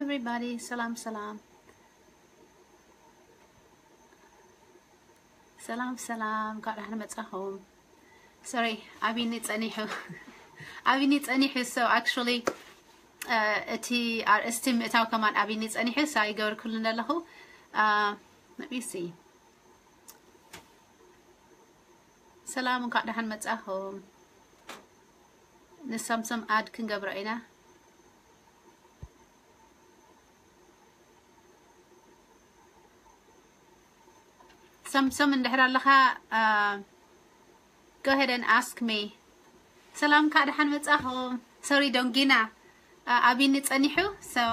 Everybody, ሰላም ሰላም ሰላም ሰላም፣ እንኳዕ ደሓን መጻኹም። Sorry፣ ኣቢኒ ጸኒሑ ኣቢኒ ጸኒሑ። So actually እቲ ኣርእስቲ ምእታው ከማን ኣቢኒ ጸኒሑ። So ይገብር ክሉ ኣለኹ። Let me see። ሰላም፣ እንኳዕ ደሓን መጻኹም። ንሳምሶም ኣድ ክንገብሮ ኢና። ሳምሶም እንድሕር ኣለኻ፣ go ahead and ask me። ሰላም፣ እንኳዕ ደሓን መጻኹም። Sorry ዶንጊና፣ ኣቢኒ ጸኒሑ። So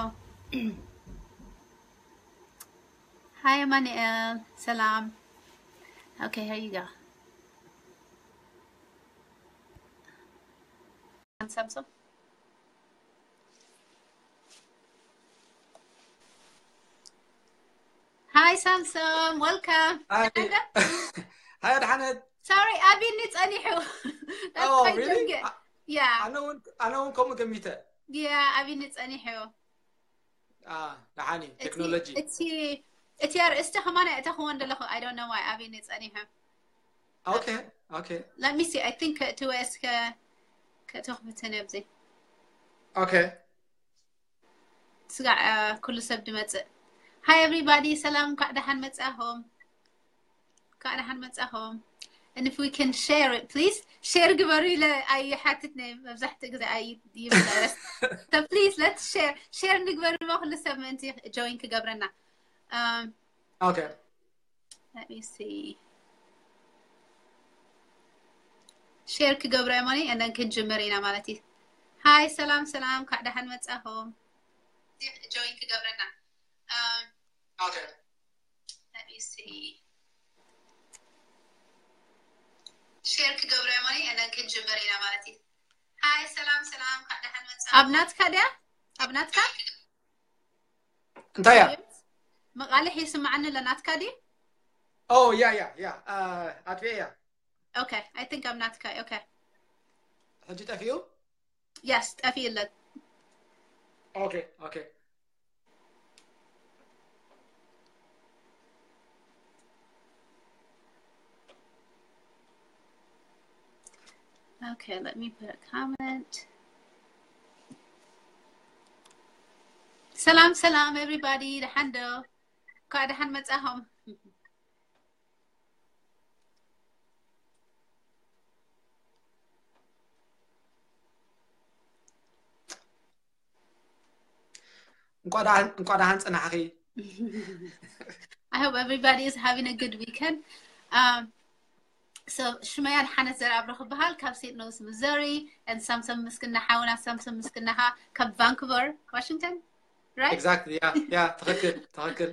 hi ኣማኑኤል፣ ሰላም። Okay, here you go. ሳምሶም። Hi ሳምሶም፣ welcome። Hi ኣድሓነት። Sorry ኣቢኒ ጸኒሑ። Oh really? Yeah። ኣነ እውን ከምኡ ገሚተ። Yeah ኣቢኒ ጸኒሑ። ደሓኒ ቴክኖሎጂ። እቲ ኣርእስቲ ከማን ኣየእተኽዎን ዘለኹ። I don't know why ኣቢኒ ጸኒሑ። Okay okay። Let me see. I think ከእትወ እስከ ከእትወ ክፍትን ኣብዚ። Okay። ስጋዕ ኩሉ ሰብ ድመጽእ። Hi everybody፣ ሰላም፣ እንኳዕ ደሓን መጻኹም። እንኳዕ ደሓን መጻኹም። And if we can share it please፣ share ግበሩ ኢለ ኣይሓትት ነይ መብዛሕትኡ ግዜ ኣይይብለረስ። So please let's share፣ share ንግበር እሞ ኩሉ ሰብ ምእንቲ join ክገብረና። Okay። Let me see። Share ክገብሮ እየ ሞኒ and then ክንጅምር ኢና ማለት እዩ። Hi ሰላም ሰላም፣ እንኳዕ ደሓን መጻኹም። Join ክገብረና። Okay። Let me see። Share ክገብሮ እየ ሞኒ and then ክንጅምር ኢና ማለት እዩ። Hi ሰላም ሰላም፣ እንኳዕ ደሓን መጻኹም። ኣብ ናትካ ድያ? ኣብ ናትካ? እንታይ እያ? መቃልሕ ይስማዓኒ ኣሎ ናትካ ድዩ? Oh yeah yeah yeah። ኣጥፊኤ እያ። Okay, I think ኣብ ናትካ። Okay። ሕጂ ጠፊኡ? Yes፣ ጠፊኡ ኣሎ። Okay okay። Okay, let me put a comment. ሰላም ሰላም everybody፣ ደሓን ዶ? እንኳዕ ደሓን መጻኹም። እንኳዕ ደሓን እንኳዕ ደሓን ጽናሕኺ። I hope everybody is having a good weekend. Um, so ሽመይ ኣድሓነት ዘርኣብሩ ክበሃል ካብ ሴንት ሉዊስ ሚዙሪ፣ and ሳምሶም ምስግና ሓውና፣ ሳምሶም ምስግናኻ ካብ ቫንኩቨር ዋሽንግተን፣ right? Exactly yeah yeah። ትኽክል ትኽክል።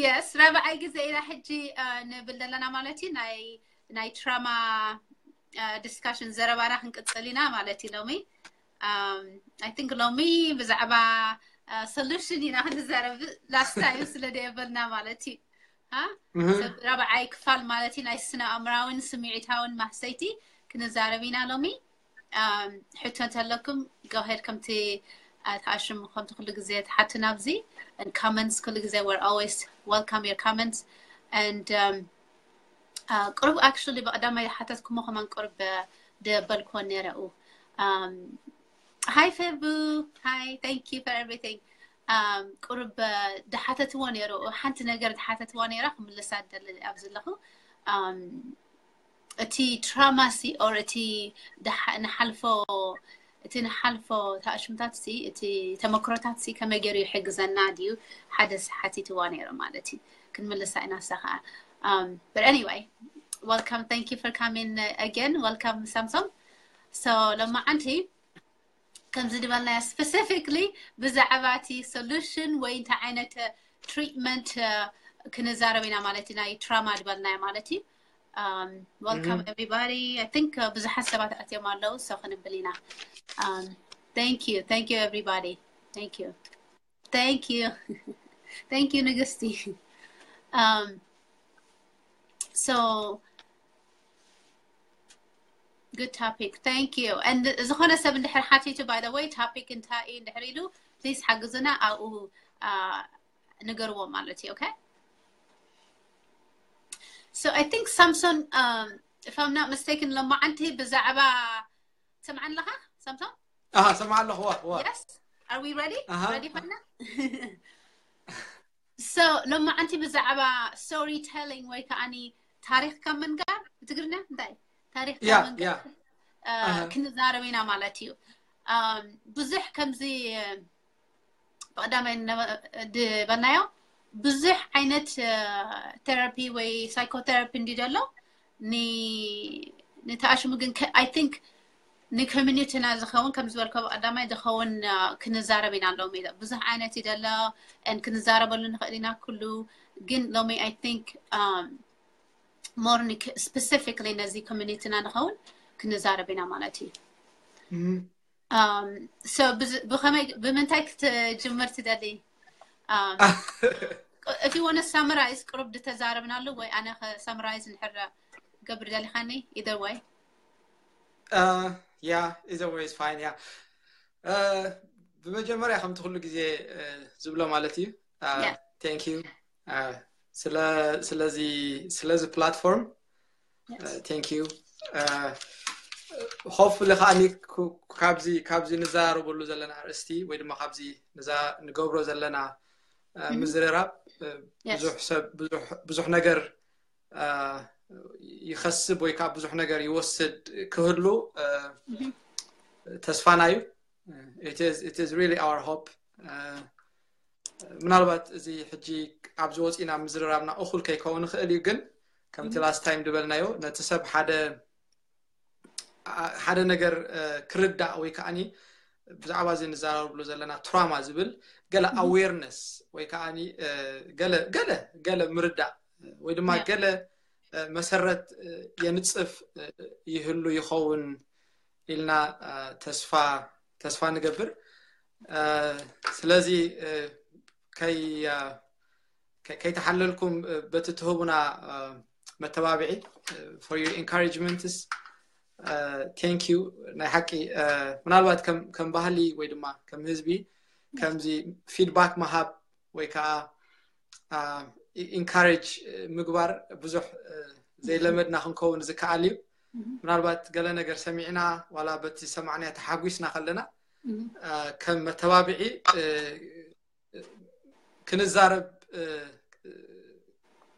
Yes፣ ራብዓይ ግዜ ኢና ሕጂ ንብል ዘለና ማለት እዩ። ናይ ናይ ትራማ discussion ዘረባና ክንቅጽል ኢና ማለት እዩ ሎሚ። I think ሎሚ ብዛዕባ solution ኢና ክንዛረብ፣ last time ስለ ደየበልና ማለት እዩ። ራብዓይ ክፋል ማለት እዩ ናይ ስነ ኣእምራዊን ስምዒታዊን ማህሰይቲ ክንዛረብ ኢና ሎሚ። ሕቶ እንተለኩም go ahead፣ ከምቲ ተኣሽሙ ከምቲ ኩሉ ግዜ ተሓቱና ኣብዚ። And comments ኩሉ ግዜ፣ we're always welcome your comments and ቁሩብ actually ብቐዳማይ ሓተትኩሞ ከማን ቁሩብ ደበልክዎ ነይረ። Hi ፌቡ፣ hi, thank you for everything። ቁሩብ ድሓተትዎ ነይሩ፣ ሓንቲ ነገር ድሓተትዎ ነይራ፣ ክምልሳ ደሊ ኣብዚ ኣለኹ። እቲ ትራማ ሲ or እቲ ንሓልፎ እቲ ንሓልፎ ተኣሽምታት ሲ፣ እቲ ተመክሮታት ሲ ከመይ ገይሩ ይሕግዘና ድዩ? ሓደ ሓቲትዋ ነይሩ ማለት እዩ። ክንምልሳ ኢና ንሳ ከዓ። But anyway, welcome, thank you for coming again, welcome ሳምሶም። So ሎማዓንቲ ከምዚ ዝበልናዮ specifically ብዛዕባ እቲ solution ወይ እንታይ ዓይነት treatment ክንዛረብ ኢና ማለት እዩ። ናይ ትራማ ዝበልናዮ ማለት እዩ። Welcome everybody. I think ብዙሓት ሰባት ኣትዮም ኣለዉ፣ so ክንብል ኢና። Thank you, thank you everybody. Thank you, thank you, thank you ንግስቲ። So good topic, thank you. And ዝኾነ ሰብ እንድሕር ሓቲቱ፣ by the way, topic እንታይ እዩ እንድሕር ኢሉ please ሓግዙና ኣብኡ ንገርዎ ማለት እዩ። Okay, so I think Samson, um, if I'm not mistaken, ሎማዓንቲ ብዛዕባ ትሰምዓኒ ኣለኻ ሳምሶን? ኣሃ፣ ሰምዓ ኣለኹ። ዋ ዋ። Yes, are we ready? ኣሃ። Ready ኮይና? So ሎማዓንቲ ብዛዕባ story telling ወይ ከዓኒ ታሪኽካ ምንጋር፣ ብትግርኛ እንታይ? ታሪኽካ ያ ምንጋር ያ እ፣ ኣሃ። ክንዛረብ ኢና ማለት እዩ። እም፣ ብዙሕ ከምዚ ብቐዳማይ ድበልናዮ ብዙሕ ዓይነት ቴራፒ ወይ ሳይኮቴራፒ እንዲ ዘሎ ንተኣሽሙ ግን I think ንኮሚኒቲና ዝኸውን ከም ዝበልኮ ብቐዳማይ ዝኸውን ክንዛረብ ኢና ሎሚ። ብዙሕ ዓይነት እዩ ዘሎ and ክንዛረበሉ ንኽእል ኢና ኩሉ። ግን ሎሚ I think more specifically ነዚ ኮሚኒቲና ንኸውን ክንዛረብ ኢና ማለት እዩ። እም፣ Um, so ብዝ- ብኸመይ ብምንታይ ክትጅምር ትደሊ? Um, if you want to summarize ቅሩብ ዝተዛረብናሉ ወይ ኣነ summarize እንድሕር ገብር ደሊኻኒ? Either way. Uh, yeah, either way is fine. Yeah. Uh, ብመጀመርያ ከምቲ ኩሉ ግዜ uh, ዝብሎ ማለት እዩ። Uh, Yeah. Thank you. Uh, ስለ ስለዚ ስለዚ platform Yes. Uh, thank you. Uh, Hopefully ከዓኒ ክ- ካብዚ ካብዚ ንዘራረበሉ ዘለና ኣርእስቲ ወይ ድማ ካብዚ ንዛ ንገብሮ ዘለና uh, Mhm. ምዝርራብ uh, Yes. ብዙሕ ሰብ ብዙሕ ብዙሕ ነገር uh, ይኸስብ ወይ ከዓ ብዙሕ ነገር ይወስድ ክህሉ uh, Mhm. ተስፋና እዩ። It is it is really our hope. Uh, ምናልባት እዚ ሕጂ ኣብዚ ወፂና ምዝርራብና እኹል ከይከውን ይኽእል እዩ፣ ግን ከምቲ Mhm. Last time ዝበልናዮ ነቲ ሰብ ሓደ ሓደ ነገር uh, ክርዳእ ወይ ከዓኒ ብዛዕባ እዚ ንዘራረብሉ ዘለና ትራማ ዝብል ገለ Mhm. Awareness ወይ ከዓኒ uh, ገለ ገለ ገለ ምርዳእ ወይ ድማ Yeah. ገለ uh, መሰረት uh, የንፅፍ uh, ይህሉ ይኸውን ኢልና uh, ተስፋ ተስፋ ንገብር። Uh, ስለዚ uh, ከይ uh, ከ- ከይተሓለልኩም uh, በቲ ትህቡና uh, መተባብዒ uh, for your encouragements uh, thank you። ናይ ሓቂ uh, ምናልባት ከም ከም ባህሊ ወይ ድማ ከም ህዝቢ ከምዚ feedback ምሃብ ወይ ከዓ uh, encourage uh, ምግባር ብዙሕ uh, ዘይለመድና ክንከውን ዝከኣል እዩ። Mhm. ምናልባት ገለ ነገር ሰሚዕና ዋላ በቲ ሰማዕናዮ ተሓጒስና ከለና Mhm. uh, ከም መተባብዒ uh, ክንዛረብ uh,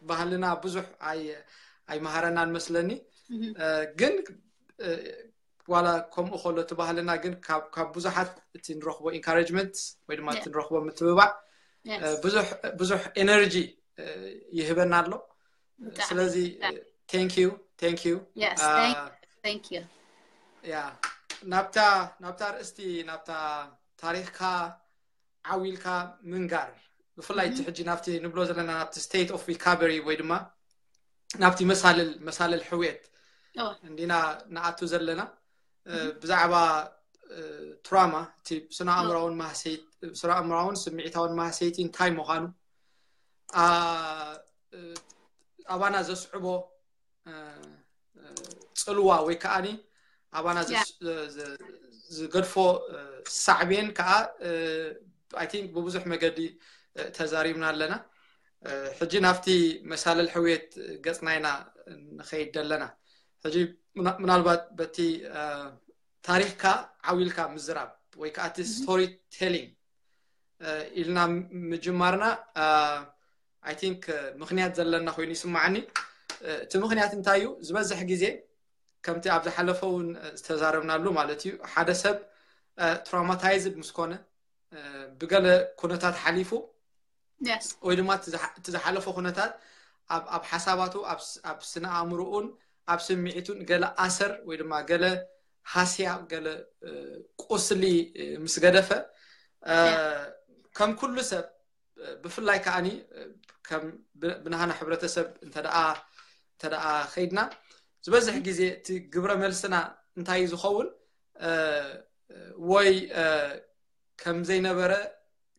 ባህልና ብዙሕ ኣይ ኣይመሃረናን መስለኒ። Mhm. Uh, ግን uh, ዋላ ከምኡ ከሎ እቲ ባህልና ግን ካብ ካብ ብዙሓት እቲ ንረኽቦ encouragement ወይ ድማ እቲ Yeah. ንረኽቦ ምትብባዕ Yes. uh, ብዙሕ ብዙሕ energy uh, ይህበና ኣሎ። ብጣዕሚ ስለዚ ብጣዕሚ። Thank you, thank you. Yes, Uh, thank, thank you. Yeah. ናብታ ናብታ ርእስቲ ናብታ ታሪኽካ ዓው ኢልካ ምንጋር፣ ብፍላይ እቲ Mhm. ሕጂ ናብቲ ንብሎ ዘለና ናብቲ state of recovery ወይ ድማ ናብቲ መሳልል መሳልል ሕውየት Oh, እንዲና ንኣቱ ዘለና። Uh, Mhm. ብዛዕባ uh, ትራማ እቲ ስነ ኣእምራውን ማህሰይት ስነ ኣእምራውን ስምዒታውን ማህሰይቲ እንታይ ምዃኑ፣ uh, uh, ኣባና ዘስዕቦ uh, uh, ፅልዋ ወይ ከዓኒ ኣባና Yeah. ዘስ- ዘ- ዘ- ዝገድፎ uh, ሳዕቤን ከዓ uh, I think ብብዙሕ መገዲ uh, ተዛሪብና ኣለና። Uh, ሕጂ ናብቲ መሳልል ሕውየት ገፅና ኢና ንኸይድ ዘለና። ሕጂ ምና- ምናልባት በቲ uh, ታሪኽካ ዓው ኢልካ ምዝራብ ወይ ከዓ እቲ Mhm. Story telling ኢልና ምጅማርና uh, I think uh, ምኽንያት ዘለና ኮይኑ ይስማዓኒ። Uh, እቲ ምኽንያት እንታይ እዩ? ዝበዝሕ ግዜ ከምቲ ኣብ ዝሓለፈ እውን uh, ዝተዛረብናሉ ማለት እዩ፣ ሓደ ሰብ uh, traumatized ምስ ኮነ uh, ብገለ ኩነታት ሓሊፉ Yes. ወይ ድማ እቲ ዝሓ- እቲ ዝሓለፈ ኩነታት ኣብ ኣብ ሓሳባቱ ኣብ ስ- ኣብ ስነ ኣእምሮኡን ኣብ ስምዒቱን ገለ ኣሰር ወይ ድማ ገለ ሃስያ ገለ uh, ቁስሊ uh, ምስ ገደፈ uh, ከም ኩሉ ሰብ uh, ብፍላይ ከዓኒ uh, ከም ብ- ብናህና ሕብረተሰብ እንተደኣ እንተደኣ ከይድና ዝበዝሕ ግዜ እቲ ግብረ መልስና እንታይ እዩ ዝኸውን? Uh, ወይ uh, ከም ዘይነበረ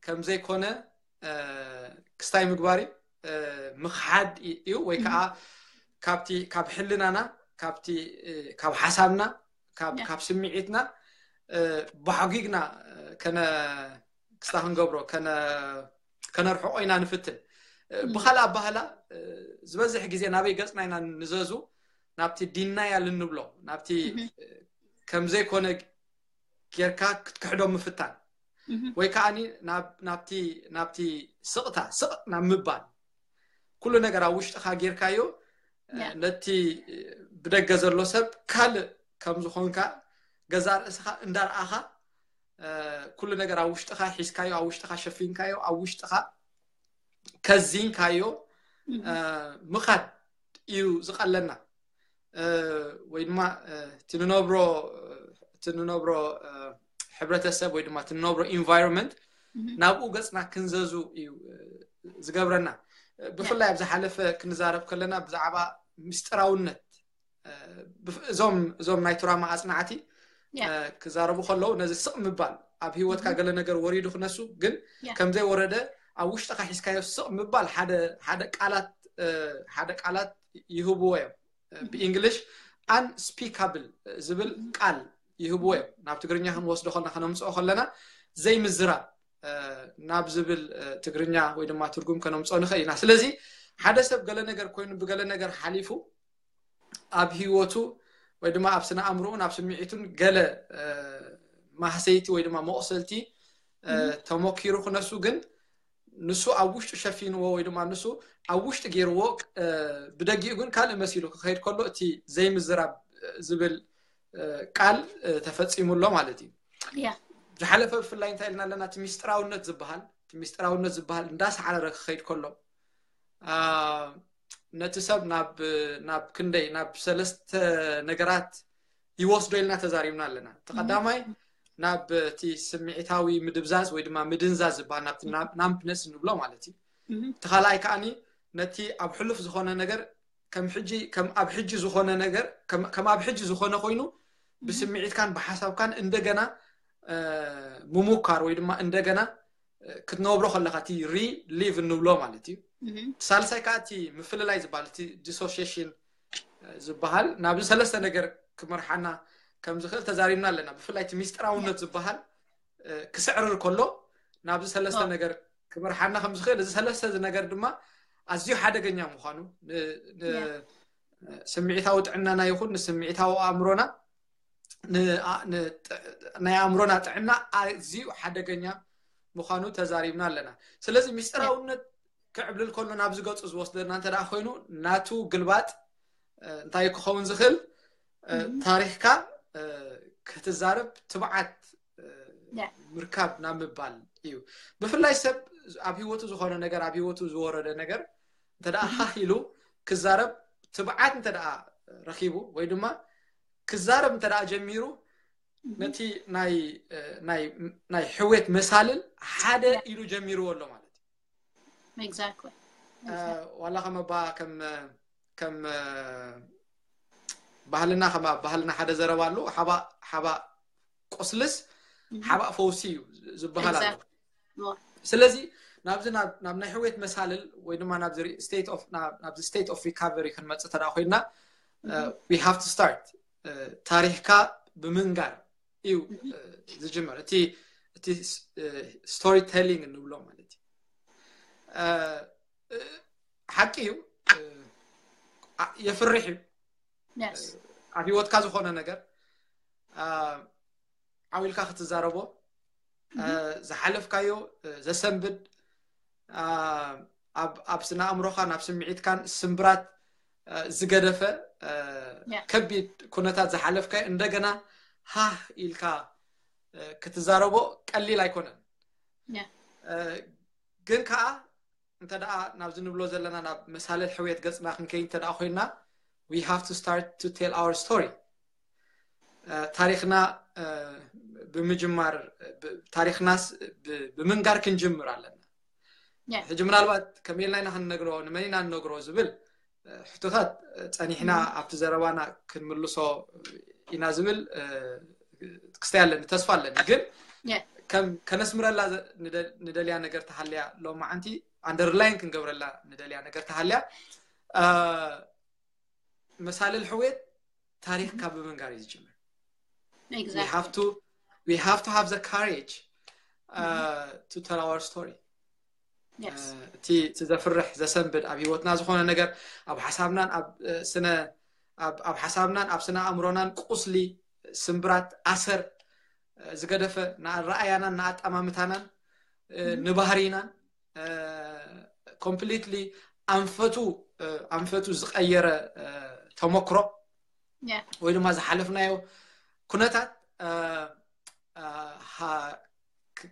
ከም ዘይኮነ uh, ክስታይ ምግባር እዩ። Uh, ምኽሓድ እዩ ወይ ከዓ ካብቲ ካብ ሕልናና ካብቲ uh, ካብ ሓሳብና ካብ Yeah. ካብ ስምዒትና uh, ባዕጒግና uh, ከነ ክስታ ክንገብሮ ከነ ከነርሕቆ ኢና ንፍትን። ብካልእ ኣባህላ ዝበዝሕ ግዜ ናበይ ገፅና ኢና ንዘዙ? ናብቲ ዲናያል እንብሎ፣ ናብቲ ከም ዘይኮነ ጌርካ ክትክሕዶ ምፍታን፣ ወይ ከዓ ናብቲ ናብቲ ስቕታ ስቕ ናብ ምባል፣ ኩሉ ነገር ኣብ ውሽጥኻ ጌርካዮ ነቲ ብደገ ዘሎ ሰብ ካልእ ከም ዝኾንካ ገዛ ርእስኻ እንዳርኣኻ ኩሉ ነገር ኣብ ውሽጥኻ ሒዝካዮ፣ ኣብ ውሽጥኻ ሸፊንካዮ፣ ኣብ ውሽጥኻ ከዚንካዮ ምኻድ እዩ ዝቐለና። ወይ ድማ እቲ ንነብሮ እቲ ንነብሮ ሕብረተሰብ ወይ ድማ እቲ ንነብሮ ኢንቫይሮንመንት ናብኡ ገፅና ክንዘዙ እዩ ዝገብረና። ብፍላይ ኣብ ዝሓለፈ ክንዛረብ ከለና ብዛዕባ ምስጢራውነት እዞም እዞም ናይ ቱራማ ኣፅናዕቲ ክዛረቡ ከለዉ ነዚ ስቕ ምባል ኣብ ህይወትካ ገለ ነገር ወሪዱ ክነሱ ግን ከምዘይ ወረደ ኣብ ውሽጥካ ሒዝካዮ ስቕ ምባል ሓደ ሓደ ቃላት ሓደ ቃላት ይህብዎ እዮም። ብእንግሊሽ ኣንስፒካብል ዝብል ቃል ይህብዎ እዮም። ናብ ትግርኛ ክንወስዶ ከለና ከነምፅኦ ከለና ዘይምዝራብ ናብ ዝብል ትግርኛ ወይ ድማ ትርጉም ከነምፅኦ ንኽእል ኢና። ስለዚ ሓደ ሰብ ገለ ነገር ኮይኑ ብገለ ነገር ሓሊፉ ኣብ ህይወቱ ወይ ድማ ኣብ ስነ ኣእምሮኡን ኣብ ስምዒቱን ገለ ማህሰይቲ ወይ ድማ መቑሰልቲ ተሞኪሩ ክነሱ ግን ንሱ ኣብ ውሽጡ ሸፊንዎ ወይ ድማ ንሱ ኣብ ውሽጢ ገይርዎ ብደጊኡ ግን ካልእ መሲሉ ክኸይድ ከሎ እቲ ዘይምዝራብ ዝብል ቃል ተፈፂሙ ኣሎ ማለት እዩ። ዝሓለፈ ብፍላይ እንታይ ኢልና ኣለና? እቲ ሚስጥራውነት ዝበሃል እቲ ሚስጥራውነት ዝበሃል እንዳሰዓረረ ክኸይድ ከሎ ነቲ ሰብ ናብ ናብ ክንደይ ናብ ሰለስተ ነገራት ይወስዶ ኢልና ተዛሪብና ኣለና። እቲ ቀዳማይ ናብ እቲ ስምዒታዊ ምድብዛዝ ወይ ድማ ምድንዛዝ ዝበሃል ናብቲ ናምፕነስ ንብሎ ማለት እዩ። እቲ ካልኣይ ከዓኒ ነቲ ኣብ ሕሉፍ ዝኾነ ነገር ከም ሕጂ ከም ኣብ ሕጂ ዝኾነ ነገር ከም ኣብ ሕጂ ዝኾነ ኮይኑ ብስምዒትካን ብሓሳብካን እንደገና ምሙካር ወይ ድማ እንደገና ክትነብሮ ከለካ እቲ ሪሊቭ እንብሎ ማለት እዩ። ሳልሳይ ከዓ እቲ ምፍልላይ ዝበሃል እቲ ዲሶሽሽን ዝበሃል ናብዚ ሰለስተ ነገር ክመርሓና ከም ዝኽእል ተዛሪብና ኣለና። ብፍላይ እቲ ሚስጥራውነት ዝበሃል ክስዕርር ከሎ ናብዚ ሰለስተ ነገር ክመርሓና ከም ዝኽእል እዚ ሰለስተ ነገር ድማ ኣዝዩ ሓደገኛ ምዃኑ ስምዒታዊ ጥዕናና ይኹን ንስምዒታዊ ኣእምሮና ናይ ኣእምሮና ጥዕና ኣዝዩ ሓደገኛ ምዃኑ ተዛሪብና ኣለና። ስለዚ ሚስጥራውነት ክዕብልል ከሎ ናብዚ ገፁ ዝወስደና እንተ ደኣ ኮይኑ ናቱ ግልባጥ እንታይ ክኸውን ዝኽእል ታሪኽካ ክትዛረብ ትብዓት ምርካብ ናብ ምባል እዩ። ብፍላይ ሰብ ኣብ ህይወቱ ዝኾነ ነገር ኣብ ህይወቱ ዝወረደ ነገር እንተ ደኣ ሃህ ኢሉ ክዛረብ ትብዓት እንተ ደኣ ረኺቡ ወይ ድማ ክዛረብ እንተ ደኣ ጀሚሩ ነቲ ናይ ናይ ናይ ሕውየት መሳልል ሓደ ኢሉ ጀሚርዎ ኣሎ ማለት እዩ። Exactly. ዋላ ከም ኣባ ከም ከም ባህልና ከም ኣብ ባህልና ሓደ ዘረባ ኣሎ ሓባእ ሓባእ ቁስልስ ሓባእ ፈውሲ እዩ ዝበሃል ኣሎ። ስለዚ ናብዚ ናብ ናይ ሕውየት መሳልል ወይ ድማ ናብዚ state of ናብዚ state of recovery ክንመፅእ ተዳ ኮይና we have to start ታሪክካ ብምንጋር እዩ ዝጅመር። እቲ እቲ storytelling እንብሎ ማለት እዩ። ሓቂ እዩ፣ የፍርሕ እዩ። ኣብ ህይወትካ ዝኾነ ነገር ዓው ኢልካ ክትዛረቦ ዝሓለፍካዮ ዘሰንብድ ኣብ ስነ ኣእምሮኻን ኣብ ስምዒትካን ስምብራት ዝገደፈ ከቢድ ኩነታት ዝሓለፍካዮ እንደገና ሃህ ኢልካ ክትዛረቦ ቀሊል ኣይኮነን። ግን ከዓ እንተ ደኣ ናብዚ ንብሎ ዘለና ናብ መሳልል ሕውየት ገፅና ክንከይድ እንተ ደኣ ኮይና we have to start to tell our story። ታሪኽና ብምጅማር ታሪኽናስ ብምንጋር ክንጅምር ኣለና። ሕጂ ምናልባት ከመይ ኢልና ኢና ክንነግሮ ንመን ኢና ንነግሮ ዝብል ሕቶታት ፀኒሕና ኣብቲ ዘረባና ክንምልሶ ኢና ዝብል ክስተይ ኣለኒ ተስፋ ኣለኒ። ግን ከም ከነስምረላ ንደልያ ነገር ተሃልያ ሎማዓንቲ underline ክንገብረላ ንደልያ ነገር ተሃልያ መሳልል ሕውየት ታሪኽካ ብምንጋር እዩ ዝጅምር። We have to we have to have the courage uh, to tell our story። እቲ ዘፍርሕ ዘሰንብድ ኣብ ሂወትና ዝኾነ ነገር ኣብ ሓሳብናን ኣብ ስነ ኣብ ሓሳብናን ኣብ ስነ ኣእምሮናን ቁስሊ፣ ስምብራት፣ ኣሰር ዝገደፈ ንኣረኣያናን ንኣጠማምታናን ንባህሪናን ኮምፕሊትሊ ኣንፈቱ ኣንፈቱ ዝቀየረ ተመክሮ ወይ ድማ ዝሓለፍናዮ ኩነታት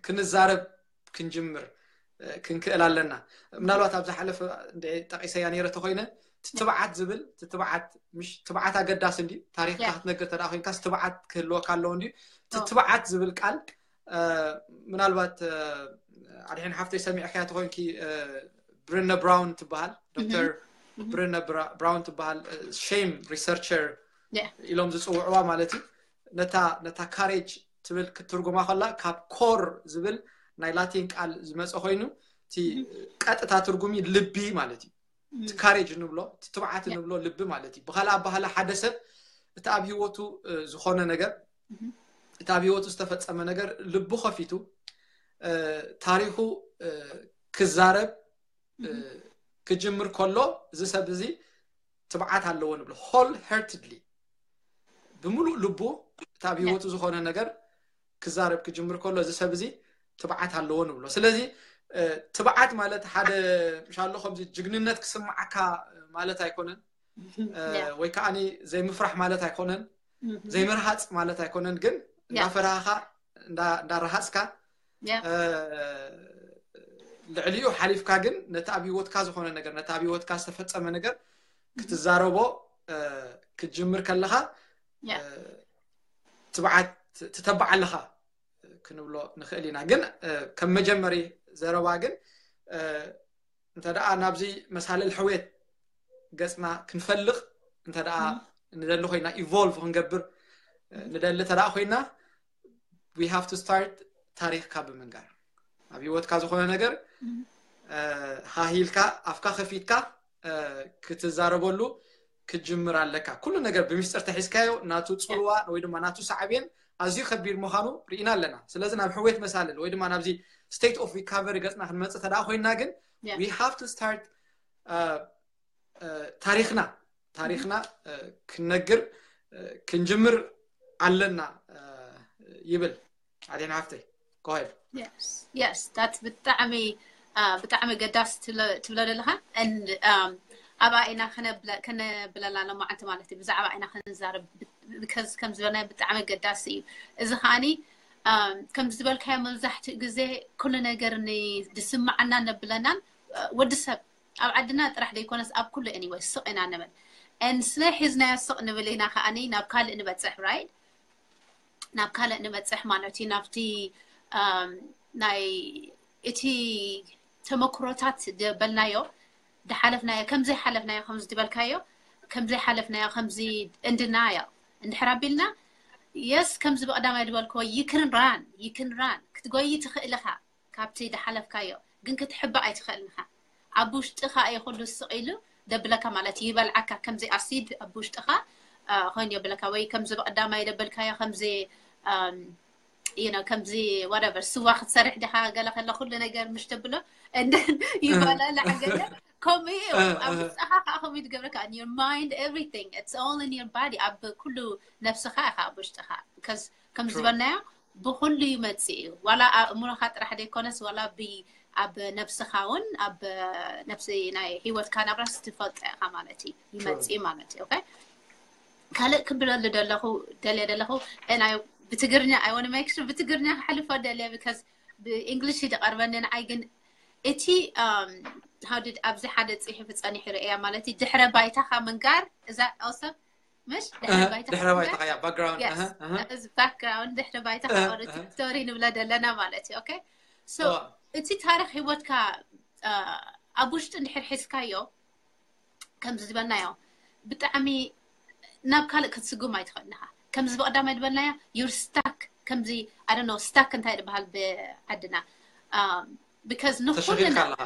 ክንዛረብ ክንጅምር ክንክእል ኣለና። ምናልባት ኣብ ዝሓለፈ ጠቂሰያ ነይረ ተኮይነ ትትብዓት ዝብል ትትብዓት ምሽ ትብዓት ኣገዳሲ እንዲ ታሪክካ ክትነግር ተዳ ኮይንካስ ትብዓት ክህልወካ ኣለዎ እንዲ ትትብዓት ዝብል ቃል ምናልባት ኣድሕን ሓፍተይ ሰሚዕካያ ተኮይንኪ ብርነ ብራውን ትበሃል ዶክተር ብርነ ብራውን ትበሃል ሼም ሪሰርቸር ኢሎም ዝፅውዕዋ ማለት እዩ። ነታ ነታ ካሬጅ ትብል ክትርጉማ ከላ ካብ ኮር ዝብል ናይ ላቲን ቃል ዝመፀ ኮይኑ እቲ ቀጥታ ትርጉሚ ልቢ ማለት እዩ። እቲ ካሬጅ ንብሎ እቲ ትብዓት ንብሎ ልቢ ማለት እዩ። ብካልእ ኣባህላ ሓደ ሰብ እቲ ኣብ ሂወቱ ዝኾነ ነገር እቲ ኣብ ሂወቱ ዝተፈፀመ ነገር ልቡ ከፊቱ ታሪኩ ክዛረብ ክጅምር ከሎ እዚ ሰብ እዚ ትብዓት ኣለዎ ንብሎ። ሆል ሄርትድሊ ብምሉእ ልቡ እቲ ኣብ ሂወቱ ዝኾነ ነገር ክዛረብ ክጅምር ከሎ እዚ ሰብ እዚ ትብዓት ኣለዎ ንብሎ። ስለዚ ትብዓት ማለት ሓደ ምሻሎ ከምዚ ጅግንነት ክስምዓካ ማለት ኣይኮነን፣ ወይ ከዓ ዘይምፍራሕ ማለት ኣይኮነን፣ ዘይምርሃፅ ማለት ኣይኮነን። ግን እንዳፈራህካ እንዳረሃፅካ ልዕሊኡ ሓሊፍካ ግን ነቲ ኣብ ሂወትካ ዝኾነ ነገር ነቲ ኣብ ሂወትካ ዝተፈፀመ ነገር ክትዛረቦ ክትጅምር ከለካ ትብዓት ትተብዓ ኣለካ ክንብሎ ንኽእል ኢና። ግን ከም መጀመሪ ዘረባ ግን እንተ ደኣ ናብዚ መሳልል ሕውየት ገጽና ክንፈልቕ እንተ ደኣ ንደሊ ኮይና ኢቮልቭ ክንገብር ንደሊ እንተ ደኣ ኮይና we have to start ታሪኽካ ብምንጋር ኣብ ህይወትካ ዝኾነ ነገር ሃሂልካ ኣፍካ ከፊትካ ክትዛረበሉ ክትጅምር ኣለካ። ኩሉ ነገር ብሚስጥር ተሒዝካዮ ናቱ ፅልዋ ወይ ድማ ናቱ ሳዕቤን ኣዝዩ ከቢድ ምዃኑ ርኢና ኣለና። ስለዚ ናብ ሕውየት መሳልል ወይ ድማ ናብዚ state of recovery ገፅና ክንመፅእ ተደኣ ኮይንና ግን we have to start ታሪኽና ታሪኽና ክንነግር ክንጅምር ኣለና ይብል። ኣዴና ሃፍተይ go ahead. Yes, that's ብጣዕሚ ብጣዕሚ ገዳስ ትብሎ ዘለኻ። And ኣብኣ ኢና ከነብለላ ሎማዓንቲ ማለት እዩ። ብዛዕባ ኢና ክንዛረብ because ከም ዝበልና ብጣዕሚ ገዳሲ እዩ። እዚ ከዓኒ ከም ዝበልካዮ መብዛሕትኡ ግዜ ኩሉ ነገር ዝስማዓና ነብለናን ወዲ ሰብ ኣብ ዓድና ጥራሕ ዘይኮነስ ኣብ ኩሉ anyway ስቕ ኢና ንብል። And ስለ ሒዝናዮ ስቕ ንብል ኢና ከዓኒ ናብ ካልእ ንበፅሕ right? ናብ ካልእ ንበፅሕ ማለት እዩ ናብቲ ናይ እቲ ተመክሮታት ዝበልናዮ ዝሓለፍናዮ ከምዘይሓለፍናዮ ከምዚ ዝበልካዮ ከምዘይሓለፍናዮ ከምዚ እንድናዮ እንድሕር ኣቢልና የስ ከምዚ ብቀዳማይ ዝበልክዎ you can run you can run ክትጎይ ትኽእል ኢኻ ካብቲ ዝሓለፍካዮ ግን ክትሕባእ ኣይትኽእልን ኢኻ ኣብ ውሽጥኻ እዩ ኩሉ ስቕ ኢሉ ደብለካ ማለት እዩ ይበልዓካ ከምዚ ኣሲድ ኣብ ውሽጥኻ ኮይኑ የብለካ ወይ ከምዚ ብቀዳማይ ደበልካዮ ከምዚ you know ከምዚ whatever ስዋ ክትሰርሕ ዲኻ ገለ ከለ ኩሉ ነገር ምሽ ተብሎ ይባላላዕ ገለ ከምኡ እዩ ኣብ ውሽጥኻ ከዓ ከምኡ ትገብረካ your mind everything it's all in your body ኣብ ኩሉ ነብስኻ ኢኻ ኣብ ውሽጥኻ ከም ዝበልናዮ ብኩሉ ይመፅእ እዩ ዋላ ኣእምሮኻ ጥራሕ ዘይኮነስ ዋላ ኣብ ነብስኻ እውን ኣብ ነብሲ ናይ ሂወትካ ናብራስ ትፈልጦ ኢኻ ማለት እዩ ይመፅእ ማለት እዩ ካልእ ክብለሉ ደለኹ ደልየ ደለኹ ናይ ብትግርኛ I want to make sure ብትግርኛ ክሕልፎ ደልየ because ብእንግሊሽ ይደቀርበኒ ንዓይ ግን እቲ how did ኣብዚ ሓደ ፅሒፉ ፀኒሑ ርእያ ማለት እዩ ድሕረ ባይታኻ ምንጋር እዛ also ምሽ ድሕረ ባይታ ድሕረ ባይታ ያ background yes እዚ background ድሕረ ባይታ ኦሪት story ንብለ ደለና ማለት እዩ okay so እቲ ታሪክ ሂወትካ ኣብ ውሽጢ እንድሕር ሒዝካዮ ከምዚ ዝበልናዮ ብጣዕሚ ናብ ካልእ ክትስጉም ኣይትኽእልንኻ ከምዚ ብቀዳማይ ዝበልናዮ you're stuck ከምዚ I don't know stuck እንታይ ዝበሃል ብዓድና because ንኩልና ተሸኺልካ ኣለኻ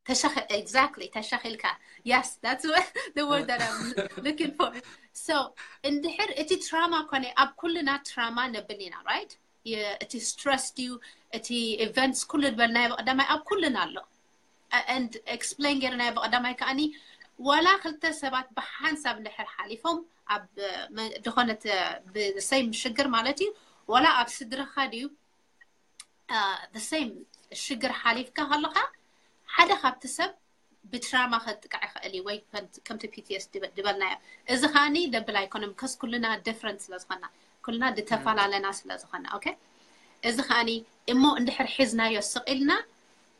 ተሸኺ exactly ተሸኺልካ yes that's what the word that I'm looking for so እንድሕር እቲ ትራማ ኮነ ኣብ ኩልና ትራማ ነብል ኢና right እቲ stress ድዩ እቲ events ኩሉ ዝበልናዮ ብቀዳማይ ኣብ ኩልና ኣሎ and explain ገይርናዮ ብቐዳማይ ከኣኒ ዋላ ክልተ ሰባት ብሓንሳብ እንድሕር ሓሊፎም ኣብ ዝኾነት ብሰይም ሽግር ማለት እዩ ዋላ ኣብ ስድረኻ ድዩ the same ሽግር ሓሊፍካ ከለኻ ሓደ ካብቲ ሰብ ብትራማ ከጥቃዕ ይኽእል እዩ ወይ ከምቲ ፒቲኤስ ድበልናዮ እዚ ከዓኒ ደብል ኣይኮነም ከስ ኩልና different ስለ ዝኾና ኩልና ዝተፈላለና ስለ ዝኾና okay እዚ ከዓኒ እሞ እንድሕር ሒዝናዮ ስቕ ኢልና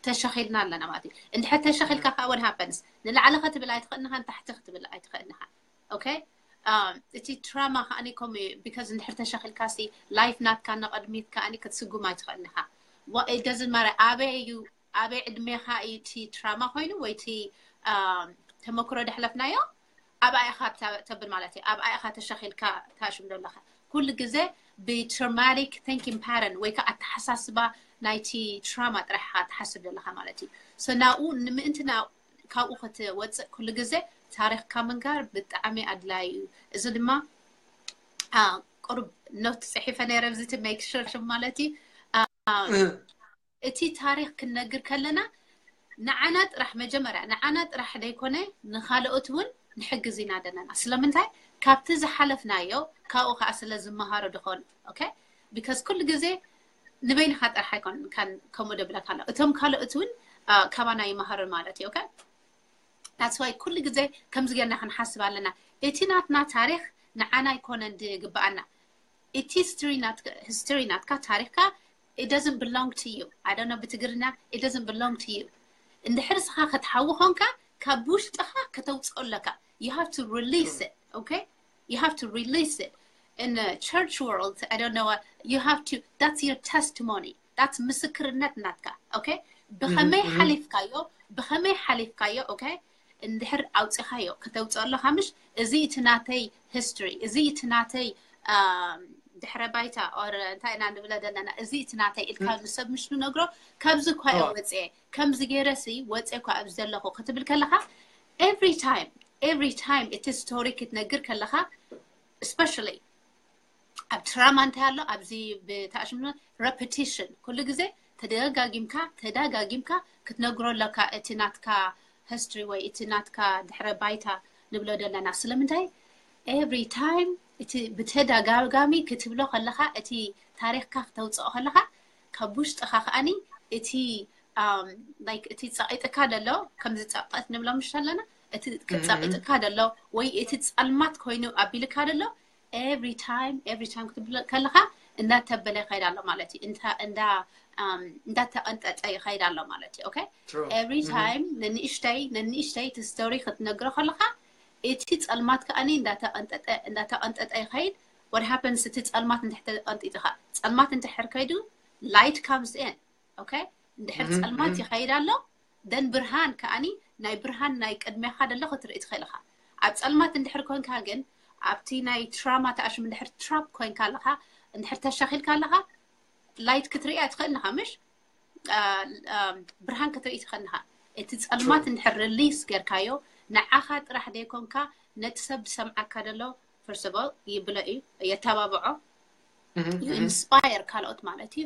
ተሸኺልና ኣለና ማለት እዩ እንድሕር ተሸኺልካ ከዓ what happens ንላዕሊ ክትብል ኣይትኽእልንኻ ንታሕቲ ክትብል ኣይትኽእልንኻ okay እቲ ትራማ ከዓኒ ከምኡ እዩ because እንድሕር ተሸኺልካ ሲ life ናትካ ንቕድሚት ከዓኒ ክትስጉም ኣይትኽእልንኻ it doesn't matter ኣበይ እዩ ኣበይ ዕድሜኻ እዩ እቲ ትራማ ኮይኑ ወይ እቲ ተመክሮ ደሕለፍናዮ ኣብኣ ኢኻ ተብል ማለት እዩ ኣብኣ ኢኻ ተሸኺልካ ታሽም ዘለኻ ኩሉ ግዜ ብ traumatic thinking pattern ወይ ከዓ ኣተሓሳስባ ናይቲ ትራማ ጥራሕ ኢኻ ትሓስብ ዘለኻ ማለት እዩ so ናብኡ ንምእንቲ ካብኡ ክትወፅእ ኩሉ ግዜ ታሪኽካ ምንጋር ብጣዕሚ ኣድላይ እዩ እዚ ድማ ቁሩብ ኖት ፅሒፈ ነይረ እዚ make sure ማለት እዩ እቲ ታሪኽ ክንነግር ከለና ንዓና ጥራሕ መጀመርያ ንዓና ጥራሕ ደይኮነ ንኻልኦት እውን ንሕግዝ ኢና ደለና ስለምንታይ ካብቲ ዝሓለፍናዮ ካብኡ ከዓ ስለ ዝመሃሩ ድኾኑ okay because ኩሉ ግዜ ንበይንኻ ጥራሕ ኣይኮን ከምኡ ደብለካ ኣሎ እቶም ካልኦት እውን ካባና ይመሃሩ ማለት እዩ okay that's why ኩሉ ግዜ ከምዚ ጌርና ክንሓስብ ኣለና እቲ ናትና ታሪኽ ንዓና ኣይኮነን ዝግበኣና እቲ history ናትካ history ናትካ ታሪኽካ it doesn't belong to you I don't know ብትግርኛ it doesn't belong to you እንድሕር ስኻ ክትሓዊ ኾንካ ካብ ውሽጥኻ ከተውፅኦ ኣለካ you have to release it okay you have to release it in a church world I don't know you have to that's your testimony that's ምስክርነት ናትካ okay ብኸመይ ሓሊፍካዮ ብኸመይ ሓሊፍካዮ okay እንድሕር ኣውፂኻዮ ከተውፅኦ ኣለካ ምሽ እዚ እቲ ናተይ history እዚ እቲ ናተይ ድሕረ ባይታ or እንታይ ኢና ንብለ ዘለና እዚ እቲ ናተይ ኢልካ ንሰብ ምሽ ንነግሮ ካብዚ እኳ እየ ወፅየ ከምዚ ገይረሲ ወፅየ እኳ ኣብዚ ዘለኹ ክትብል ከለካ every time every time እቲ story ክትነግር ከለካ especially ኣብ ትራማ እንታይ ኣሎ ኣብዚ ብታሽምኖ repetition ኩሉ ግዜ ተደጋጊምካ ተደጋጊምካ ክትነግሮ ኣለካ እቲ ናትካ history ወይ እቲ ናትካ ድሕረ ባይታ ንብሎ ዘለና ስለምንታይ every time እቲ ብተደጋጋሚ ክትብሎ ከለካ እቲ ታሪክካ ክተውፅኦ ከለካ ካብ ውሽጥካ ከዓኒ እቲ like እቲ ፀቂጥካ ደሎ ከምዚ ፀቅጠት ንብሎ ምሽ ኣለና እቲ ክፀቂጥካ ደሎ ወይ እቲ ፀልማት ኮይኑ ኣቢልካ ደሎ every time every time ክትብል ከለካ እንዳተበለ ይኸይድ ኣሎ ማለት እዩ እንዳ እንዳተቐንጠጠ ይኸይድ ኣሎ ማለት እዩ okay every time ንንእሽተይ ንንእሽተይ እቲ story ክትነግሮ ከለካ እቲ ፀልማት ከዓኒ እንዳተቐንጠጠ እንዳተቐንጠጠ ይኸይድ what happens እቲ ፀልማት እንድሕር ተቐንጢጥኻ ፀልማት እንድሕር ከይዱ light comes in okay እንድሕር ፀልማት ይኸይድ ኣሎ then ብርሃን ከዓኒ ናይ ብርሃን ናይ ቅድሜኻ ደሎ ክትርኢ ትኽእል ኢኻ ኣብ ፀልማት እንድሕር ኮንካ ግን ኣብቲ ናይ ትራማ ተኣሽም እንድሕር trap ኮይንካ ኣለኻ እንድሕር ተሻኺልካ ኣለኻ light ክትርኢ ኣይትኽእል ኢኻ ምሽ ብርሃን ክትርኢ ትኽእል ኢኻ እቲ ፀልማት እንድሕር release ጌርካዮ ንዓኻ ጥራሕ ዘይኮንካ ነቲ ሰብ ዝሰምዓካ ደሎ first of all ይብሎ እዩ የተባብዖ you inspire ካልኦት ማለት እዩ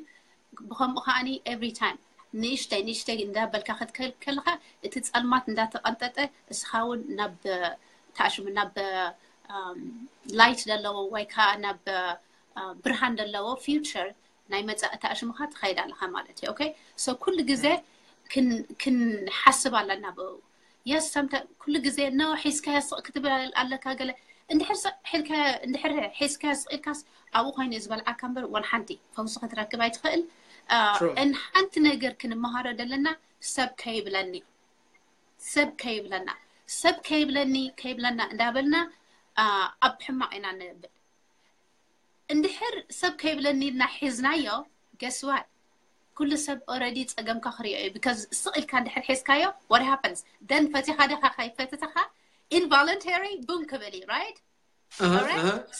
ብከምኡ ከዓኒ every time ንእሽተይ ንእሽተይ እንዳበልካ ክትከል ከለካ እቲ ፀልማት እንዳተቐንጠጠ እስኻ እውን ናብ ተኣሽሙ ናብ light ዘለዎ ወይ ከዓ ናብ ብርሃን ዘለዎ future ናይ መፃኢ ተኣሽሙካ ትኸይድ ኣለካ ማለት እዩ okay so ኩሉ ግዜ ክንሓስብ ኣለና ብኡ yes sometimes ኩሉ ግዜ no ሒዝካዮ ስቕ ክትብል ኣለካ ገለ እንድሕር ስቕ ሒልካ እንድሕር ሒዝካዮ ስቕ ኢልካስ ኣብኡ ኮይኑ እዩ ዝበልዓካ እምበር ወላ ሓንቲ ፈውሲ ክትረክብ ኣይትኽእል ን ሓንቲ ነገር ክንመሃሮ ዘለና ሰብ ከይብለኒ ሰብ ከይብለና ሰብ ከይብለኒ ከይብለና እንዳበልና ኣብ ሕማቕ ኢና ንብል እንድሕር ሰብ ከይብለኒ ኢልና ሒዝናዮ guess what ኩሉ ሰብ already ፀገምካ ክሪኦ እዩ because ስቕ ኢልካ እንድሕር ሒዝካዮ what happens then ፈቲኻ ደኻ ከይፈትተኻ involuntary boom ክብል እዩ right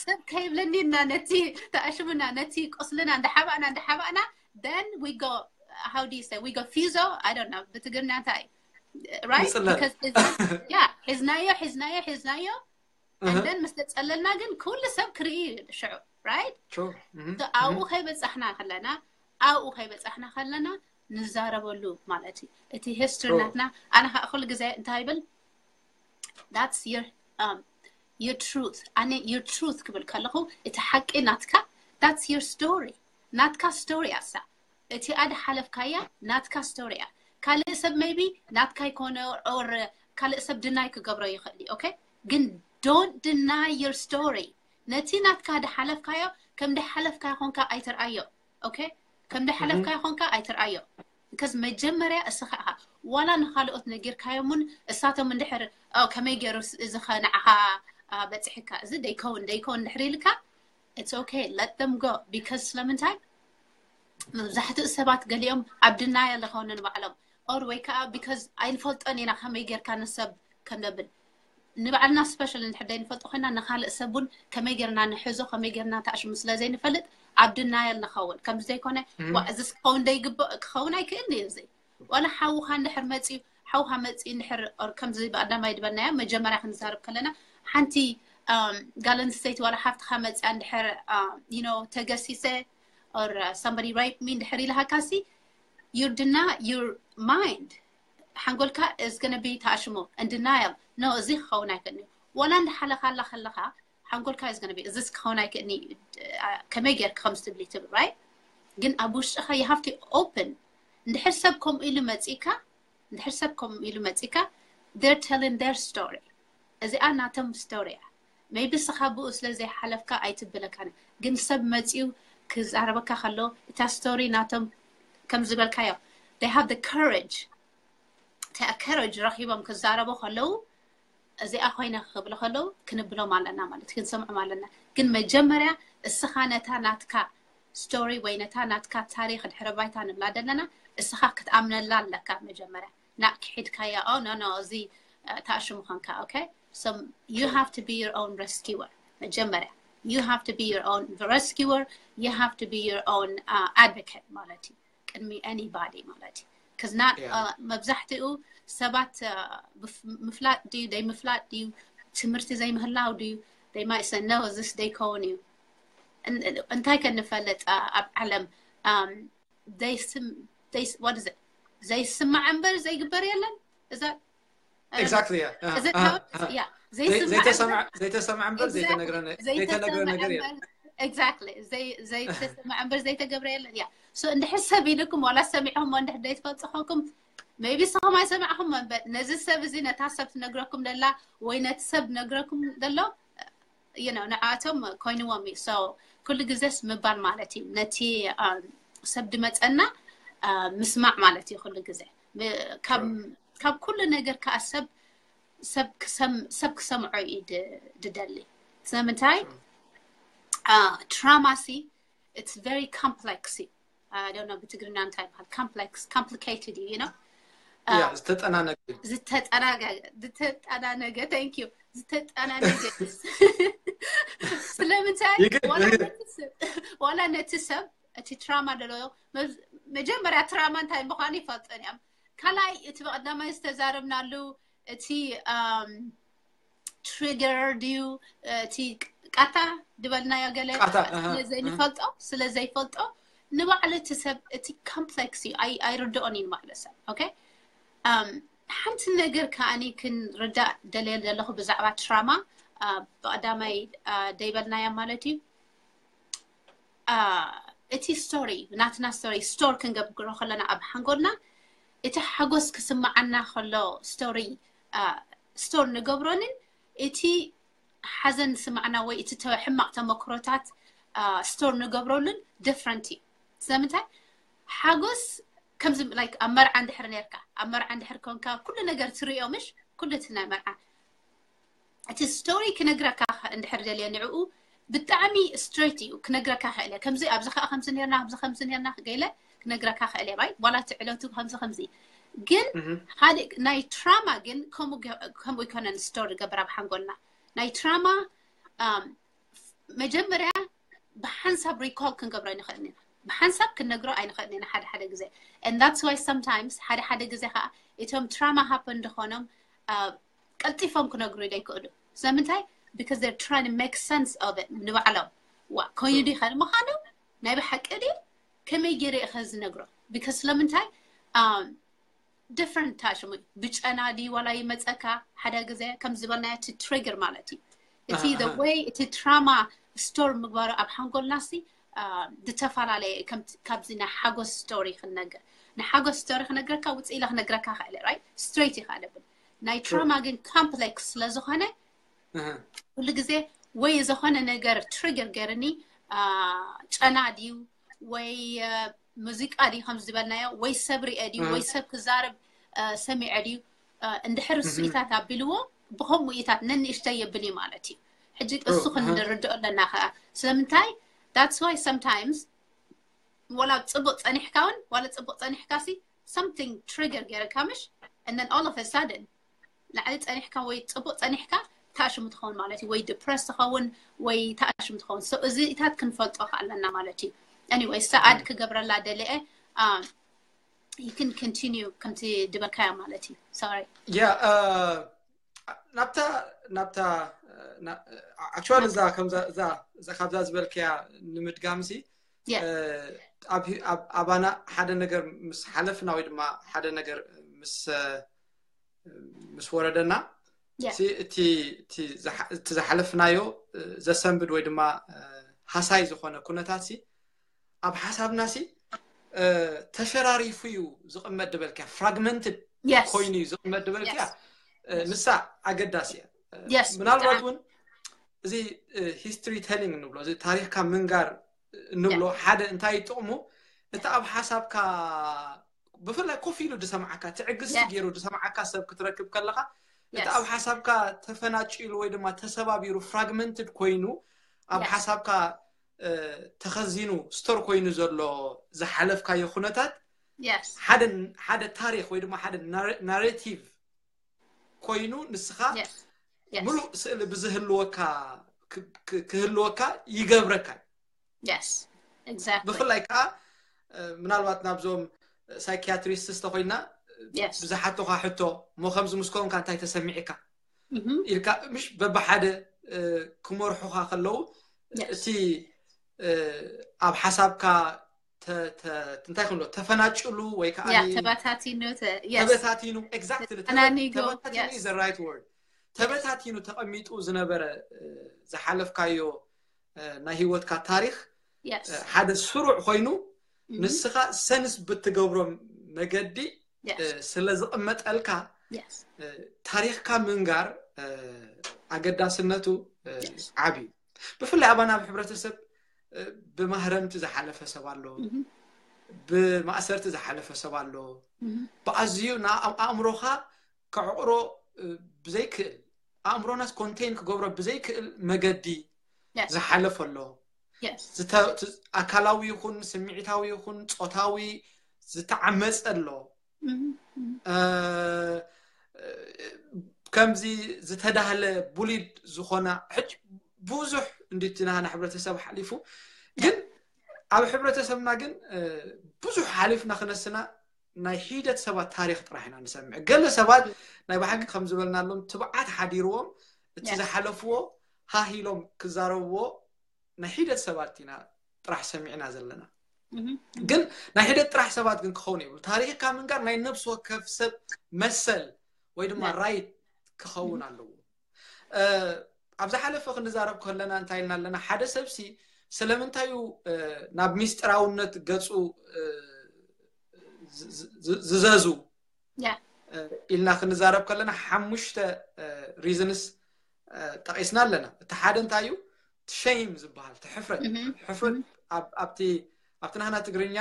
ሰብ ከይብለኒ እና ነቲ ተኣሽሙና ነቲ ቁስልና እንዳሓባእና እንዳሓባእና then we go how do you say we go fuso I don't know ብትግርኛ እንታይ right yeah ሒዝናዮ ሒዝናዮ ሒዝናዮ and then ምስ ተፀለልና ግን ኩሉ ሰብ ክርኢ ሽዑ right ኣብኡ ከይበፃሕና ከለና ኣብኡ ከይበፃሕና ከለና ንዛረበሉ ማለት እዩ። እቲ history ናትና ኣነ ከዓ ኩሉ ግዜ እንታይ ይብል that's your um, your truth ኣነ your truth ክብል ከለኹ እቲ ሓቂ ናትካ that's your story ናትካ story ኣሳ እቲ ኣደ ሓለፍካያ ናትካ story እያ። ካልእ ሰብ maybe ናትካ ይኮነ or ካልእ ሰብ deny ክገብሮ ይኽእል እዩ። Okay ግን don't deny your story ነቲ ናትካ ድሓለፍካዮ ከም ድሓለፍካዮ ኮንካ ኣይትርኣዮ። Okay ከም ድሓለፍካዮ ኮንካ ኣይትርኣዮ። Because መጀመርያ እስኻ ኢኻ ዋላ ንኻልኦት ነጊርካዮም እውን እሳቶም እንድሕር ከመይ ገይሩ እዚ ኸ ንዓኻ በፂሕካ እዚ ደይከውን ደይከውን እንድሕር ኢልካ it's okay let them go because ስለምንታይ መብዛሕትኡ ሰባት ገሊኦም ኣብ denial ይኾኑ ንባዕሎም or ወይ ከዓ because ኣይንፈልጦን ኢና ከመይ ጌርካ ንሰብ ከም ነብል ንባዕልና special እንድሕር ዘይንፈልጦ ኮይና ንካልእ ሰብ እውን ከመይ ጌርና ንሕዞ ከመይ ጌርና ተኣሽሙ ስለ ዘይንፈልጥ ኣብ denial ንኸውን ከምዚ ዘይኮነ ዋ እዚስ ክኸውን ደይግብኦ ክኸውን ኣይክእልን እዩ እዚ ዋላ ሓውኻ እንድሕር መፅዩ ሓውኻ መፅዩ እንድሕር or ከምዚ ብኣዳማይ ድበልናዮ መጀመርያ ክንዛረብ ከለና ሓንቲ ጓል ኣንስተይቲ ዋላ ሓፍትኻ መፅያ እንድሕር you know ተገሲሰ or somebody rape me እንድሕር ኢልሃካሲ you're deny your mind ሓንጎልካ is gonna be ተኣሽሞ and denial no እዚ ክኸውን ኣይክእልን እዩ ዋላ እንዳሓለኻላ ከለኻ ሓንጎልካ is gonna be እዚስ ክኸውን ኣይክእልን እዩ ከመይ ጌርክ ከምዚ ትብሊ ትብል right ግን ኣብ ውሽጥኻ you have to open እንድሕር ሰብ ከምኡ ኢሉ መፂካ እንድሕር ሰብ ከምኡ ኢሉ መፂካ they're telling their story እዚኣ ናቶም story እያ maybe ስኻ ብኡ ስለ ዘይሓለፍካ ኣይትብለካን ግን ሰብ መፂኡ ክዛረበካ ከሎ እታ story ናቶም ከም ዝበልካዮ they have the courage እታ courage ረኺቦም ክዛረቡ ከለዉ እዚኣ ኮይነ ክብሉ ከለዉ ክንብሎም ኣለና ማለት ክንሰምዖም ኣለና ግን መጀመርያ እስኻ ነታ ናትካ story ወይ ነታ ናትካ ታሪክ ድሕረ ባይታ ንብላ ዘለና እስኻ ክትኣምነላ ኣለካ መጀመርያ ናዕ ክሒድካያ ኦ no no እዚ ተኣሽሙ ኾንካ okay so you have to be your own rescuer መጀመርያ you have to be your own rescuer you have to be your own uh, advocate ማለት እዩ ቅድሚ anybody ማለት እዩ because not መብዛሕትኡ ሰባት ምፍላጥ ድዩ ደይ ምፍላጥ ድዩ ትምህርቲ ዘይምህላው ድዩ they might say no this ደይከውን እዩ እንታይ ከንፈልጥ ኣብ ዓለም ዘይስማዕ እምበር ዘይግበር የለን እዛ exactly yeah. ዘይተሰማዕ እምበር ዘይተነግረ ነገር የለን exactly ዘይተሰማዕ እምበር ዘይተገብረ የለን ያ so እንድሕር ሰብ ኢልኩም ዋላ ሰሚዕኹም እንድሕር ዘይትፈልጡ ኾንኩም maybe ስኹም ኣይሰማዕኹም እምበር ነዚ ሰብ እዚ ነታ ሰብ ትነግረኩም ደላ ወይ ነቲ ሰብ ነግረኩም ደሎ you know ንዓቶም ኮይንዎም እዩ so ኩሉ ግዜስ ምባል ማለት እዩ ነቲ ሰብ ድመፀና ምስማዕ ማለት እዩ ኩሉ ግዜ ካብ ኩሉ ነገር ከዓ ሰብ ሰብ ክሰምዖ እዩ ድደሊ ስለምንታይ trauma ሲ it's very complex እዩ I don't know ብትግርኛ እንታይ ይበሃል complex complicated እዩ you know ዝተጠናነገ ዝተጠናነገ thank you ዝተጠናነገ ስለምንታይ ዋላ ነቲ ሰብ እቲ trauma ደሎ መጀመርያ trauma እንታይ ምዃኑ ይፈልጠን እዮም ካልኣይ እቲ ብቀዳማይ ዝተዛረብናሉ እቲ trigger ድዩ እቲ ቃታ ድበልናዮ ገለ ስለ ዘይንፈልጦ ስለ ዘይፈልጦ ንባዕሉ እቲ ሰብ እቲ complex እዩ ኣይርድኦን እዩ ንባዕሉ ሰብ okay ሓንቲ ነገር ከዓኒ ክንርዳእ ደልየ ዘለኹ ብዛዕባ trauma ብቀዳማይ ደይበልናያ ማለት እዩ እቲ story ናትና story store ክንገብሮ ከለና ኣብ ሓንጎልና እቲ ሓጎስ ክስምዓና ከሎ story store ንገብሮንን እቲ ሓዘን ዝስምዓና ወይ እቲ ሕማቕ ተመክሮታት store ንገብረሉን different እዩ ስለምንታይ ሓጎስ ከምዚ like ኣብ መርዓ እንድሕር ነርካ ኣብ መርዓ እንድሕር ኮንካ ኩሉ ነገር ትሪኦ ምሽ ኩሉ እቲ ናይ መርዓ እቲ story ክነግረካ እንድሕር ደልየ ንዕኡ ብጣዕሚ straight እዩ ክነግረካ ክእል እየ ከምዚ ኣብዚ ከዓ ከምዚ ነርና ኣብዚ ከምዚ ነርና ገለ ክነግረካ ክእል እየ right ዋላ እቲ ዕለቱ ከምዚ ከምዚ ግን ሓደ ናይ trauma ግን ከምኡ ኣይኮነን store ገብር ኣብ ሓንጎልና ናይ trauma መጀመርያ ብሓንሳብ recall ክንገብሮ ኣይንኽእልን ኢና ብሓንሳብ ክንነግሮ ኣይንኽእልን ኢና ሓደ ሓደ ግዜ and that's why sometimes ሓደ ሓደ ግዜ ከዓ እቶም trauma happen ዝኾኖም ቀልጢፎም ክነግሩ ዘይክእሉ ስለምንታይ because they're trying to make sense of it ንባዕሎም ዋ ኮይኑ ዲ ኸ ምዃኑ ናይ ብሓቂ ዲ ከመይ ገይረ ኢኸ ዝነግሮ because ስለምንታይ different ታሽሙ ብጨና ድዩ ዋላ ይመፀካ ሓደ ግዜ ከም ዝበልናዮ እቲ trigger ማለት እዩ። እቲ the way እቲ trauma store ምግባሩ ኣብ ሓንጎልና ሲ ዝተፈላለየ ካብዚ ናይ ሓጎስ story ክነገር ናይ ሓጎስ story ክነግረካ ውፅእ ኢለ ክነግረካ ክእለ right straight ይኽእለብን ናይ trauma ግን complex ስለዝኾነ ኩሉ ግዜ ወይ ዝኾነ ነገር trigger ገርኒ ጨና ድዩ ወይ ሙዚቃ ድዩ ከም ዝበልናዮ ወይ ሰብ ሪአ ድዩ ወይ ሰብ ክዛረብ ሰሚዐ ድዩ እንድሕር እሱኢታት ኣቢልዎ ብከምኡ ኢታት ነንእሽተይ የብል እዩ ማለት እዩ። ሕጂ እሱ ክንርድኦ ኣለና ከዓ ስለምንታይ that's why sometimes ወላ ፅቡቅ ፀኒሕካ እውን ዋላ ፅቡቅ ፀኒሕካ ሲ something trigger ገይረካ ምሽ and then all of a sudden ላዕሊ ፀኒሕካ ወይ ፅቡቅ ፀኒሕካ ተኣሽሙ ትኸውን ማለት እዩ ወይ depressed ትኸውን ወይ ተኣሽሙ ትኸውን so እዚታት ክንፈልጦ ኣለና ማለት እዩ። Anyway ሰኣድ ክገብረላ ደልየ you can continue ከምቲ ድበልካዮ ማለት እዩ። Sorry yeah ናብታ ናብታ actually እዛ ከምዛ እዛ እዛ ካብዛ ዝበልክያ ንምድጋምሲ Yeah ኣብ ኣብ ኣባና ሓደ ነገር ምስ ሓለፍና ወይ ድማ ሓደ ነገር ምስ ምስ ወረደና Yeah ሲ እቲ እቲ ዝሓ- እቲ ዝሓለፍናዮ ዘሰንብድ ወይ ድማ ሃሳይ ዝኾነ ኩነታት ሲ ኣብ ሓሳብና ሲ ተሸራሪፉ እዩ ዝቕመጥ ድበልክያ fragmented Yes ኮይኑ እዩ ዝቕመጥ ድበልክያ Yes ንሳ ኣገዳሲ እያ Yes ምናልባት እውን እዚ history telling ንብሎ እዚ ታሪክካ ምንጋር እንብሎ ሓደ እንታይ ጥቕሙ እቲ ኣብ ሓሳብካ ብፍላይ ኮፍ ኢሉ ዝሰምዓካ ትዕግስቲ Yeah. ገይሩ ዝሰምዓካ ሰብ ክትረክብ ከለካ እቲ Yes ኣብ ሓሳብካ ተፈናጭሉ ወይ ድማ ተሰባቢሩ fragmented ኮይኑ ኣብ Yes. ሓሳብካ እ፣ ተኸዚኑ store ኮይኑ ዘሎ ዝሓለፍካዮ ኩነታት Yes ሓደ ሓደ ታሪክ ወይ ድማ ሓደ narrative ኮይኑ ንስኻ Yes Yes ሙሉእ ስእሊ ብዝህልወካ ክ- ክ- ክህልወካ ይገብረካ እዩ። Yes Exactly ብፍላይ ከዓ እ፣ ምናልባት ናብዞም psychiatrist ተኮይና Yes ብዝሓቶካ ሕቶ እሞ ከምዚ ምስ ኮንካ እንታይ ተሰሚዕካ Mhm ኢልካ ምሽ በብሓደ እ፣ ክመርሑካ ከለዉ Yes እቲ እ፣ ኣብ ሓሳብካ ተ- ተ- እንታይ ክንብሎ ተፈናጭሉ ወይ ከዓ Yeah ተበታቲኑ ተ- Yes ተበታቲኑ exactly ተናኒጉ፣ ተበታቲኑ yes. is the right word ተበታቲኑ ተቐሚጡ ዝነበረ እ፣ ዝሓለፍካዮ እ፣ ናይ ህይወትካ ታሪክ Yes እ፣ ሓደ ስሩዕ ኮይኑ Mhm ንስኻ ሰንስ ብትገብሮ መገዲ እ፣ Yes ስለ ዝቕመጠልካ Yes እ፣ ታሪክካ ምንጋር እ፣ ኣገዳስነቱ እ፣ Yes ዓብዩ ብፍላይ ኣባና ኣብ ሕብረተሰብ እ፣ ብማህረምቲ ዝሓለፈ ሰብ ኣሎ Mhm ብማእሰርቲ ዝሓለፈ ሰብ ኣሎ Mhm ብኣዝዩ ንኣእምሮኻ ከዕቕሮ እ፣ ብዘይክእል ኣእምሮናስ contain ክገብሮ ብዘይክእል መገዲ Yes ዝሓለፈ ኣሎ Yes ዝተ- ት- ኣካላዊ ይኹን ስምዒታዊ ይኹን ፆታዊ ዝተዓመፀ ኣሎ Mhm Mhm እ፣ ከምዚ ዝተዳህለ bullied ዝኾና ሕጂ ብዙሕ እንዲቲ ናህና ሕብረተሰብ ሓሊፉ ግን ኣብ ሕብረተሰብና ግን እ፣ ብዙሕ ሓሊፍና ክነስና ናይ ሒደት ሰባት ታሪክ ጥራሕ ኢና ንሰምዕ ገለ ሰባት ናይ ብሓቂ ከም ዝበልናሎም ትብዓት ሓዲርዎም እቲ Yes ዝሓለፍዎ ሃሂሎም ክዛረብዎ ናይ ሒደት ሰባት ኢና ጥራሕ ሰሚዕና ዘለና Mhm ግን ናይ ሒደት ጥራሕ ሰባት ግን ክኸውን የብሉ ታሪክካ ምንጋር ናይ ነብሲ ወከፍ ሰብ መሰል ወይ ድማ Yeah. right ክኸውን ኣለዎ እ፣ ኣብ ዝሓለፈ ክንዛረብ ከለና እንታይ ኢልና ኣለና ሓደ ሰብሲ ስለምንታዩ እ፣ ናብ ሚስጥራውነት ገፁ እ፣ ዝ- ዝ- ዝ- ዝዘዙ Yeah እ፣ ኢልና ክንዛረብ ከለና ሓሙሽተ reasons ጠቂስና ኣለና እቲ ሓደ እንታይ እዩ shame ዝበሃል እቲ ሕፍረት Mhm ሕፍረት Mhm ኣብ- ኣብቲ ኣብቲ ናህና ትግርኛ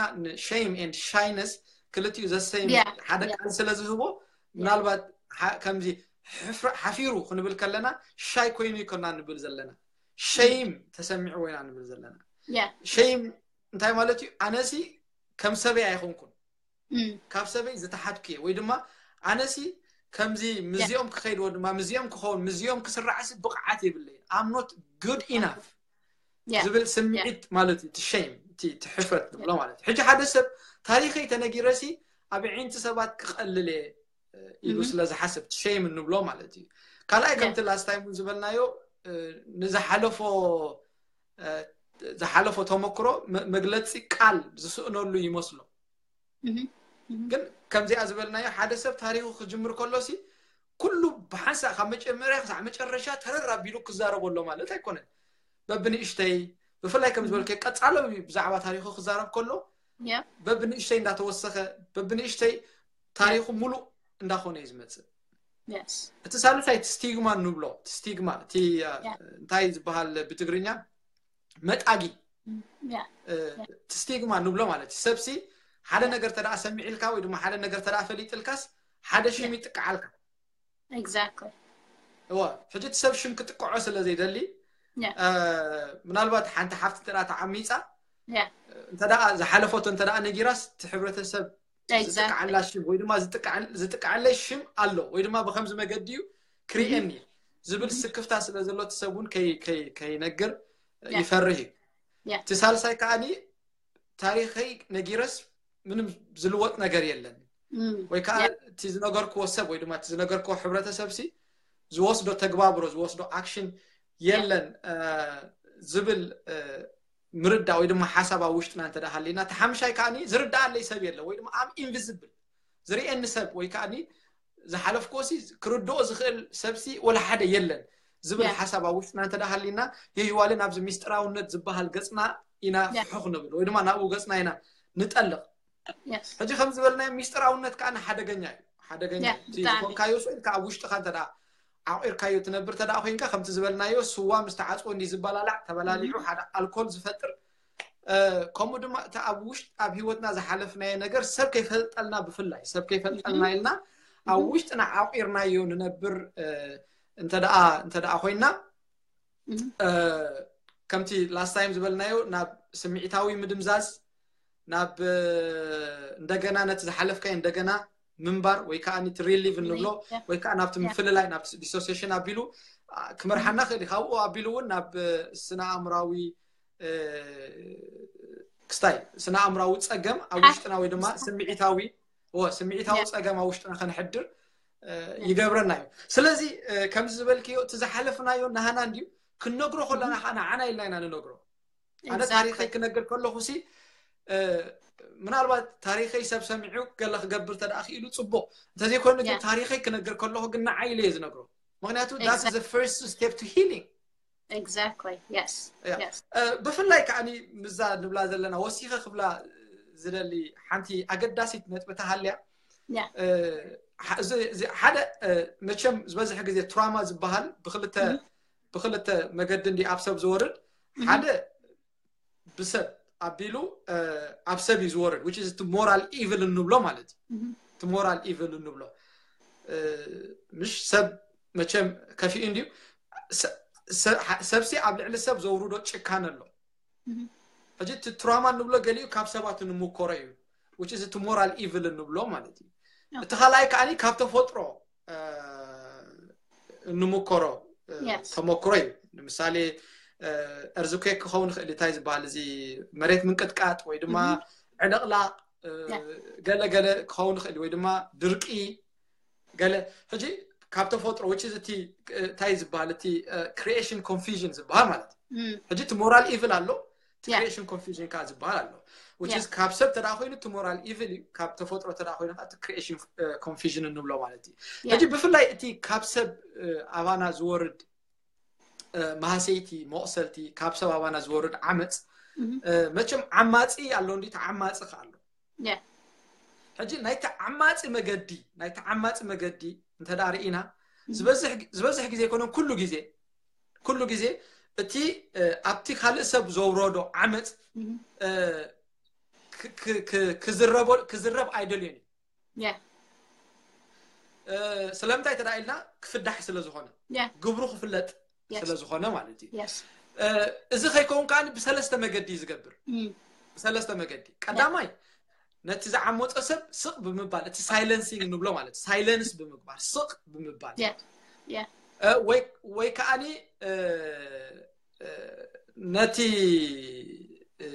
shame and shyness ክልቲኡ ዘሰይም Yeah ሓደ Yeah ቃል ስለ ዝህቦ ምናልባት ሓ- ከምዚ ሕፍረ- ሓፊሩ ክንብል ከለና ሻይ ኮይኑ ይኮና ንብል ዘለና shame ተሰሚዕዎ ኢና ንብል ዘለና Yeah shame እንታይ ማለት እዩ ኣነሲ ከም ሰበይ ኣይኮንኩን Mm ካብ ሰበይ ዝተሓትኩ እየ ወይ ድማ ኣነሲ ከምዚ ምዚኦም ክኸይድዎ ድማ ምዚኦም ክኸውን ምዚኦም ክስራዕሲ ብቕዓት የብለይን I'm not good enough Yeah ዝብል ስምዒት ማለት እዩ እቲ shame እቲ እቲ ሕፍረት ንብሎ ማለት እዩ ሕጂ ሓደ ሰብ ታሪኸይ ተነጊረሲ ኣብ ዕንቲ ሰባት ክቐልል እየ ኢሉ Mhm ስለ ዝሓስብ እቲ shame እንብሎ ማለት እዩ ካልኣይ Yeah ከምቲ last time እውን ዝበልናዮ እ፣ ንዝሓለፎ እ፣ ዝሓለፎ ተመክሮ መ- መግለፂ ቃል ዝስእነሉ ይመስሎ Mhm ግን ከምዚኣ ዝበልናዮ ሓደ ሰብ ታሪኹ ክጅምር ከሎ ሲ ኩሉ ብሓንሳእ ካብ መጀመርያ ክሳዕ መጨረሻ ተረር ኣቢሉ ክዛረቦ ኣሎ ማለት ኣይኮነን። በብንእሽተይ ብፍላይ ከም ዝበልከ ቀጻሎ እዩ ብዛዕባ ታሪኹ ክዛረብ ከሎ Yeah. በብንእሽተይ እንዳተወሰኸ በብንእሽተይ ታሪኹ ሙሉእ እንዳኾነ እዩ ዝመጽእ። Yes. እቲ ሳልሳይ እቲ ስቲግማ ንብሎ እቲ ስቲግማ እቲ እ፣ Yeah. እንታይ ዝበሃል ብትግርኛ መጣጊ Yeah. እ፣ እቲ ስቲግማ ንብሎ ማለት እዩ። ሰብሲ ሓደ ነገር ተደኣ ሰሚዕልካ ወይ ድማ ሓደ ነገር ተደኣ ፈሊጥልካስ ሓደ ሽም ይጥቅዓልካ። Exactly. እወ ሕጂ እቲ ሰብ ሽም ክጥቅዖ ስለ ዘይደሊ Yeah. እ፣ ምናልባት ሓንቲ ሓፍቲ እንተ ተዓሚፃ Yeah. እንተ ዝሓለፈቶ እንተ ነጊራስ እቲ ሕብረተሰብ Exactly. ዝጥቅዓላ ሽም ወይ ድማ ዝጥቅዓል- ዝጥቅዓለይ ሽም ኣሎ ወይ ድማ ብከምዚ መገዲ እዩ ክርእየኒ ዝብል ስክፍታ ስለ ዘሎ እቲ ሰብ እውን ከይ- ከይ- ከይነግር Yeah. ይፈርህ እዩ። Yeah. እቲ ሳልሳይ ከዓኒ ታሪኸይ ነጊረስ ምንም ዝልወጥ ነገር የለን Mm. ወይ ከዓ Yeah. እቲ ዝነገርክዎ ሰብ ወይ ድማ እቲ ዝነገርክዎ ሕብረተሰብ ሲ ዝወስዶ ተግባብሮ ዝወስዶ ኣክሽን የለን እ፣ ዝብል እ፣ ምርዳእ ወይ ድማ ሓሳብ ኣብ ውሽጥና እንተ ደኣ ሃሊና እቲ ሓምሻይ ከዓኒ ዝርዳኣለይ ሰብ የለ ወይ ድማ ኣም ኢንቪዝብል ዝርእየኒ ሰብ ወይ ከዓኒ ዝሓለፍክዎ ሲ ክርድኦ ዝኽእል ሰብሲ ወላ ሓደ የለን ዝብል Yeah. ሓሳብ ኣብ ውሽጥና እንተ ደኣ ሃሊና የህዋልን ኣብዚ ሚስጥራውነት ዝበሃል ገጽና ኢና Yeah. ፍሑኽ ንብል ወይ ድማ ናብኡ ገጽና ኢና ንጠልቕ። Yes. ሕጂ ከም ዝበልናዮ ሚስጥራውነት ከዓ ሓደገኛ እዩ። ሓደገኛ Yeah, እዩ። እቲ ብጣዕሚ። ዝኾንካዮ ስእልካ ኣብ ውሽጥኻ እንተ ደኣ ዓቂርካዮ ትነብር እንተ ደኣ ኮይንካ ከምቲ ዝበልናዮ ስዋ ምስ ተዓፅዎ እንዲ ዝበላላዕ ተበላሊዑ ሓደ ኣልኮል ዝፈጥር እ፣ ከምኡ ድማ እቲ ኣብ ውሽጥ ኣብ ህይወትና ዝሓለፍናዮ ነገር ሰብ ከይፈልጠልና ብፍላይ ሰብ ከይፈልጠልና ኢልና ኣብ ውሽጥና ዓቂርናዮ ንነብር እ፣ እንተ ደኣ እንተ ደኣ ኮይንና Mhm. እ፣ ከምቲ ላስት ታይም ዝበልናዮ ናብ ስምዒታዊ ምድምዛዝ ናብ እ፣ እንደገና ነቲ ዝሓለፍካዮ እንደገና ምንባር ወይ ከዓ እቲ ሪሊቭ እንብሎ Yeah. ወይ ከዓ ናብቲ Yeah. ምፍልላይ ናብቲ ዲሶሲሽን ኣቢሉ ኣ፣ ክመርሓና ክእል እዩ። ካብኡ ኣቢሉ እውን ናብ እ፣ ስነ ኣእምራዊ እ፣ ክስታይ ስነ ኣእምራዊ ፀገም ኣብ ሓ- ውሽጥና ወይ ድማ ስምዒታዊ እወ ስምዒታዊ Yeah. ፀገም ኣብ ውሽጥና ከነሕድር እ፣ Yeah. ይገብረና እዩ። ስለዚ እ፣ ከምዚ ዝበልክዮ እቲ ዝሓለፍናዮ ናሃና እንድዩ ክንነግሮ ከለና ከዓ ንዓና ኢልና ኢና ንነግሮ። ኣነ Exactly. ታሪኸይ ክነግር ከለኹ ሲ እ፣ ምናልባት ታሪኸይ ሰብ ሰሚዑ ገለ ክገብር ተደኣ ክኢሉ ፅቡቅ እንተዘይኮይኑ ግን Yeah. ታሪኸይ ክነግር ከለኹ ግን ንዓይ ኢለ እየ ዝነግሮ። ምክንያቱ that's Exactly. the first step to healing። Exactly. Yes. Yeah. Yes. እ፣ ብፍላይ ከዓኒ ምዛ ንብላ ዘለና ወሲኸ ክብላ ዝደሊ ሓንቲ ኣገዳሲት ነጥቢ ተሃልያ Yeah. እ፣ ሓ- እዚ- እዚ ሓደ እ፣ መቸም ዝበዝሕ ግዜ ትራማ ዝበሃል ብክልተ Mhm. ብክልተ መገዲ እንዲ ኣብ ሰብ ዝወርድ Mhm. ሓደ ብሰብ ኣቢሉ እ፣ ኣብ ሰብ እዩ ዝወርድ which is እቲ ሞራል ኢቭል እንብሎ ማለት እዩ። Mhm. እቲ ሞራል ኢቭል እንብሎ እ፣ ምሽ ሰብ መቸም ከፊኡ እንድዩ ሰ- ሰ- ሓ- ሰብሲ ኣብ ልዕሊ ሰብ ዘውርዶ ጭካነ ኣሎ። Mhm. ሕጂ እቲ ትራማ እንብሎ ገሊኡ ካብ ሰባት እንምኮሮ እዩ which is እቲ ሞራል ኢቭል እንብሎ ማለት እዩ። Okay. እቲ ካልኣይ ከዓኒ ካብ ተፈጥሮ እ፣ እንምኮሮ እ፣ Yes. ተመክሮ እዩ። ንምሳሌ እርዝኩዌክ ክኸውን ይኽእል እንታይ ዝበሃል እዚ መሬት ምንቅጥቃጥ ወይ ድማ Mhm. ዕልቕላቕ እ፣ Yeah. ገለ ገለ ክኸውን ይኽእል ወይ ድማ ድርቂ ገለ ሕጂ ካብ ተፈጥሮ which is እቲ እ፣ እንታይ ዝበሃል እቲ ክሪኤሽን ኮንፊዥን ዝበሃል ማለት እዩ። Mm. ሕጂ እቲ ሞራል ኢቭል ኣሎ እቲ Yeah. ክሪኤሽን ኮንፊዥን ከዓ ዝበሃል ኣሎ which Yeah. is ካብ ሰብ ተደኣ ኮይኑ እቲ ሞራል ኢቭል እዩ ካብ ተፈጥሮ ተደኣ ኮይኑ ከዓ እቲ ክሪኤሽን ኮንፊዥን እንብሎ ማለት እዩ። Yeah. ሕጂ ብፍላይ እቲ ካብ ሰብ እ፣ ኣባና ዝወርድ እ፣ ማህሰይቲ መቑሰልቲ ካብ ሰብ ኣባና ዝወርድ ዓመፅ Mhm. እ፣ መቸም ዓማፂ ኣሎ እንዲ ተዓማፂ ከዓ ኣሎ። Yeah. ሕጂ ናይ ተዓማፂ መገዲ ናይ ተዓማፂ መገዲ እንተ ደኣ ርኢና ዝበዝሕ ዝበዝሕ ግዜ ኣይኮነን ኩሉ ግዜ ኩሉ ግዜ እቲ እ፣ ኣብቲ ካልእ ሰብ ዘውረዶ ዓመፅ Mhm. እ፣ ክ- ክ- ክ- ክዝረቦ- ክዝረብ ኣይደልዮን እዩ። Yeah. እ፣ ስለምንታይ ተዳ ኢልና ክፍዳሕ ስለ ዝኾነ Yeah. ግብሩ ክፍለጥ Yes. ስለ ዝኾነ ማለት እዩ። Yes. እ፣ እዚ ከይከውን ከዓ ብሰለስተ መገዲ እዩ ዝገብር። Mm. ብሰለስተ መገዲ ቀዳማይ ነቲ ዝዓመፆ ሰብ ስቕ ብምባል እቲ ሳይለንሲንግ ንብሎ ማለት ሳይለንስ ብምግባር ስቕ ብምባል Yeah. Yeah. እ፣ ወይ ወይ ከዓኒ እ፣ እ፣ ነቲ እ፣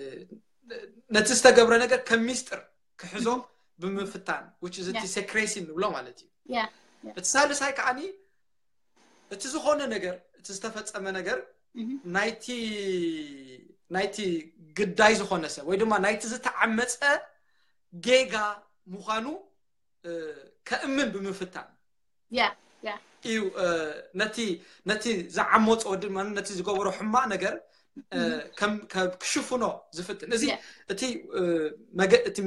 ነቲ ዝተገብረ ነገር ከም ሚስጥር ክሕዞ ብምፍታን which is እቲ Yeah. ሴክሬሲ ንብሎ ማለት እዩ። Yeah. እቲ ሳልሳይ ከዓኒ እቲ ዝኾነ ነገር እቲ ዝተፈጸመ ነገር Mhm. ናይቲ ናይቲ ግዳይ ዝኾነ ሰብ ወይ ድማ ናይቲ ዝተዓመፀ ጌጋ ምዃኑ ከእምን ብምፍታን yeah yeah እዩ። ነቲ ነቲ ዝዓመፆ ወዲ ነቲ ዝገበሮ ሕማቕ ነገር ክሽፍኖ ዝፍትን። እዚ እቲ እቲ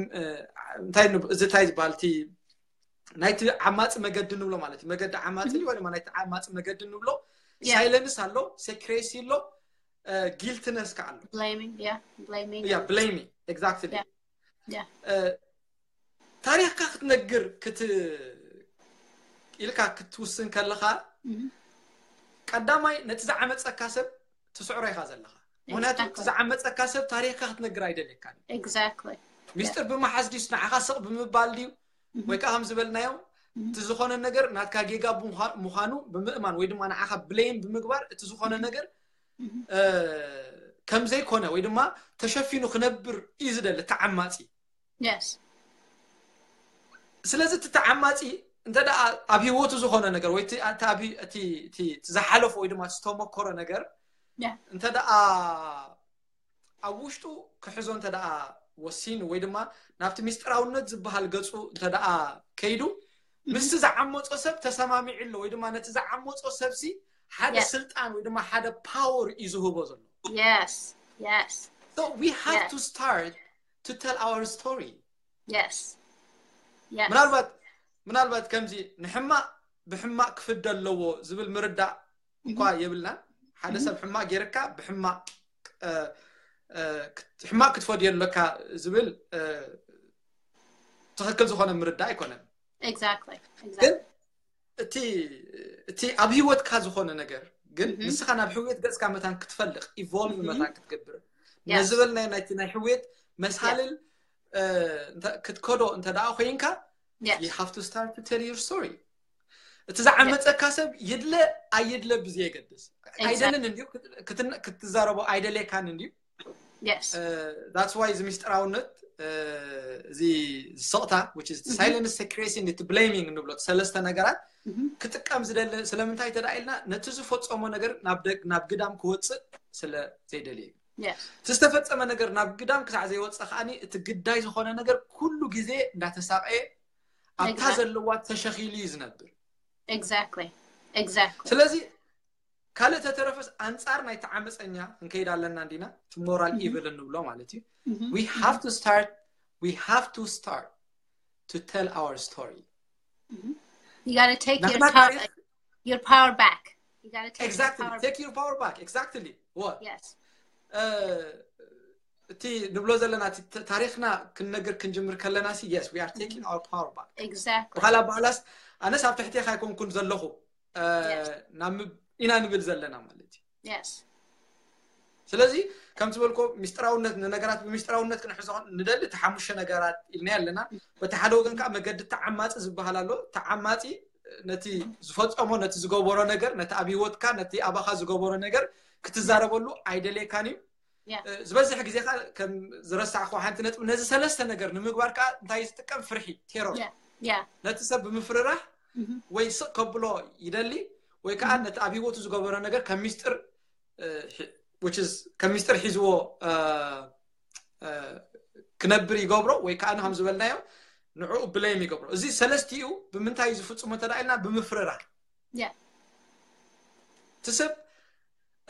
እንታይ እዚ እንታይ ዝበሃል እቲ ናይቲ ዓማፂ መገዲ ንብሎ ማለት እዩ። መገዲ ዓማፂ ወይ ድማ ናይቲ ዓማፂ መገዲ ንብሎ። ሳይለንስ ኣሎ፣ ሴክሬሲ ኣሎ፣ ጊልትነስ ከ ኣሎ። blaming yeah blaming yeah blaming exactly። ታሪኽካ ክትነግር ክት ኢልካ ክትውስን ከለኻ ቀዳማይ ነቲ ዝዓመፀካ ሰብ ትስዕሮ ኢኻ ዘለኻ። ምክንያቱ እቲ ዝዓመፀካ ሰብ ታሪኽካ ክትነግር ኣይደልየካን። exactly ሚስጥር ብምሓዝ ድዩስ ንዓኻ ስቕ ብምባል ድዩ? ወይ ከዓ ከም ዝበልናዮ እቲ ዝኾነ ነገር ናትካ ጌጋ ምዃኑ ብምእማን ወይ ድማ ንዓኻ blame ብምግባር እቲ ዝኾነ ነገር ከም ዘይኮነ ወይ ድማ ተሸፊኑ ክነብር እዩ ዝደሊ ተዓማፂ። yes ስለዚ እቲ ተዓማፂ እንተ ደኣ ኣብ ህይወቱ ዝኾነ ነገር ወይ እቲ ዝሓለፎ ወይ ድማ ዝተመኮረ ነገር yeah እንተ ደኣ ኣብ ውሽጡ ክሕዞ እንተ ደኣ ወሲኑ ወይ ድማ ናብቲ ሚስጥራውነት ዝበሃል ገፁ እንተ ደኣ ከይዱ ምስቲ ዝዓመፆ ሰብ ተሰማሚዑ ኣሎ ወይ ድማ ነቲ ዝዓመፆ ሰብሲ ሓደ Yes. ስልጣን ወይ ድማ ሓደ power እዩ ዝህቦ ዘሎ። yes yes So we have Yeah. to start to tell our story. yes yes ምናልባት ምናልባት ከምዚ ንሕማቕ ብሕማቕ ክፍደ ኣለዎ ዝብል ምርዳእ እኳ የብልናን። ሓደ ሰብ ሕማቕ ጌርካ ብሕማቕ እ፣ እ፣ ክት- ሕማቕ ክትፈድዮ ኣለካ ዝብል እ፣ ትኽክል ዝኾነ ምርዳእ ኣይኮነን። exactly ግን exactly እቲ እቲ ኣብ ህይወትካ ዝኾነ ነገር ግን Mhm. ንስኻ ናብ ህውየት ገጽካ መታን ክትፈልቕ ኢቮልቭ Mhm. መታን ክትገብር Yes. ነዚ በልናዮ ናይቲ ናይ ህውየት መሳልል እ፣ እንተ- ክትከዶ እንተ ደኣ ኮይንካ yes you have to start to tell your story። እቲ ዝዓመፀካ ሰብ ይድለ ኣይድለ ብዘየገድስ Exactly. ኣይደልን እንድዩ ክት- ክትን- ክትዛረቦ ኣይደልየካን እንድዩ። yes That's why እዚ ሚስጥራውነት እ፣ እዚ ዝስቕታ which is silence secrecy and blaming እንብሎ እቲ ሰለስተ ነገራት Mhm. ክጥቀም ዝደሊ ስለምንታይ ተዳ ኢልና ነቲ ዝፈፀሞ ነገር ናብ ደግ ናብ ግዳም ክወፅእ ስለ ዘይደልየ እዩ። yes እቲ ዝተፈፀመ ነገር ናብ ግዳም ክሳዕ ዘይወፅእ ከዓኒ እቲ ግዳይ ዝኾነ ነገር ኩሉ ግዜ እንዳተሳቀየ ኣብታ Exactly. ዘለዋ ተሸኺሉ እዩ ዝነብር። exactly exactly ስለዚ ካልእ ተተረፈስ ኣንፃር ናይቲ ዓመፀኛ ክንከይድ ኣለና እንዲና እቲ ሞራል Mhm. ኢቭል እንብሎ ማለት እዩ። Mhm. We have to start we have to start to tell our story. you gotta take your ንሕና power ታሪኽ your power back you gotta take your Exactly power take your power back exactly what yes እ፣ እቲ ንብሎ ዘለና እቲ ተ- ታሪኽና ክንነግር ክንጅምር ከለና ሲ yes we are taking our power back። exactly በኋላ በኋላስ ኣነስ ኣብ ትሕቴኻ ኣይኮንኩን ዘለኹ እ፣ Yes. ናብ ምብ- ኢና ንብል ዘለና ማለት እዩ። yes ስለዚ ከም ዝበልኮ ሚስጥራውነት ንነገራት ብምስጥራውነት ክንሕዞ ንደሊ እቲ ሓሙሽተ ነገራት ኢልና ኣለና። በቲ ሓደ ወገን ከዓ መገዲ ተዓማፂ ዝበሃል ኣሎ። ተዓማፂ ነቲ ዝፈፀሞ ነቲ ዝገበሮ ነገር ነቲ ኣብ ህይወትካ ነቲ ኣባኻ ዝገበሮ ነገር ክትዛረበሉ ኣይደልየካን እዩ። Yeah. እ፣ ዝበዝሕ ግዜ ከዓ ከም ዝረሳዕኮ ሓንቲ ነጥቢ ነዚ ሰለስተ ነገር ንምግባር ከዓ እንታይ ዝጥቀም ፍርሒ ቴሮር yeah yeah ነቲ ሰብ ብምፍርራሕ Mhm. ወይ ስቕ ከብሎ ይደሊ ወይ ከዓ ነቲ ኣብ ህይወቱ ዝገበሮ ነገር ከም ሚስጥር እ፣ ሒ- which is ከም ሚስጥር ሒዝዎ እ፣ እ፣ ክነብር ይገብሮ ወይ ከዓ ከም ዝበልናዮ ንዕኡ blame ይገብሮ። እዚ ሰለስቲኡ ብምንታይ እዩ ዝፍፅሞ እንተ ኢልና ብምፍርራሕ yeah እቲ ሰብ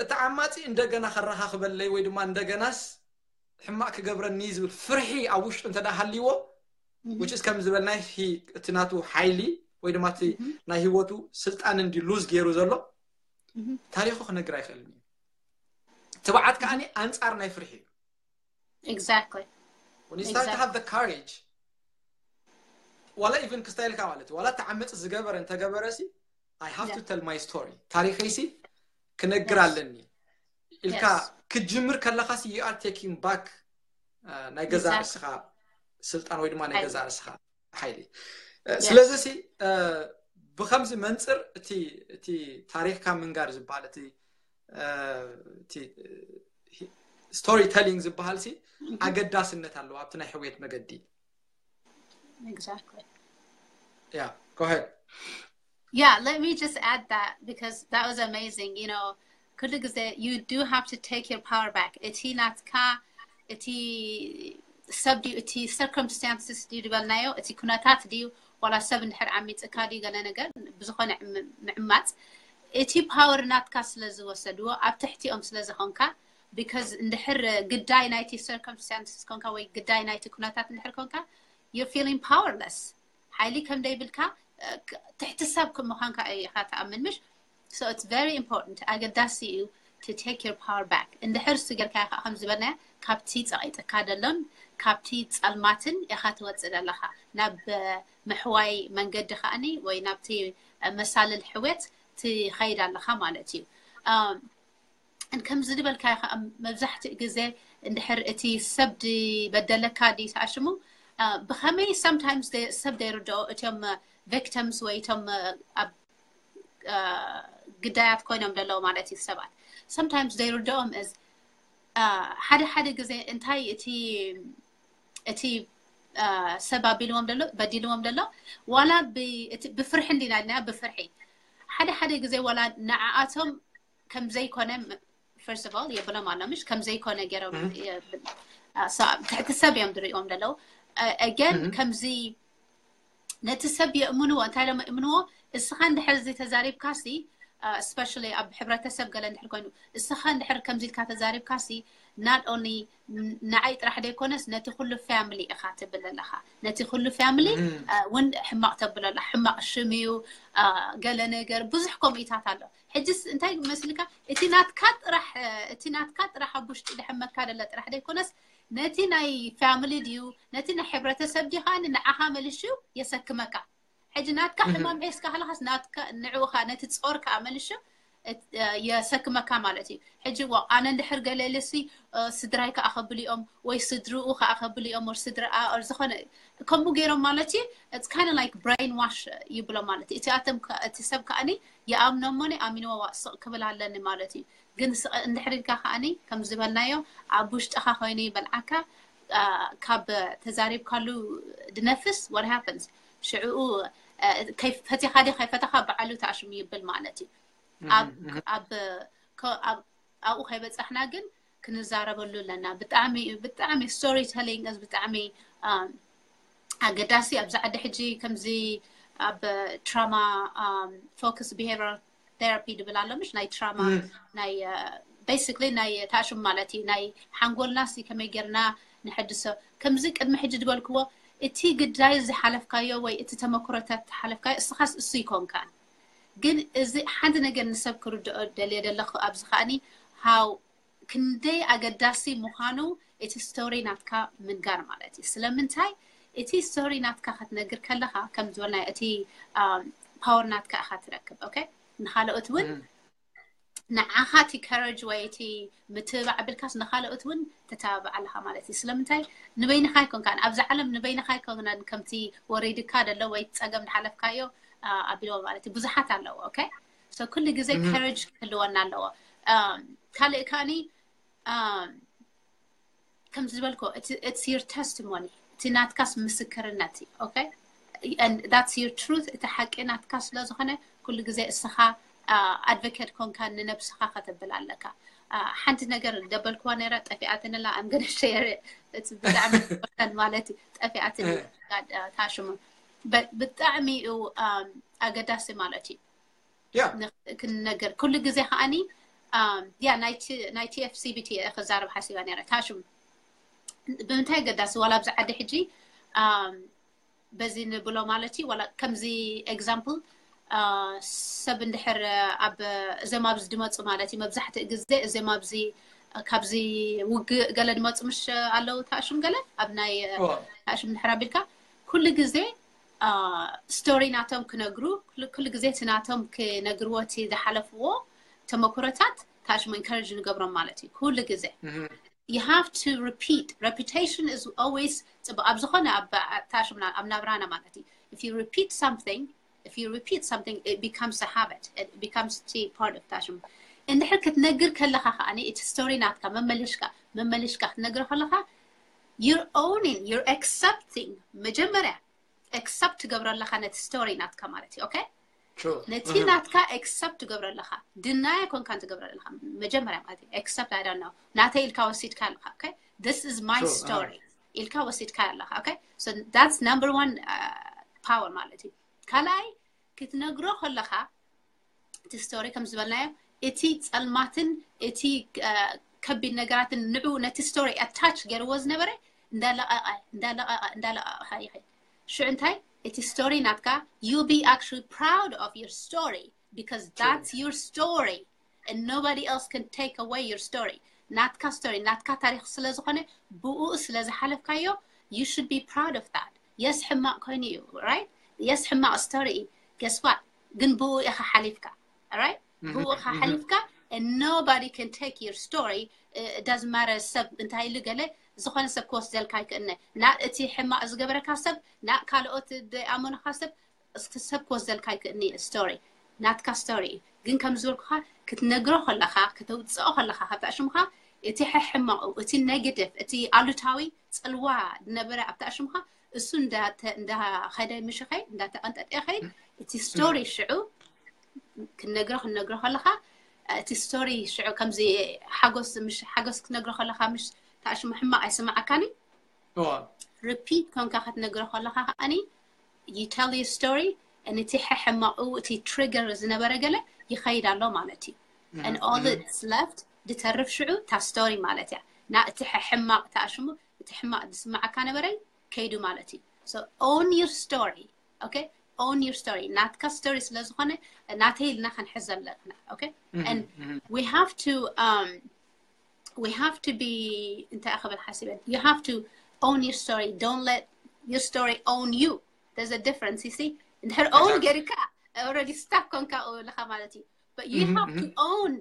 እቲ ዓማፂ እንደገና ከረኻኽበለይ ወይ ድማ እንደገናስ ሕማቕ ክገብረኒ ዝብል ፍርሒ ኣብ ውሽጡ እንተ ሃልይዎ which is ከም ዝበልናይ ሂ- እቲ ናቱ ሓይሊ ወይ ድማ እቲ ናይ ህይወቱ ስልጣን እንዲ ሉዝ ገይሩ ዘሎ Mhm. ታሪኹ ክነግር ኣይኽእልን እዩ። ትብዓት ከዓኒ ኣንፃር ናይ ፍርሒ እዩ። exactly When you start to Exactly. have the courage ዋላ even ክስታይልካ ማለት እዩ ዋላ ተዓመፅ ዝገበረ እንተገበረ ሲ I have to Yeah. tell my story ታሪኸይ ሲ ክነግር Yes. ኣለኒ ኢልካ Yes. ክትጅምር ከለኻ ሲ you are taking back እ፣ ናይ ገዛ Exactly. ርእስኻ ስልጣን ወይ ድማ ናይ ሓይሊ። ገዛ ርእስኻ ሓይሊ እ፣ Yes. ስለዚ ሲ እ፣ ብከምዚ መንፅር እቲ እቲ ታሪኽካ ምንጋር ዝበሃል እቲ እ፣ እቲ ስቶሪ ቴሊንግ ዝበሃል ሲ ኣገዳስነት ኣለዎ ኣብቲ ናይ ሕውየት መገዲ። Exactly. Yeah, go ahead. Yeah, let me just add that because that was amazing. You know, ኩሉ ግዜ you do have to take your power back. እቲ ናትካ እቲ ሰብ ድዩ እቲ circumstances ድዩ ዝበልናዮ፣ እቲ ኩነታት ድዩ፣ ዋላ ሰብ እንድሕር ዓሚፅካ ድዩ ገለ ነገር ብዝኾነ ምዕማፅ፣ እቲ power ናትካ ስለ ዝወሰድዎ፣ ኣብ ትሕቲኦም ስለ ዝኾንካ፣ because እንድሕር ግዳይ ናይቲ circumstances ኮንካ ወይ ግዳይ ናይቲ ኩነታት እንድሕር ኮንካ፣ you're feeling powerless። ሓይሊ ከም ደይብልካ ትሕቲ ሰብ ከም ምዃንካ ኢኻ ትኣምን ምሽ? So it's very important፣ ኣገዳሲ እዩ to take your power back። እንድሕር እሱ ጌርካ ከዓ ከም ዝበልናዮ ካብቲ ፀቒጥካ ደሎን ካብቲ ፀልማትን ኢኻ ትወፅእ ዘለኻ ናብ ምሕዋይ መንገዲ ከዓኒ ወይ ናብቲ መሳልል ሕውየት ትኸይድ ኣለኻ ማለት እዩ። ከምዚ ዝበልካዮ ከዓ መብዛሕትኡ ግዜ እንድሕር እቲ ሰብ ድበደለካ ድዩ ተኣሽሙ ብኸመይ sometimes ሰብ ዘይርድኦ እቶም victims ወይ እቶም ኣብ ግዳያት ኮይኖም ዘለዉ ማለት እዩ ሰባት sometimes ዘይርድኦም is ሓደ ሓደ ግዜ እንታይ እቲ እቲ ሰብ ኣቢልዎም ዘሎ በዲልዎም ዘሎ ዋላ ብፍርሒ እንዲና ኢልና ብፍርሒ ሓደ ሓደ ግዜ ዋላ ንዓኣቶም ከምዘይኮነ first of all የብሎም ኣሎ ምሽ ከምዘይኮነ ገይሮም ትሕቲ ሰብ እዮም ዝርእዎም ዘለዉ again ከምዚ ነቲ ሰብ የእምንዎ እንታይ ኢሎም የእምንዎ እስኻ እንድሕር እዚ ተዛሪብካሲ especially ኣብ ሕብረተሰብ ገለ እንድሕር ኮይኑ እስኻ እንድሕር ከምዚ ኢልካ ተዛሪብካሲ not only ንዓይ ጥራሕ ዘይኮነስ ነቲ ኩሉ family ኢኻ ትብል ኣለኻ ነቲ ኩሉ family እውን ሕማቕ ተብሎ ኣላ ሕማቕ ሽም እዩ ገለ ነገር ብዙሕ ከምኡታት ኣሎ ሕጅስ እንታይ መስልካ እቲ ናትካ ጥራሕ እቲ ናትካ ጥራሕ ኣብ ውሽጢ ድሕመካ ደለ ጥራሕ ዘይኮነስ ነቲ ናይ family ድዩ ነቲ ናይ ሕብረተሰብ ድዩ ከዓ ንዓኻ መልሽ እዩ የሰክመካ ሕጂ ናትካ ሕማም ሒዝካ ከለካስ ናትካ ንዕኡ ከዓ ነቲ ጾር ከዓ መልሽ የሰክመካ ማለት እዩ ሕጂ ዋ ኣነ እንድሕር ገለ ኢለሲ ስድራይ ከዓ ከብሉ እዮም ወይ ስድርኡ ከዓ ከብሉ እዮም ወር ስድርኣ or ዝኾነ ከምኡ ገይሮም ማለት እዩ it's kind of like brainwash ይብሎ ማለት እዩ እቲ ኣተም እቲ ሰብ ከዓኒ ይኣምኖ እሞ ኣሚንዎ ስቕ ክብል ኣለኒ ማለት እዩ ግን ስቕ እንድሕር ኢልካ ከዓኒ ከም ዝበልናዮ ኣብ ውሽጥኻ ኮይኑ ይበልዓካ ካብ ተዛሪብካሉ ድነፍስ what happens ሽዕኡ ፈቲኻ ዲ ከይፈተኻ በዓሉ ተኣሽሙ ይብል ማለት እዩ ኣብ ኣብኡ ከይበፃሕና ግን ክንዛረበሉ ኣለና ብጣዕሚ ብጣዕሚ story telling is ብጣዕሚ ኣገዳሲ ኣብዚ ዓዲ ሕጂ ከምዚ ኣብ trauma focus behavioral therapy ድብል ኣሎ ምሽ ናይ trauma ናይ basically ናይ ታሽም ማለት እዩ ናይ ሓንጎልና ሲ ከመይ ጌርና ንሕድሶ ከምዚ ቅድሚ ሕጂ ዝበልክዎ እቲ ግዳይ ዝሓለፍካዮ ወይ እቲ ተመክሮታት ዝሓለፍካዮ እስኻስ እሱ ይኮንካን ግን እዚ ሓንቲ ነገር ንሰብ ክርድኦ ደልየ ዘለኹ ኣብዚ ከዓኒ how ክንደይ ኣገዳሲ ምዃኑ እቲ story ናትካ ምንጋር ማለት እዩ ስለምንታይ እቲ story ናትካ ክትነግር ከለኻ ከም ዝበልና እቲ power ናትካ ኢኻ ትረክብ okay ንኻልኦት እውን ንዓኻ እቲ courage ወይ እቲ ምትብባዕ ብልካስ ንኻልኦት እውን ተተባብዕ ኣለኻ ማለት እዩ ስለምንታይ ንበይንኻ ኣይኮንካን ኣብዚ ዓለም ንበይንኻ ኣይኮንካን ከምቲ ወሪድካ ደሎ ወይ ጸገም ዝሓለፍካዮ ኣቢልዎ ማለት እዩ ብዙሓት ኣለዎ okay so ኩሉ ግዜ courage ክህልወና ኣለዎ ካልእ ከዓኒ ከም ዝበልኮ it's your testimony እቲ ናትካስ ምስክርነት እዩ okay and that's your truth እቲ ሓቂ ናትካ ስለ ዝኾነ ኩሉ ግዜ እስኻ advocate ኮንካ ንነብስኻ ከተብል ኣለካ ሓንቲ ነገር ደበልክዋ ነራ ጠፊኣትንላ I'm gonna share it ብጣዕሚ ማለት እዩ ጠፊኣትን ታሽሙ ብጣዕሚ እዩ ኣገዳሲ ማለት እዩ ክንነገር ኩሉ ግዜ ከዓኒ ያ ናይ tfcbt ክዛረብ ሓሲባ ነረ ታሽሙ ብምንታይ ገዳሲ ዋላ ኣብዚ ዓዲ ሕጂ በዚ ንብሎ ማለት እዩ ዋላ ከምዚ example ሰብ እንድሕር ኣብ እዞም ኣብዚ ድመፁ ማለት እዩ መብዛሕትኡ ግዜ እዞም ኣብዚ ካብዚ ውግእ ገለ ድመፁ ምሽ ኣለዉ ታእሹም ገለ ኣብ ናይ ታእሹም እንድሕር ኣቢልካ ኩሉ ግዜ story ናቶም ክነግሩ ኩሉ ግዜ እቲ ናቶም ክነግርዎ እቲ ዝሓለፍዎ ተመክሮታት ታእሹም encourage ንገብሮም ማለት እዩ ኩሉ ግዜ you have to repeat reputation is always ፅቡቅ ኣብ ዝኾነ ኣብ ታሽምና ኣብ ናብራና ማለት እዩ if you repeat something if you repeat something it becomes a habit it becomes part of ታሽም እንድሕር ክትነግር ከለካ ከዓ እቲ story ናትካ መመልሽካ መመልሽካ ክትነግር ከለካ you're owning you're accepting መጀመርያ accept ትገብሮ ኣለካ ነቲ story ናትካ ማለት እዩ okay ነቲ ናትካ accept ትገብሮ ኣለካ deny ኮንካን ትገብሮ ኣለካ መጀመርያ ማለት እዩ accept I don't know ናተይ ኢልካ ወሲድካ ኣለካ okay this is my story ኢልካ ወሲድካ ኣለካ። Okay, so that's number one power ማለት እዩ። ካልኣይ ክትነግሮ ከለካ እቲ story ከም ዝበልናዮ እቲ ጸልማትን እቲ ከቢድ ነገራትን ንዑ ነቲ story attach ገይርዎ ዝነበረ እንዳለቐቐ እንዳለቐቐ እንዳለቐቐ ይኸይድ። ሽዑ እንታይ እቲ story ናትካ you be actually proud of your story because that's your story and nobody else can take away your story። ናትካ story ናትካ ታሪክ ስለ ዝኾነ ብኡ ስለ ዝሓለፍካዮ you should be proud of that። Yes ሕማቕ ኮይኑ እዩ right? Yes ሕማቕ story እዩ። Guess what? ግን ብኡ ኢኻ ሓሊፍካ right? ብኡ ኢኻ ሓሊፍካ and nobody can take your story. It doesn't matter ሰብ እንታይ ኢሉ ገለ ዝኾነ ሰብ ክወስደልካ ኣይክእልነ። ና እቲ ሕማቕ ዝገበረካ ሰብ ና ካልኦት ደኣመኑኻ ሰብ እስኪ ሰብ ክወስደልካ ኣይክእልኒ story ናትካ story እዩ። ግን ከም ዝበልኩኻ ክትነግሮ ከለኻ ከተውፅኦ ከለኻ ካብታ ሽምኻ እቲ ሕሕማቑ እቲ negative እቲ ኣሉታዊ ፅልዋ ዝነበረ ኣብታ ሽምኻ እሱ እንዳኸደ ምሽኸይ እንዳተቐንጠጠ ኸይድ እቲ story ሽዑ ክትነግሮ ክትነግሮ ከለኻ እቲ story ሽዑ ከምዚ ሓጎስ ምሽ ሓጎስ ክትነግሮ ከለኻ ምሽ ታሽሙ ሕማቕ ኣይስማዓካኒ repeat ኮንካ ክትነግሮ ከለኻ ከዓኒ you tell your story and እቲ ሕሕማቕ እቲ trigger ዝነበረ ገለ ይኸይድ ኣሎ ማለት እዩ and all it's left ድተርፍ ሽዑ እታ story ማለት እያ ና እቲ ሕሕማቕ ታሽሙ እቲ ሕማቕ ዝስማዓካ ነበረይ ከይዱ ማለት እዩ so own your story okay own your story ናትካ story ስለ ዝኾነ ናተይ ኢልና ክንሕዘ ኣለና okay and we have to um we have to be እንታይ ክብል ሓሲበ you have to own your story don't let your story own you there's a difference you see እንድሕር own ገይርካ already stuck ኮንካ ኣለኻ ማለት እዩ but you have to own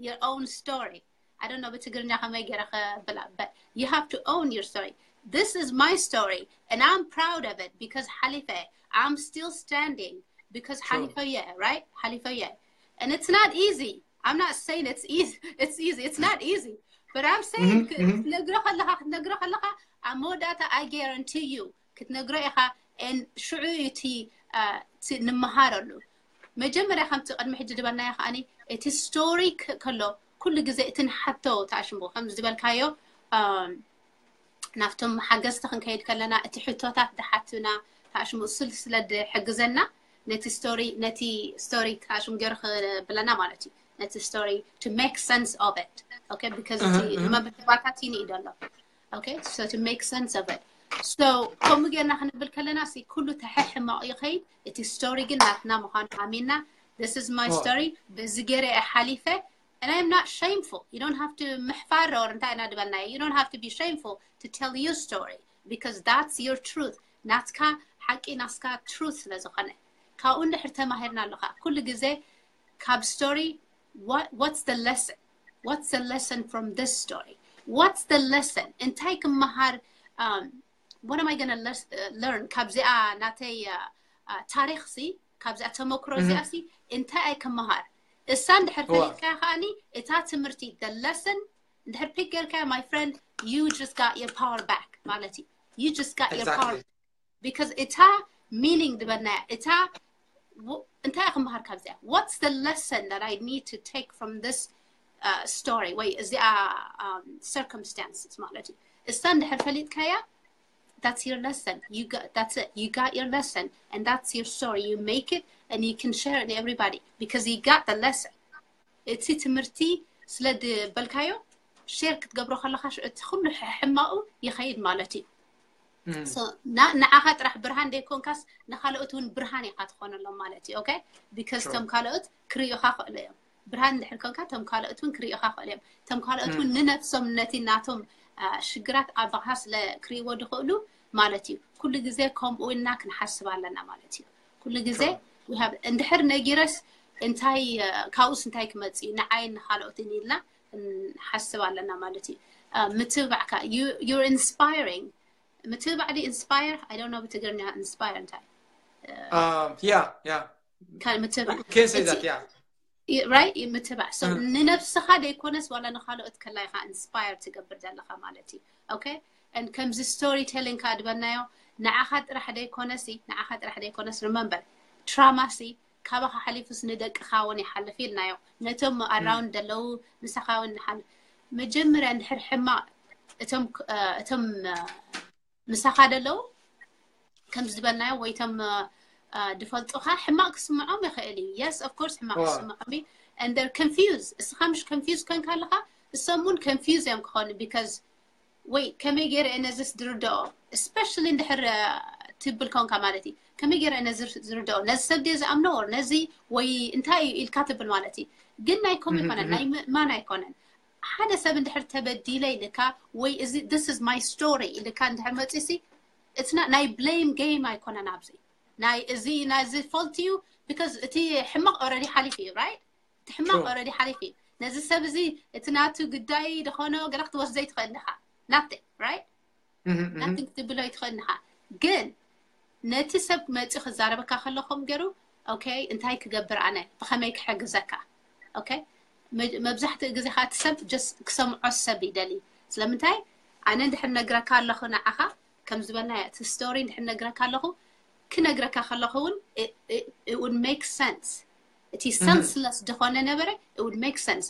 your own story I don't know ብትግርኛ ከመይ ገይረ ከብላ but you have to own your story this is my story and I'm proud of it because ሓሊፈ I'm still standing because ሓሊፈየ right ሓሊፈየ and it's not easy I'm not saying it's easy it's easy it's not easy but I'm saying ክትነግሮ ከለኻ ክትነግሮ ከለኻ ኣብ መወዳእታ I guarantee you ክትነግሮ ኢኻ and ሽዑ እዩ እቲ ንምሃረሉ መጀመርያ ከምቲ ቅድሚ ሕጂ ዝበልናዮ ከዓኒ እቲ story ከሎ ኩሉ ግዜ እቲ ንሓቶ ተኣሽምቦ ከም ዝበልካዮ ናብቶም ሓገዝቲ ክንከይድ ከለና እቲ ሕቶታት ዝሓቱና ተኣሽሙ ስል ስለ ዝሕግዘና ነቲ story ነቲ story ተኣሽሙ ገይሩ ክብለና ማለት እዩ ነቲ story to make sense of it okay because እቲ መበተባታት ይንኢዶ ኣሎ okay so to make sense of it so ከምኡ ጌርና ክንብል ከለና ሲ ኩሉ ተሕሕማቕ ይኸይድ እቲ story ግን ናትና ምዃኑ ኣሚና this is my story በዚ ገይረ እየ ሓሊፈ and I'm not shameful you don't have to ምሕፋር or እንታይ ኢና ዝበልናዮ you don't have to be shameful to tell your story because that's your truth ናትካ ሓቂ ናስካ truth ስለ ዝኾነ ካብኡ እንድሕር ተማሂርና ኣለኻ ኩሉ ግዜ ካብ story what, what's the lesson what's the lesson from this story what's the lesson እንታይ ክመሃር um, what am I gonna learn ካብዚኣ ናተይ ታሪክ ሲ ካብዚኣ ተመክሮ እዚኣ ሲ እንታይ ኣይ ክመሃር እሳ እንድሕር ፈሊጥካ ከኣኒ እታ ትምህርቲ the lesson እንድሕር pick ጌርካ my friend you just got your power back ማለት እዩ you just got your power because እታ meaning ዝበልናያ እታ እንታይ ክመሃር ካብዚኣ what's the lesson that I need to take from this uh, story ወይ እዚኣ um, circumstances ማለት እዩ እሳ እንድሕር ፈሊጥካያ that's your lesson you got that's it you got your lesson and that's your story you make it and you can share it to everybody because you got the lesson እቲ ትምህርቲ ስለ ዝበልካዮ share ክትገብሮ ከለካ እቲ ኩሉ ሕማቁ ይኸይድ ማለት እዩ ንዓኻ ጥራሕ ብርሃን ዘይኮንካስ ንካልኦት እውን ብርሃን ኢኻ ትኾነሎም ማለት እዩ okay because ቶም ካልኦት ክርእዩኻ ክእሉ እዮም ብርሃን እንድሕር ኮንካ ቶም ካልኦት እውን ክርእዩኻ ክእሉ እዮም ቶም ካልኦት እውን ንነፍሶም ነቲ ናቶም ሽግራት ኣባኻ ስለ ክርእይዎ ዝኽእሉ ማለት እዩ ኩሉ ግዜ ከምኡ ኢልና ክንሓስብ ኣለና ማለት እዩ ኩሉ ግዜ እንድሕር ነጊረስ እንታይ ካብኡስ እንታይ ክመፅእ እዩ ንዓይን ንካልኦትን ኢልና ንሓስብ ኣለና ማለት እዩ ምትብባዕካ you're inspiring ምትብባዕ ዲ inspire I don't know ብትግርኛ inspire እንታይ yeah yeah ምትብባዕ can say that yeah right ምትብባዕ so ንነብስኻ ዘይኮነስ ዋላ ንካልኦት ከላይካ inspire ትገብር ዘለካ ማለት እዩ okay and ከምዚ story telling ካ ድበናዮ ንዓኻ ጥራሕ ዘይኮነሲ ንዓኻ ጥራሕ ዘይኮነስ remember trauma ሲ ካባኻ ሓሊፉስ ንደቅኻ እውን ይሓልፍ ኢልናዮ ነቶም around ዘለዉ ምሳኻ እውን ንሓልፍ መጀመርያ እንድሕር ሕማቕ እቶም እቶም ምሳኻ ደለዉ ከም ዝበልናዮ ወይቶም ድፈልጡኻ ሕማቕ ክስምዖም ይኽእል እዩ። Yes, of course ሕማቕ ክስምዖም እዩ። And they're confused። እስኻ ምሽ confused ኮንካ ኣለኻ፣ እሶም እውን confused እዮም ክኾኑ። Because ወይ ከመይ ገይረ እየ ነዚስ ዝርድኦ፣ especially እንድሕር ትብል ኮንካ ማለት እዩ። ከመይ ገይረ እየ ነዚ ዝርድኦ፣ ነዚ ሰብ ድየ ዝኣምኖ or ነዚ ወይ እንታይ እዩ ኢልካ ትብል ማለት እዩ። ግን ናይ ኮም ኣይኮነን፣ ናይ ምእማን ኣይኮነን። ሓደ ሰብ እንድሕር ተበዲለ ኢልካ ወይ እዚ this is my story ኢልካ እንድሕር መፂሲ እትና ናይ blame game ኣይኮነን ኣብዚ ናይ እዚ ናይዚ fault እዩ። Because እቲ ሕማቕ already ሓሊፉ እዩ፣ right? እቲ ሕማቕ already ሓሊፉ እዩ። ነዚ ሰብ እዚ እቲ ናቱ ግዳይ ዝኾነ ገለ ክትወስዶ ይትኽእል ኢኻ። Nothing, right? Nothing ክትብሎ ይትኽእል ኢኻ። ግን ነቲ ሰብ መፂ ክዛረበካ ከለኹም ገይሩ okay እንታይ ክገብር ኣነ ብኸመይ ክሕግዘካ? Okay መብዛሕትኡ ግዜ ከዓ እቲ ሰብ just ክሰምዖ ሰብ ይደሊ። ስለምንታይ ኣነ እንድሕር ነግረካ ኣለኹ ንዓኻ ከም ዝበልና እቲ story እንድሕር ነግረካ ኣለኹ ክነግረካ ከለኹ እውን it would make sense። እቲ senseless ዝኾነ ነበረ it would make sense።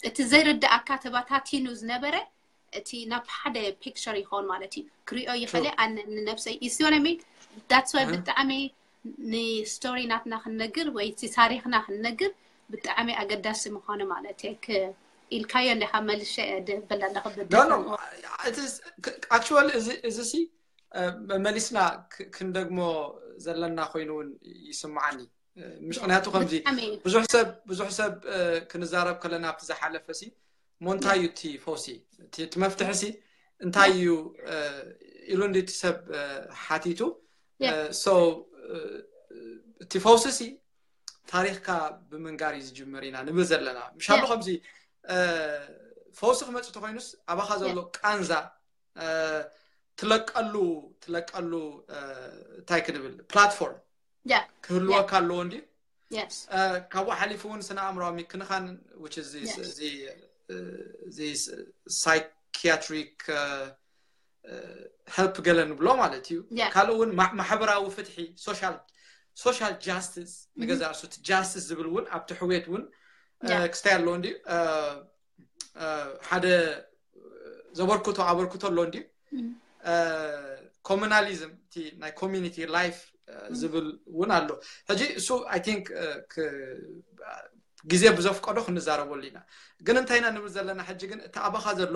እቲ ዘይርድኣካ ተባታቲኑ ዝነበረ እቲ ናብ ሓደ picture ይኸውን ማለት እዩ። ክሪኦ ይኽእል ኣነ ንነብሰይ you see what I mean? That's why ብጣዕሚ ንስቶሪ ናትና ክንነግር ወይ እቲ ታሪኽና ክንነግር ብጣዕሚ ኣገዳሲ ምዃኑ ማለት እየ። ኢልካዮ እንዲኻ መልሸ ድህበላ ኣለኹ actually እዚ ሲ መመሊስና ክንደግሞ ዘለና ኮይኑ እውን ይስምዓኒ። ምክንያቱ ከምዚ ብዙሕ ሰብ ብዙሕ ሰብ ክንዛረብ ከለና ኣብቲ ዝሓለፈ ሲ ሞ እንታይ እዩ እቲ ፈውሲ እቲ መፍትሒ ሲ እንታይ እዩ ኢሉ እንዲ እቲ ሰብ ሓቲቱ so እቲ ፈውሲ ሲ ታሪኽካ ብምንጋር እዩ ዝጅምር ኢና ንብል ዘለና። ምሻሉ ከምዚ ፈውሲ ክመፅእ ተኮይኑስ ኣባኻ ዘሎ ቃንዛ ትለቀሉ ትለቀሉ እንታይ ክንብል platform ክህልወካ ኣለዎ እንዲ ካብኡ ሓሊፉ እውን ስነ ኣእምራዊ ምክንኻን እዚ psychiatric help ገለ ንብሎ ማለት እዩ። ካልእ እውን ማሕበራዊ ፍትሒ social justice ንገዛ ርእሱ justice ዝብል እውን ኣብቲ ሕውየት እውን ክስታይ ኣለዎ እንዲ ሓደ ዘበርክቶ ኣበርክቶ ኣሎ እንዲ communalism እቲ ናይ community life ዝብል እውን ኣሎ። ሕጂ እሱ I think ግዜ ብዘፍቀዶ ክንዛረበሉ ኢና። ግን እንታይ ኢና ንብል ዘለና ሕጂ ግን እቲ ኣባኻ ዘሎ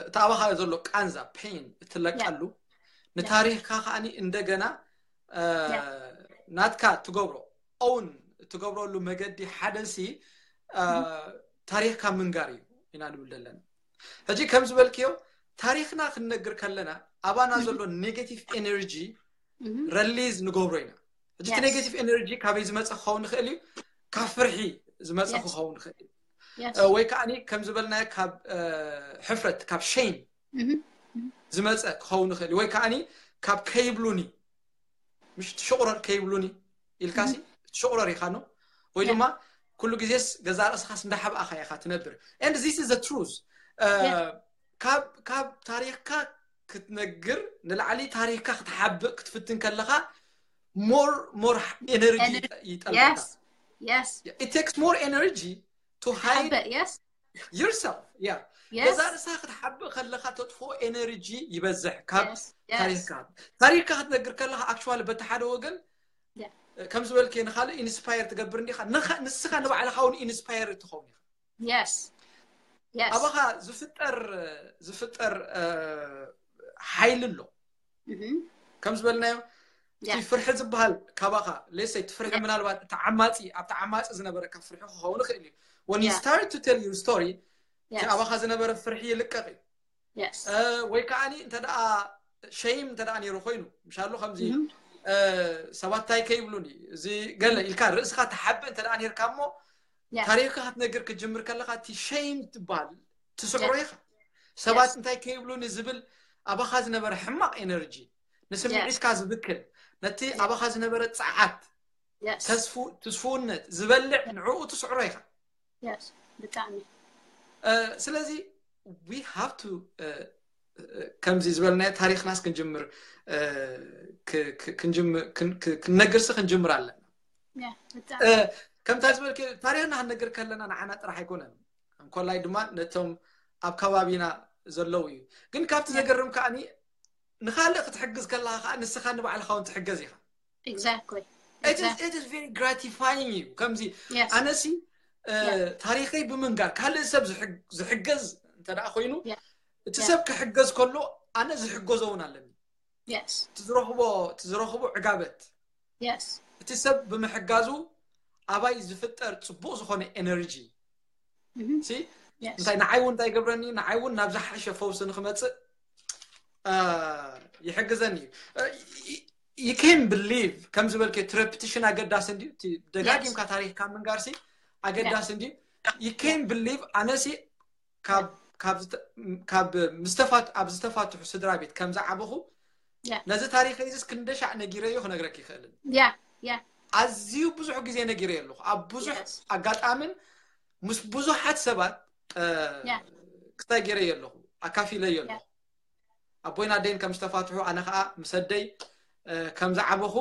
እቲ ኣባኻ ዘሎ ቃንዛ pain እትለቀሉ ንታሪኽካ ከዓኒ እንደገና ናትካ ትገብሮ own እትገብረሉ መገዲ ሓደ ሲ ታሪኽካ ምንጋር እዩ ኢና ንብል ዘለና። ሕጂ ከም ዝበልክዮ ታሪኽና ክንነግር ከለና ኣባና ዘሎ negative energy release ንገብሮ ኢና። ሕጂ እቲ negative energy ካበይ ዝመፀ ክኸውን ይኽእል እዩ? ካብ ፍርሒ ዝመፀ ክኸውን ይኽእል እዩ። ወይ ከዓ ከም ዝበልናዮ ካብ ሕፍረት ካብ shame ዝመፀ ክኸውን ይኽእል እዩ። ወይ ከዓ ካብ ከይብሉኒ ምሽ ትሽቑረር ከይብሉኒ ኢልካሲ ትሽቑረር ኢኻ ኖ ወይ ድማ ኩሉ ግዜስ ገዛ ርእስኻስ እንዳሓብኣኻ ኢኻ ትነብር። And this is the truth። ካብ ካብ ታሪኽካ ክትነግር ንላዕሊ ታሪኽካ ክትሓብእ ክትፍትን ከለኻ more more energy ይጠልበካ። It takes more energy to hide yourself. Yeah. ገዛ ርእስኻ ክትሓብእ ከለኻ ተጥፍኦ energy ይበዝሕ ካብ ታሪኽካ። ታሪኽካ ክትነግር ከለኻ actually በቲ ሓደ ወገን ከም ዝበልክ ንኻልእ inspire ትገብር እንዲኻ ንስኻ ንባዕልኻ እውን inspire ትኸውን ኢኻ። Yes. Yes. ኣባኻ ዝፍጠር ዝፍጠር ሓይሊ ኣሎ። ከም ዝበልናዮ እቲ ፍርሒ ዝበሃል ካባኻ let's say እቲ ፍርሒ ምናልባት እቲ ዓማፂ ኣብቲ ዓማፂ ዝነበረካ ፍርሒ ክኸውን ይኽእል እዩ። When you start to tell your story እቲ ኣባኻ ዝነበረ ፍርሒ ይልቀቕ እዩ። ወይ ከዓ እንተ ደኣ shame እንተ ደኣ ነይሩ ኮይኑ ምሻሉ ከምዚ ሰባት እንታይ ከይብሉኒ እዚ ገለ ኢልካ ርእስኻ ትሓብእ እንተ ደኣ ነይርካ እሞ ታሪኽካ ክትነግር ክትጅምር ከለኻ እቲ shame ትበሃል ትስዕሮ ኢኻ። ሰባት እንታይ ከይብሉኒ ዝብል ኣባኻ ዝነበረ ሕማቕ energy ንስምዒትካ ዝብክል ነቲ ኣባኻ ዝነበረ ጸዓት ተስፉ ትስፉውነት ዝበልዕ ንዕኡ ትስዕሮ ኢኻ። ብጣዕሚ ስለዚ we have to ከምዚ ዝበልናዮ ታሪኽናስ ክንጅምር ክንነግርሲ ክንጅምር ኣለና። ከምታ ዝበልክ ታሪኽና ክንነግር ከለና ንዓና ጥራሕ ኣይኮነን፣ እንኮላይ ድማ ነቶም ኣብ ከባቢና ዘለዉ እዩ። ግን ካብቲ ዘገርም ከዓኒ ንኻልእ ክትሕግዝ ከለኻ ከዓ ንስኻ ንባዕልኻ እውን ትሕገዝ ኢኻ። Exactly. It is, it is very gratifying እዩ። ከምዚ ኣነሲ ታሪኸይ ብምንጋር ካልእ ሰብ ዝሕገዝ እንተ ደኣ ኮይኑ እቲ ሰብ ክሕገዝ ከሎ ኣነ ዝሕገዞ እውን ኣለኒ። Yes. ትዝረኽቦ ትዝረኽቦ ዕጋበት Yes. እቲ ሰብ ብምሕጋዙ ኣባይ ዝፍጠር ፅቡቅ ዝኾነ ኤነርጂ ሲ እንታይ ንዓይ እውን እንታይ ገብረኒ ንዓይ እውን ናብ ዝሓሸ ፈውሲ ንክመፅእ ይሕግዘኒ እዩ። You can believe ከም ዝበልከ እቲ repetition ኣገዳሲ እንድዩ። ደጋጊምካ ታሪክካ ምንጋርሲ ኣገዳሲ እንድዩ። You can believe ኣነሲ ካብ ካብ ዝተፋት ኣብ ዝተፋትሑ ስድራ ቤት ከም ዝዓበኹ ነዚ ታሪኸይ ዝስ ክንደሻዕ ነጊረዮ ክነግረክ ይኽእልን። ኣዝዩ ብዙሕ ግዜ ነጊረዮ ኣለኹ። ኣብ ብዙሕ ኣጋጣምን ምስ ብዙሓት ሰባት ክታይ ገይረዮ ኣለኹ፣ ኣካፊለዮ ኣለኹ። ኣቦይን ኣደይን ከም ዝተፋትሑ ኣነ ከዓ ምስ ኣደይ ከም ዝዓበኹ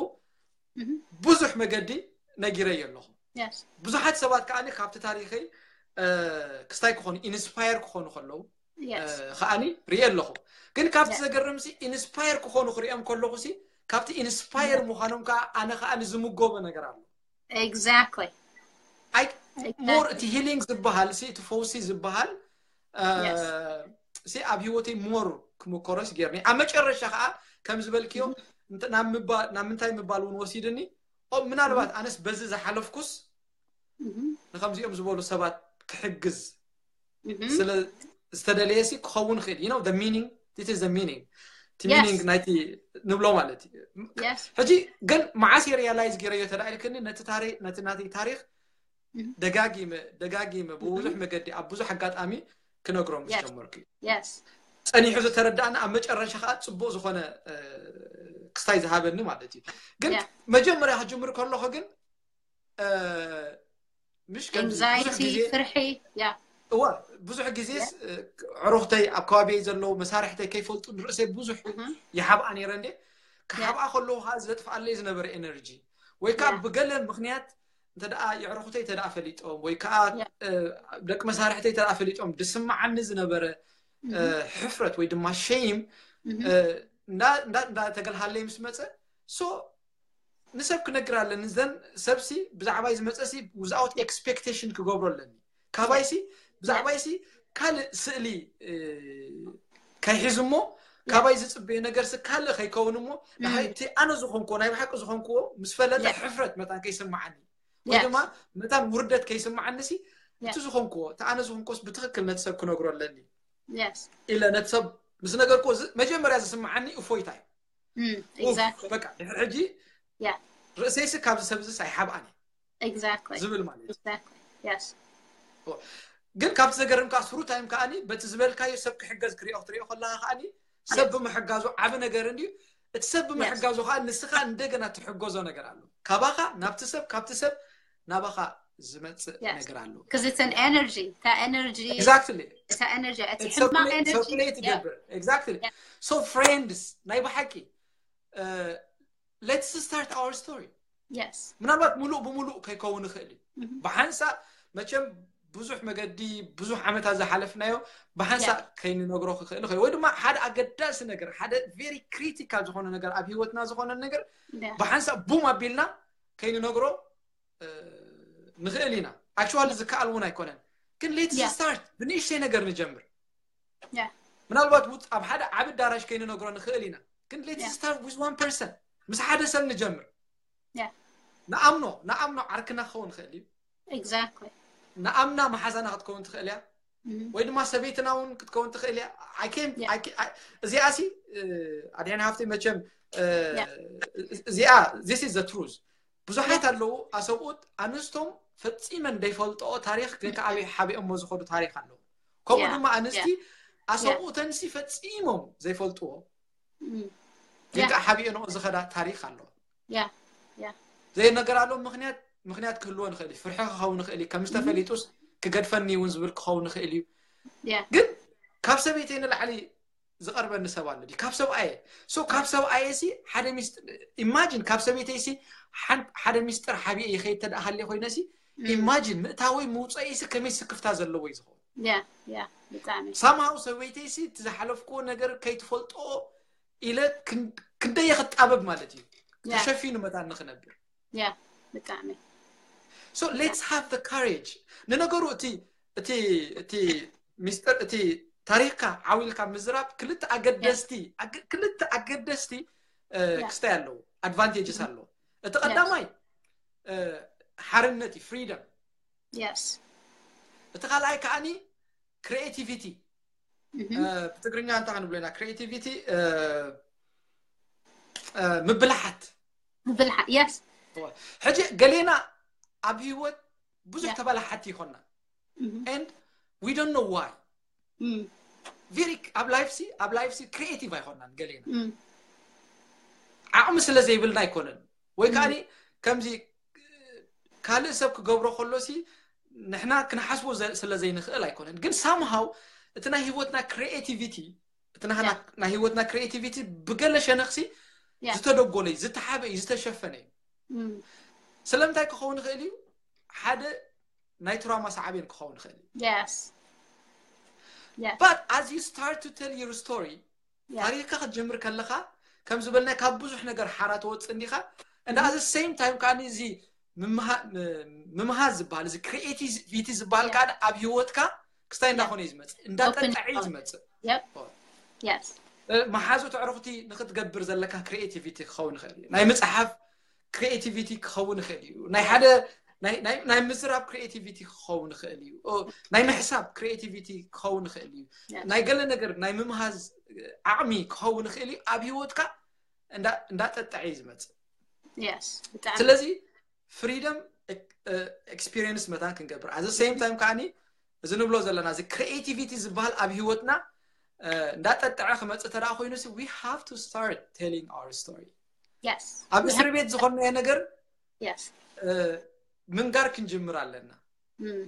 ብዙሕ መገዲ ነጊረዮ ኣለኹ። ብዙሓት ሰባት ከዓ ካብቲ ታሪኸይ ክስታይ ክኾኑ ኢንስፓየር ክኾኑ ከለዉ ከዓኒ ሪኤ ኣለኹ። ግን ካብቲ ዘገርምሲ ኢንስፓየር ክኾኑ ክሪኦም ከለኹሲ ካብቲ ኢንስፓየር ምዃኖም ከዓ ኣነ ከዓ ዝምጎቦ ነገር ኣሎ። Exactly. ሞር እቲ ሂሊንግ ዝበሃል ሲ እቲ ፈውሲ ዝበሃል ሲ ኣብ ህይወተይ ሞር ክምኮረስ ገይርኒ። ኣብ መጨረሻ ከዓ ከም ዝበልክዮ ናብ ምንታይ ምባል እውን ወሲድኒ። ምናልባት ኣነስ በዚ ዝሓለፍኩስ ንከምዚኦም ዝበሉ ሰባት ክሕግዝ ስለ ዝተደለየ ሲ ክኸውን ይኽእል። You know the meaning, this is the meaning. እቲ meaning ናይቲ ንብሎ ማለት እዩ። ሕጂ ግን መዓስ ሪያላይዝ ገይረዮ ተዳኢልክኒ ነቲ ታሪክ ነቲ ናተይ ታሪክ ደጋጊመ ደጋጊመ ብብዙሕ መገዲ ኣብ ብዙሕ ኣጋጣሚ ክነግሮም ምስ ጀመርኩ እዩ። ጸኒሑ ዝተረዳእና ኣብ መጨረሻ ከዓ ጽቡቅ ዝኾነ ክስታይ ዝሃበኒ ማለት እዩ። ግን መጀመርያ ክጅምር ከለኹ ግን ምሽ ኤንግዛይቲ ፍርሒ እዋ ብዙሕ ግዜ ዕሩኽተይ ኣብ ከባቢይ ዘለዉ መሳርሕተይ ከይፈልጡ ንርእሰይ ብዙሕ ይሓብኣ ነይረ እንዴ። ክሓብኣ ከለዉ ከዓ ዘጥፍኣለይ ዝነበረ ኤነርጂ ወይ ከዓ ብገለ ምክንያት እንተ ደኣ የዕሩኽተይ እንተ ደኣ ፈሊጦም ወይ ከዓ ደቂ መሳርሕተይ እንተ ደኣ ፈሊጦም ዝስምዓኒ ዝነበረ ሕፍረት ወይ ድማ ሸይም እንዳተገልሃለይ ምስ መፀ ሶ ንሰብ ክነግር ኣለኒ። ዘን ሰብሲ ብዛዕባይ ዝመፀሲ without expectation ክገብሮ ኣለኒ። ካባይሲ ብዛዕባይሲ ካልእ ስእሊ ከይሕዝ እሞ ካባይ ዝፅበዮ ነገርሲ ካልእ ከይከውን እሞ ንሃይ እቲ ኣነ ዝኾንክዎ ናይ ብሓቂ ዝኾንክዎ ምስ ፈለጠ ሕፍረት መታን ከይስምዓኒ ወይ ድማ መታን ውርደት ከይስምዓኒሲ እቲ ዝኾንክዎ እቲ ኣነ ዝኾንክዎስ ብትኽክል ነቲ ሰብ ክነግሮ ኣለኒ ኢለ ነቲ ሰብ ምስ ነገርክዎ መጀመርያ ዝስምዓኒ እፎይታ እዩ። በቃ ድሕሪ ሕጂ ርእሰይሲ ካብዚ ሰብ ዝስ ኣይሓብኣኒ ዝብል ማለት እዩ። ግን ካብቲ ዘገርም ከዓ ስሩ ታይም ከዓኒ በቲ ዝበልካዮ ሰብ ክሕገዝ ክሪኦ ክትሪኦ ከለካ ከዓኒ ሰብ ብምሕጋዙ ዓቢ ነገር እንድዩ። እቲ ሰብ ብምሕጋዙ ከዓ ንስኻ እንደገና ትሕገዞ ነገር ኣሎ። ካባኻ ናብቲ ሰብ ካብቲ ሰብ ናባኻ ዝመፅእ ነገር ኣሎ። ክዝትን ኤነርጂ እታ ኤነርጂ exactly እታ ኤነርጂ እቲ ሕማቅ ኤነርጂ ይገብር። Exactly. So friends ናይ ብሓቂ let's start our story. ምናልባት ሙሉእ ብሙሉእ ከይከውን ይኽእል እዩ። ብሓንሳእ መቸም ብዙሕ መገዲ ብዙሕ ዓመታት ዝሓለፍናዮ ብሓንሳእ ከይንነግሮ ክኽእል ይኽእል ወይ ድማ ሓደ ኣገዳሲ ነገር ሓደ very critical ዝኾነ ነገር ኣብ ህይወትና ዝኾነ ነገር ብሓንሳእ ቡም ኣቢልና ከይንነግሮ ንኽእል ኢና። Actually ዝከኣል እውን ኣይኮነን። ግን let's start ብንእሽተይ ነገር ንጀምር። ምናልባት ውፅ ኣብ ሓደ ዓቢ ኣዳራሽ ከይንነግሮ ንኽእል ኢና። ግን let's start with one person ምስ ሓደ ሰብ ንጀምር። ንኣምኖ ንኣምኖ ዓርክና ክኸውን ይኽእል እዩ። Exactly. ንኣምና መሓዛና ክትከውን ትኽእል እያ ወይ ድማ ሰበይትና እውን ክትከውን ትኽእል እያ። እዚኣ ሲ ኣድሕን ሃፍቲ መቸም እዚኣ this is the truth። ብዙሓት ኣለዉ ኣሰብኡት ኣንስቶም ፈጺመን ዘይፈልጥኦ ታሪኽ ግን ከዓበይ ሓቢኦሞ ዝኸዱ ታሪኽ ኣለዉ። ከምኡ ድማ ኣንስቲ ኣሰብኡተንሲ ፈጺሞም ዘይፈልጥዎ ግን ከዓ ሓቢኦንኦ ዝኸዳ ታሪኽ ኣለዎ። ዘይነገራሎም ምክንያት ምክንያት ክህልዎ ንኽእል እዩ። ፍርሒ ክኸውን ንኽእል እዩ። ከም ዝተፈሊጡስ ክገድፈኒ እውን ዝብል ክኸውን ንኽእል እዩ። ግን ካብ ሰበይተይ ንላዕሊ ዝቐርበኒ ሰብ ኣሎ ድዩ? ካብ ሰብኣየ so ካብ ሰብኣየ ሲ ሓደ ሚስጥር imagine ካብ ሰበይተይ ሲ ሓደ ሚስጥር ሓቢኤ ይኸይድ ተደኣ ሃልየ ኮይነ ሲ imagine ምእታወይ ምውፀኢ ሲ ከመይ ስክፍታ ዘለዎ እዩ ዝኸውን። ሳምሃው ሰበይተይ ሲ እቲ ዝሓለፍክዎ ነገር ከይትፈልጦ ኢለ ክን- ክንደየ ክጣበብ ማለት እዩ። Yeah. ተሸፊኑ መታን ንክነብር። Yeah. ብጣዕሚ So let's have the courage። ንነገሩ እቲ እቲ እቲ ሚስጥር እቲ ታሪክካ ዓው ኢልካ ምዝራብ ክልተ ኣገደስቲ ኣገ- ክልተ ኣገደስቲ እ፣ Yeah. ክስታይ ኣለዎ፣ advantages ኣለዎ። እቲ ቀዳማይ እ፣ ሓርነት እዩ፣ freedom። Yes. እቲ ካልኣይ ከዓኒ creativity። Mhm. እ፣ ብትግርኛ እንታይ ክንብሎ ኢና? Creativity እ፣ እ፣ ምብልሓት። ብልሓ Yes. ሕጂ ገሌና ኣብ ህይወት ብዙሕ Yeah. ተባላሓቲ ይኮና Mhm. and we don't know why። Mm. very ኣብ life ሲ ኣብ life ሲ creative ኣይኮናን ገሌና Mm. ዓቕሚ ስለ ዘይብልና ኣይኮነን ወይ ከዓ ከምዚ ካልእ ሰብ ክገብሮ ከሎ ሲ ንሕና ክንሓስቦ ዘ- ስለ ዘይንኽእል ኣይኮነን። ግን somehow እቲ ናይ ህይወትና creativity እቲ ናህና Yeah. ናይ ህይወትና creativity ብገለ ሸነኽሲ Yeah. ዝተደጎለ እዩ፣ ዝተሓበ እዩ፣ ዝተሸፈነ እዩ። Mm. ስለምንታይ ክኸውን ይኽእል እዩ? ሓደ ናይ ትራውማ ሳዕቤን ክኸውን ይኽእል እዩ። Yes. Yes. But as you start to tell your story Yeah. ታሪክካ ክትጀምር ከለካ ከም ዝበልና ካብ ብዙሕ ነገር ሓራ ትወፅእ እንዲኻ and at the same time ከዓ እዚ ምምሃ- ም- ምምሃዝ ዝበሃል እዚ creativity ዝበሃል Yeah. ከዓ ኣብ ህይወትካ ክስታይ እንዳኾነ እዩ ዝመፅእ፣ እንዳጠጣዐ እዩ ዝመፅእ። Yep. Yes. እ፣ መሓዙ ትዕርኽቲ ንክትገብር ዘለካ creativity ክኸውን ይኽእል እዩ። ናይ ምፅሓፍ creativity ክኸውን ይኽእል እዩ። ናይ ሓደ ናይ- ናይ- ናይ ምዝራብ creativity ክኸውን ይኽእል እዩ። ኦ፣ ናይ ምሕሳብ creativity ክኸውን ይኽእል እዩ። Yes. ናይ ገለ ነገር ናይ ምምሃዝ ዓቕሚ ክኸውን ይኽእል እዩ። ኣብ ህይወትካ እንዳ- እንዳጠጣዐ እዩ ዝመፅእ። Yes. ብጣዕሚ ስለዚ freedom experience መታን ክንገብር at the same time ከዓኒ እዚ ንብሎ ዘለና እዚ creativity ዝበሃል ኣብ ህይወትና እ፣ እንዳጠጠዐ ክመፅእ ተደኣ ኮይኑ ሲ we have to start telling our story። Yes. ኣብ እስር ቤት ዝኾንናዮ ነገር Yes. እ፣ ምንጋር ክንጅምር ኣለና። Mm.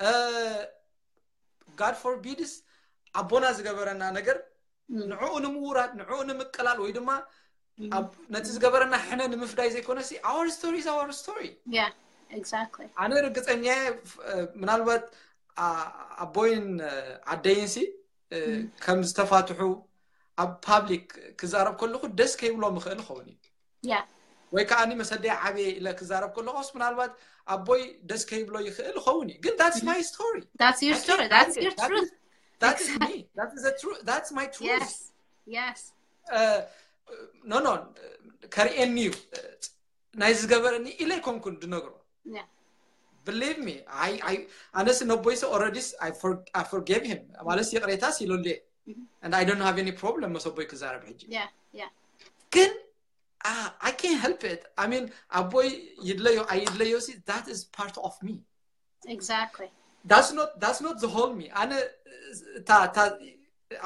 እ፣ God forbids ኣቦና ዝገበረና ነገር Mm. ንዕኡ ንምውራድ ንዕኡ ንምቅላል ወይ ድማ Mm. ኣብ- ነቲ ዝገበረና ሕነ ንምፍዳይ ዘይኮነ ሲ our story is our story። Yeah. Exactly. ኣነ ርግፀኛ እየ፣ እ፣ ምናልባት ኣ- ኣቦይን እ፣ ዓደይን ሲ እ፣ Mm. ከም ዝተፋትሑ ኣብ ፓብሊክ ክዛረብ ከለኹ ደስ ከይብሎም ይኽእል ይኸውን እዩ። Yeah. ወይ ከዓ መሰደይ ዓብየ ኢለ ክዛረብ ከለኹስ ምናልባት ኣቦይ ደስ ከይብሎ ይኽእል ይኸውን እዩ። ግን that's my story። That's your I can't story. hide That's it. your That truth. is- that is me. That is the truth. That's my truth. Yes. Yes. ኖ ኖ ከርእየኒ እዩ ናይ ዝገበረኒ ኢለ ኣይኮንኩን ድነግሮ። Yeah. Believe me, I I ኣነስ ነቦይስ already I for I forgave him ማለት ይቕሬታስ ኢሉልየ Mhm. and I don't have any problem መሰቦይ ክዛረብ ሕጂ። Yeah. Yeah. ግን uh, I can't help it. I mean ኣቦይ ይድለዮ ኣይድለዮ ሲ that is part of me. Exactly. That's not that's not the whole me. ኣነ ታ ታ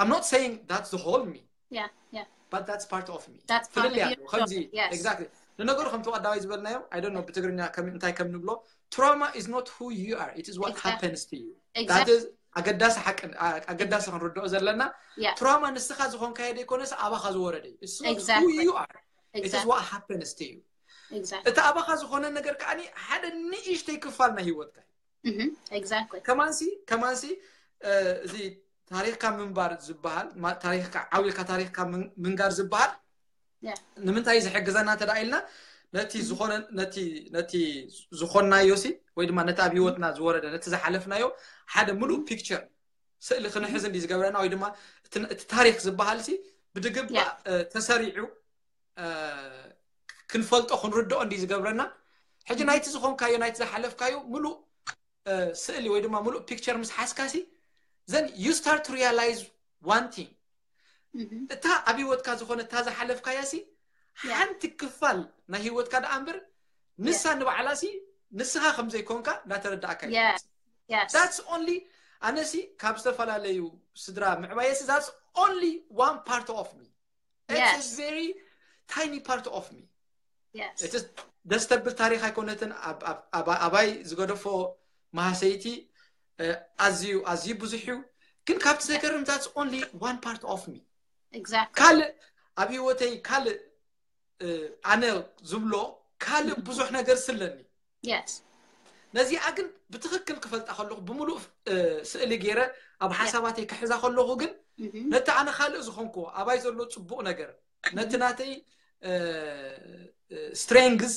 I'm not saying that's the whole me. Yeah. Yeah. But that's part of me. That's part of ፍልልይ your ኣለዎ። ከምዚ story, yes. Exactly። ንነገሩ ከምቲ ቀዳማይ ዝበልናዮ I don't know ብትግርኛ ከም እንታይ ከም ንብሎ trauma is not who you are, it is what Exactly. happens to you. Exactly. That is ኣገዳሲ ሓቂ ኣ- ኣገዳሲ ክንርድኦ ዘለና Yeah. trauma ንስኻ ዝኾንካዮ ዘይኮነስ ኣባኻ ዝወረደ እዩ። It's not who Exactly. you are, it is Exactly. what happens to you. Exactly. እቲ ኣባኻ ዝኾነ ነገር ከዓኒ ሓደ ንእሽተይ ክፋል ናይ ህይወትካ እዩ። Mhm. Exactly. ከማንሲ ከማንሲ እ፣ እዚ ታሪክካ ምንባር ዝበሃል ማ- ታሪክካ ዓው ኢልካ ታሪክካ ምን- ምንጋር ዝበሃል Yeah. ንምንታይ ዝሕግዘና እንተ ደኣ ኢልና ነቲ ዝኾነ ነቲ ነቲ ዝኾንናዮ ሲ ወይ ድማ ነቲ ኣብ ህይወትና ዝወረደ ነቲ ዝሓለፍናዮ ሓደ ሙሉእ ፒክቸር ስእሊ ክንሕዝ እንዲ ዝገብረና ወይ ድማ እቲ እቲ ታሪክ ዝበሃል ሲ ብድግባእ Yeah. እ፣ ተሰሪዑ እ፣ ክንፈልጦ ክንርድኦ እንዲ ዝገብረና። ሕጂ ናይቲ ዝኾንካዮ ናይቲ ዝሓለፍካዮ ሙሉእ እ፣ ስእሊ ወይ ድማ ሙሉእ ፒክቸር ምስ ሓዝካ ሲ then you start to realize one thing። Mhm. እታ ኣብ ህይወትካ ዝኾነ እታ ዝሓለፍካያ ሲ Yeah. ሓንቲ ክፋል ናይ ህይወትካ ደኣ እምበር ንሳ ንባዕላ ሲ ንስኻ ከም ዘይኮንካ እንዳተረዳእካ እዩ Yeah. ዝመጽእ። Yes. That's only ኣነ ሲ ካብ ዝተፈላለዩ ስድራ ምዕባየ ሲ that's only one part of me. It's a Yes. very tiny part of me. Yes. እቲ ደስ ተብል ታሪክ ኣይኮነትን ኣብ- ኣብ- ኣብ- ኣባይ ዝገደፎ መሃሰይቲ እ፣ ኣዝዩ ኣዝዩ ብዙሕ እዩ። ግን ካብቲ ዘገርም that's only one part of me. Exactly. ካልእ ኣብ ህይወተይ ካልእ እ፣ ኣነ ዝብሎ ካልእ ብዙሕ ነገር ስለኒ Yes. ነዚኣ ግን ብትኽክል ክፈልጣ ከለኹ ብምሉእ እ፣ ስእሊ ገይረ ኣብ ሓሳባተይ ክሕዛ ከለኹ ግን ነቲ ኣነ ካልእ ዝኾንኩዎ ኣባይ ዘሎ ፅቡቕ ነገር ነቲ ናተይ strength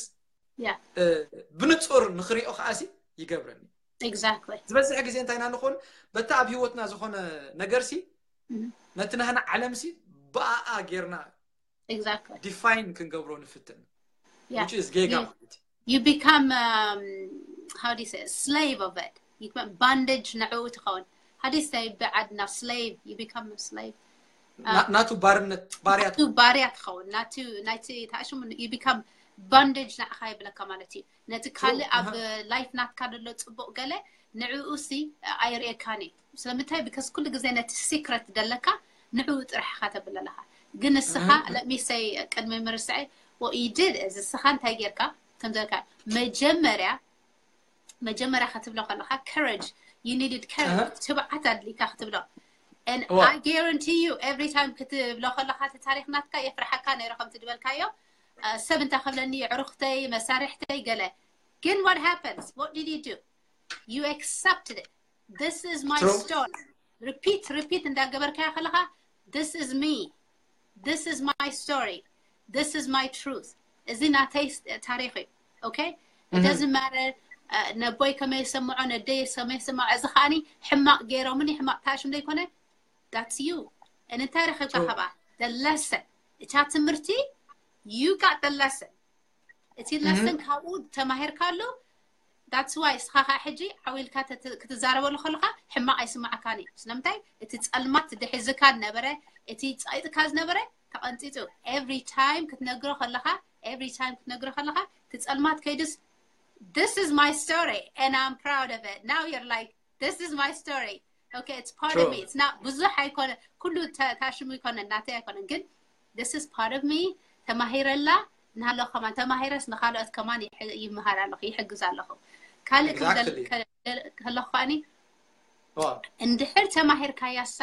ብንፁር ንክሪኦ ከዓሲ ይገብረኒ። Exactly. ዝበዝሕ ግዜ እንታይ ኢና ንኾን በታ ኣብ ህይወትና ዝኾነ ነገርሲ ነቲ ናህና ዓለምሲ ብኣኣ ጌርና Exactly. ዲፋይን ክንገብሮ ንፍትን Yeah. which is ጌጋ You- ማለት እዩ። You become um, how do you say it? Slave of it. You become bondage ንዕኡ ትኸውን። How do you say ብዓድና slave? You become a slave. ና- ናቱ ባርነት ባርያ ናቱ ባርያ ትኸውን። ናቱ ናይቲ ታሽሙ you become bondage ንዓኻ ይብለካ ማለት እዩ። ነቲ ካልእ ኣብ ኣሃ። ላይፍ ናትካ ዘሎ ፅቡቕ ገለ ንዕኡ ሲ ኣይርእየካን እዩ። ስለምንታይ because ኩሉ ግዜ ነቲ ሲክረት ደለካ ንዕኡ ጥራሕ ኢኻ ተብል ኣለኻ። ግን ንስኻ let me say ቅድሚ ምርስዐ what you did is ንስኻ እንታይ ጌርካ ከምዘልካ መጀመርያ መጀመርያ ክትብሎ ከለኻ courage you needed courage ኣሃ። ትብዓት ኣድሊካ ክትብሎ and እዋ። I guarantee you every time ክትብሎ ከለኻ እቲ ታሪክ ናትካ የፍርሓካ ነይሩ ከምቲ ዝበልካዮ እ፣ ሰብ እንታይ ክብለኒ የዕሩኽተይ መሳርሕተይ ገለ ግን what happens what did you do you accepted it this is my True. story repeat repeat እንዳገበርካዮ ከለኻ this is me this is my story this is my truth እዚ ናተይ ስ- ታሪክ እዩ okay it doesn't matter ነቦይ ከመይ ይሰምዖ ነደይ ከመይ ይሰምዖ እዚ ከዓኒ ሕማቕ ገይሮምኒ ሕማቕ ታሽም ዘይኮነ that's you and እንታይ ረኸብካ True. ካብኣ the lesson እታ ትምህርቲ you got the lesson እቲ lesson ካብኡ ተማሂርካሉ that's why እስኻ ከዓ ሕጂ ዓው ኢልካ ተት- ክትዛረበሉ ከለካ ሕማቕ ኣይስማዓካን እዩ ስለምንታይ እቲ ፀልማት ድሒዝካ ዝነበረ እቲ ፀቂጥካ ዝነበረ ተቐንፂፁ every time ክትነግሮ ከለካ every time ክትነግሮ ከለካ እቲ ፀልማት ከይድስ this is my story and I'm proud of it now you're like this is my story okay it's part of True. me it's not ብዙሕ ኣይኮነ ኩሉ ተ- ታሽሙ ይኮነ እናተይ ኣይኮነን ግን this is part of me ተማሂረላ ንሃሎ ከማን ተማሂረስ ንካልኦት ከማን ይሕ- ይምሃር ኣለኹ ይሕግዝ ኣለኹ ካልእ ክብል Exactly. ከ- ከለኹ ከኣኒ እዋ። እንድሕር ተማሂርካያሳ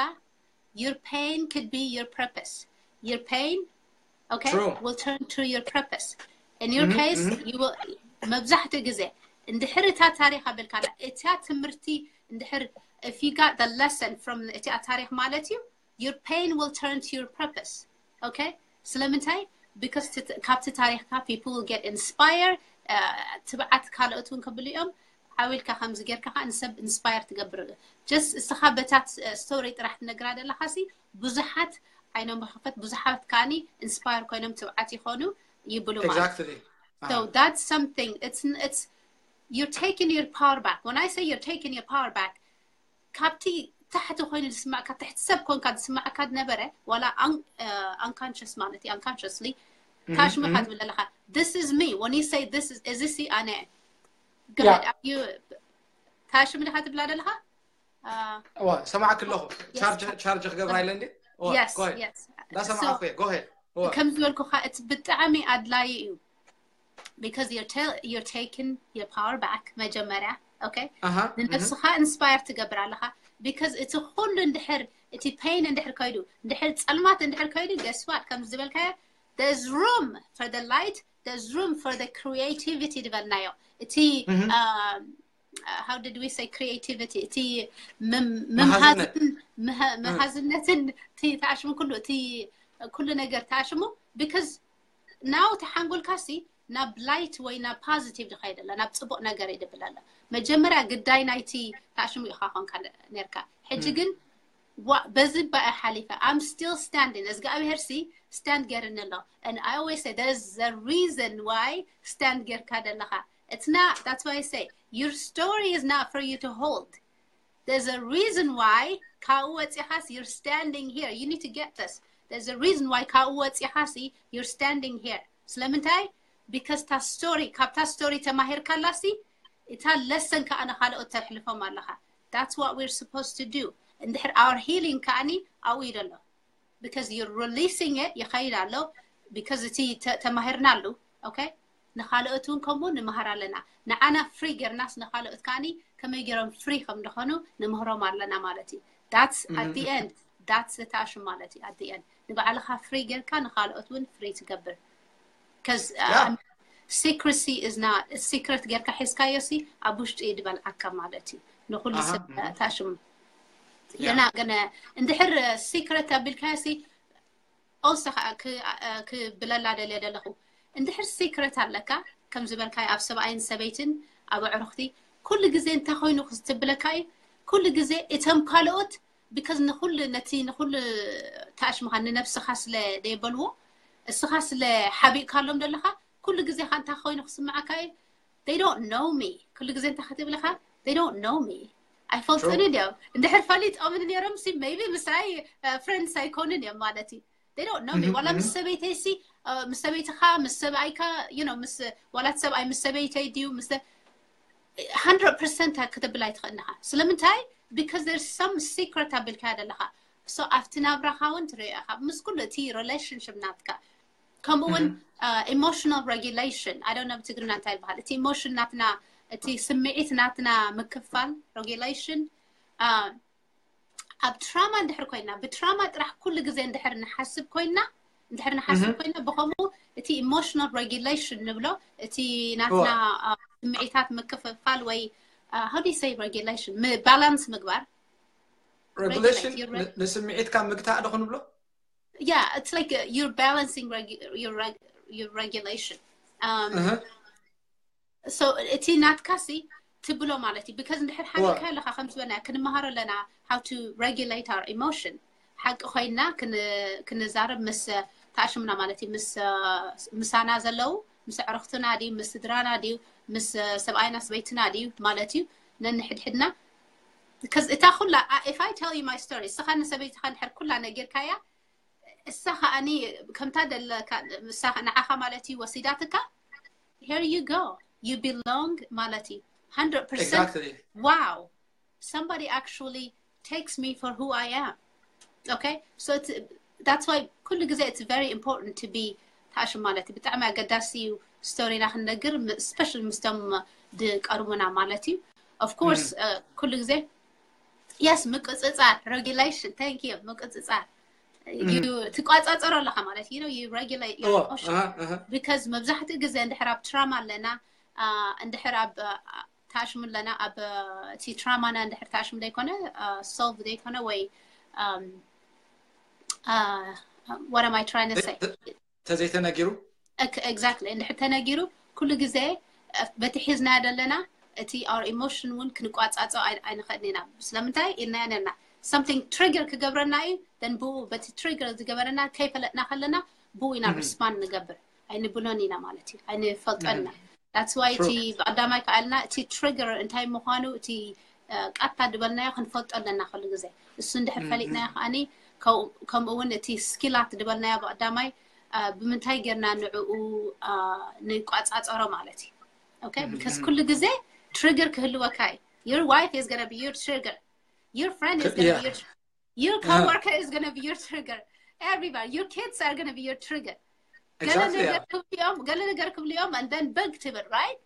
your pain could be your purpose your pain okay True. will turn to your purpose in your Mhm, case mhm. you will መብዛሕትኡ ግዜ እንድሕር እታ ታሪክ ኣበልካላ እታ ትምህርቲ እንድሕር if you got the lesson from እቲኣ ታሪክ ማለት እዩ your pain will turn to your purpose okay ስለምንታይ because ትት- ካብቲ ታሪክካ people will get inspired ትብዓት ካልኦት እውን ክብሉ እዮም ዓው ኢልካ ከምዚ ጌርካ ከዓ ንሰብ ኢንስፓየር ትገብር just እስኻ በታት ስቶሪ ጥራሕ ትነግራ ዘለካ ሲ ብዙሓት ዓይኖም ብክፈት ብዙሓት ከዓኒ ኢንስፓየር ኮይኖም ትብዓት ይኾኑ ይብሉ ማለት Exactly. so that's something it's it's you're taking your power back when I say you're taking your power back ካብቲ ታሕቲ ኮይኑ ዝስማዕካ ትሕቲ ሰብ ኮንካ ዝስማዕካ ዝነበረ ዋላ unconscious ማለት እዩ unconsciously ታሽምካ ትብል ኣለካ this is me when you say this is እዚ ሲ ኣነ Yeah. ታሽም ኢኻ ትብላ ዘለካ እዋ ሰማዕክ ኣለኹ Yes. ቻርጅ ቻርጅ ክገብራ ኢለ እንዲ እዋ Yes, go ahead yes. እንዳሰማዕኩ እየ go ahead እዋ ከም ዝበልኩካ እቲ ብጣዕሚ ኣድላዪ እዩ because you're, tell, you're taking your power back መጀመርያ okay ኣሃ ንነብስኻ ኢንስፓየር ትገብር ኣለኻ because እቲ ኩሉ እንድሕር እቲ ፔን እንድሕር ከይዱ እንድሕር ፀልማት እንድሕር ከይዱ guess what ከም ዝበልካዮ there's room for the light there's room for the creativity ዝበልናዮ እቲ Mhm. um, uh, how did we say creativity እቲ ምም- መሃዝነት። ምምሃዝን ምሃ- መሃዝነትን እቲ ተኣሽሙ ኩሉ እቲ ኩሉ ነገር ተኣሽሙ because now ተሓንጎልካ ሲ ናብ ላይት ወይ ናብ ፖዚቲቭ ዝኸይድ ኣላ ናብ ፅቡቅ ነገር ይድብል ኣላ መጀመርያ ግዳይ ናይቲ ተኣሽሙ ኢኻ ኮንካ ነርካ ሕጂ ግን ዋ- በዚ ባይ ሓሊፈ I'm still standing እግዚኣብሔር ሲ ስታንድ ገርኒ ኣሎ and I always say there's a reason why ስታንድ ጌርካ ዘለኻ it's not that's why I say your story is not for you to hold there's a reason why ካብኡ ወፂኻስ you're standing here you need to get this there's a reason why ካብኡ ወፂኻሲ you're standing here ስለምንታይ because እታ ስቶሪ ካብታ ስቶሪ ተማሂርካላሲ እታ ለሰን ከዓ ንካልኦት ተሕልፎም ኣለኻ that's what we're supposed to do እንድሕር our healing ከዓኒ ኣብኡ እዩ ዘሎ because you're releasing it ይኸይድ ኣሎ because እቲ ተ- ተማሂርናሉ okay ንካልኦት እውን ከምኡ ንምሃር ኣለና ንዓና ፍሪ ገርናስ ንካልኦት ከዓኒ ከመይ ገይሮም ፍሪ ከም ዝኾኑ ንምህሮም ኣለና ማለት እዩ that's at the end that's the ታሽም ማለት እዩ at the end ንባዕልኻ ፍሪ ጌርካ ንካልኦት እውን ፍሪ ትገብር because Yeah. secrecy is not secret ጌርካ ሒዝካዮ ሲ ኣብ ውሽጢ እዩ ዝበልዓካ ማለት እዩ ንኩሉ ኣሃ፣ ሰብ mhm. ታሽሙ የና ገነ እንድሕር secret ኣቢልካዮ ሲ also ከዓ ክብለላ ደልየ ዘለኹ፣ እንድሕር secret ኣለካ ከም ዝበልካዮ ኣብ ሰብኣይን ሰበይትን ኣብ ኣዕሩኽቲ ኩሉ ግዜ እንታይ ኮይኑ ክትብለካ እዩ። ኩሉ ግዜ እቶም ካልኦት because ንኩሉ ነቲ ንኩሉ ተኣሽምኻ ንነብስኻ ስለ ደይበልዎ እስኻ ስለ ሓቢእካሎም ዘለኻ ኩሉ ግዜ ኻ እንታይ ኮይኑ ክስምዓካ እዩ። They don't know me። ኩሉ ግዜ እንታይ ክትብልኻ they don't know me። ኣይፈልጡን እዮም። እንድሕር ፈሊጦምኒ ነይሮም ሲ maybe ምሳይ friends ኣይኮኑን እዮም ማለት እዩ። They don't know me። ዋላ ምስ ሰበይተይ ሲ ምስ ሰበይትኻ ምስ ሰብኣይካ you know ምስ ዋላት ሰብኣይ ምስ ሰበይተይ ድዩ ምስ hundred percent ክትብል ኣይትኽእልኻ። ስለምንታይ? Because there's some secret ኣቢልካ ዘለኻ። So ኣብቲ ናብራኻ እውን ትሪኦ ኢኻ ምስ ኩሉ እቲ relationship ናትካ ከምኡ እውን emotional regulation I don't know ብትግርኛ እንታይ ይበሃል እቲ emotion ናትና እቲ ስምዒት ናትና ምክፋል regulation ኣብ trauma እንድሕር ኮይና ብ trauma ጥራሕ ኩሉ ግዜ እንድሕር ንሓስብ ኮይና እንድሕር ንሓስብ ኮይና ብከምኡ እቲ emotional regulation ንብሎ እቲ ናትና ስምዒታት ምክፍፋል ወይ how do you say regulation balance ምግባር regulation ንስምዒትካ ምግታእ ዶ ክንብሎ yeah it's like you're balancing your your regulation um so እቲ ናትካ ሲ ትብሎ ማለት እዩ because እንድሕር ሓቢእካ ኣለካ ከም ዝበልና ክንመሃሮ ኣለና how to regulate our emotion ሓቂ ኮይና ክንዛረብ ምስ ተኣሽምና ማለት እዩ ምስ ምሳና ዘለዉ ምስ ኣዕርኽትና ድዩ ምስ ስድራና ድዩ ምስ ሰብኣይና ሰበይትና ድዩ ማለት እዩ ነንሕድሕድና because እታ ኩላ if I tell you my story እስኻ ንሰበይትኻ እንድሕር ኩላ ነጊርካያ እሳ ከኣኒ ከምታ ደለካ ንዓኻ ማለት እዩ ወሲዳትካ here you go you belong ማለት እዩ hundred percent wow somebody actually takes me for who I am okay so it's, that's why ኩሉ ግዜ it's very important to be ተኣሽም ማለት እዩ ብጣዕሚ ኣገዳሲ እዩ story ና ክንነግር especially ምስቶም ድቀርቡና ማለት እዩ of course ኩሉ ግዜ yes ምቅፅፃር regulation thank you ምቅፅፃር ትቋፃፀሮ ኣለካ ማለት you know you regulate your emotion because መብዛሕትኡ ግዜ እንድሕር ኣብ trauma ኣለና እንድሕር ኣብ ተኣሽሙ ኣለና ኣብ እቲ trauma ና እንድሕር ተኣሽሙ ዘይኮነ solve ዘይኮነ ወይ what am I trying to say ተዘይተነጊሩ exactly እንድሕር ተነጊሩ ኩሉ ግዜ በቲ ሒዝናዮ ዘለና እቲ our emotion እውን ክንቋፃፀ ኣይንኽእልን ኢና ስለምንታይ ኢልናዮ ነርና something trigger ክገብረና እዩ then ብኡ በቲ trigger ዝገበረና ከይፈለጥና ከለና ብኡ ኢና respond ንገብር ኣይንብሎን ኢና ማለት እዩ ኣይንፈልጦን ኢና that's why እቲ ብቀዳማይ ከኣልና እቲ trigger እንታይ ምዃኑ እቲ ቃታ ዝበልናዮ ክንፈልጦ ኣለና ኩሉ ግዜ እሱ እንድሕር ፈሊጥናዮ ከኣኒ ከምኡ እውን እቲ skill ኣት ዝበልናዮ ብቀዳማይ ብምንታይ ጌርና ንዕኡ ንቋፃፀሮ ማለት እዩ okay because ኩሉ ግዜ trigger ክህልወካ እዩ your wife is gonna be your trigger your friend is gonna be your your coworker is gonna be your trigger everybody your kids are gonna be your trigger ገለ ነገር ክብልዮም ገለ ነገር ክብልዮም and then beg ትብል right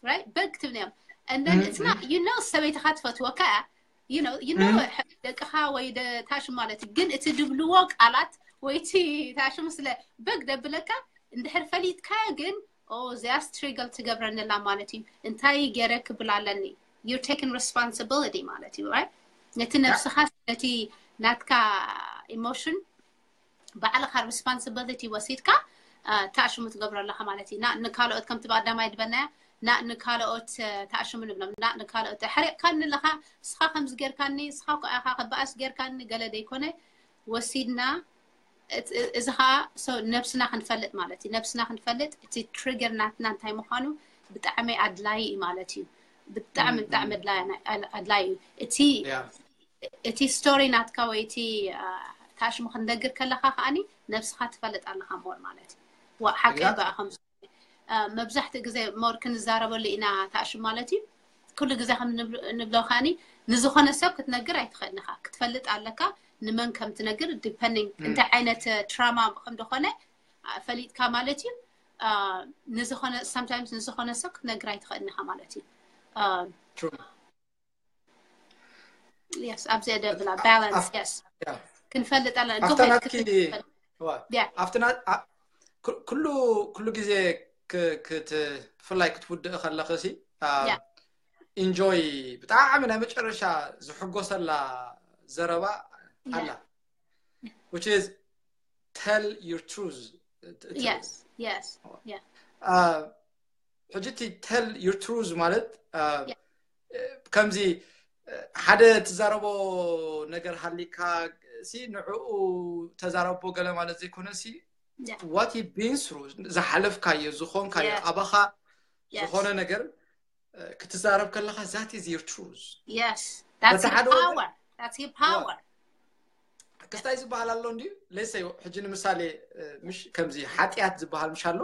right beg ትብልዮም and then it's not you know ሰበይትኻ ትፈትወካ you know you know ደቅኻ ወይ ታሽም ማለት ግን እቲ ድብልዎ ቃላት ወይ እቲ ታሽም ስለ beg ደብለካ እንድሕር ፈሊጥካ ግን ኦ እዚኣስ trigger ትገብረኒ ኣላ ማለት እዩ እንታይ ገይረ ክብል ኣለኒ you're taking responsibility ማለት እዩ right ነቲ ነብስኻ ነቲ ናትካ emotion ባዕልኻ responsibility ወሲድካ ተኣሽሙ ትገብሮ ኣለኻ ማለት እዩ ና ንካልኦት ከምቲ ብቀዳማይ ዝበልናያ ና ንካልኦት ተኣሽሙ ንብሎም ና ንካልኦት ሓሪቕካኒ ኣለኻ እስኻ ከምዚ ጌርካኒ እስኻ ኮኣኻ ከበኣስ ጌርካኒ ገለ ዘይኮነ ወሲድና እዚ ከዓ ነብስና ክንፈልጥ ማለት እዩ ነብስና ክንፈልጥ እቲ trigger ናትና እንታይ ምዃኑ ብጣዕሚ ኣድላይ እዩ ማለት እዩ ብጣዕሚ ብጣዕሚ ኣድላይ እዩ እቲ እቲ story ናትካ ወይ እቲ ታሽሙ ክንነግር ከለካ ከዓኒ ነብስካ ትፈልጥ ኣለካ more ማለት እዩ ሓቂ በኣ ከም መብዛሕትኡ ግዜ more ክንዛረበሉ ኢና ታሽሙ ማለት እዩ ኩሉ ግዜ ከም ንብሎ ከዓኒ ንዝኾነ ሰብ ክትነግር ኣይትኽእልን ኢኻ ክትፈልጥ ኣለካ ንመን ከም ትነግር depending እንታይ ዓይነት trauma ከም ዝኾነ ፈሊጥካ ማለት እዩ ንዝኾነ sometimes ንዝኾነ ሰብ ክትነግር ኣይትኽእልን ኢኻ ማለት እዩ True. Yes ኣብዚ ደብላ balance yes ክንፈልጥ ኣለና ኣብታ ናትኪ ኣብቲ ኩሉ ኩሉ ግዜ ክትፍላይ ክትውድእ ከለኺ ሲ enjoy ብጣዕሚ ናይ መጨረሻ ዝሕጎሰላ ዘረባ ኣላ which is tell your truth yes yes yeah ሕጂ እቲ tell your truth ማለት ከምዚ ሓደ ትዛረቦ ነገር ሃሊካ ሲ ንዕኡ ተዛረቦ ገለ ማለት ዘይኮነ ሲ what you been through ዝሓለፍካዮ ዝኾንካዮ ኣባኻ ዝኾነ ነገር ክትዛረብ ከለኻ that is your truth yes that's your power that's your power ክስታይ ዝበሃል ኣሎ እንድዩ let's say ሕጂ ንምሳሌ ምሽ ከምዚ ሓጢኣት ዝበሃል ምሽ ኣሎ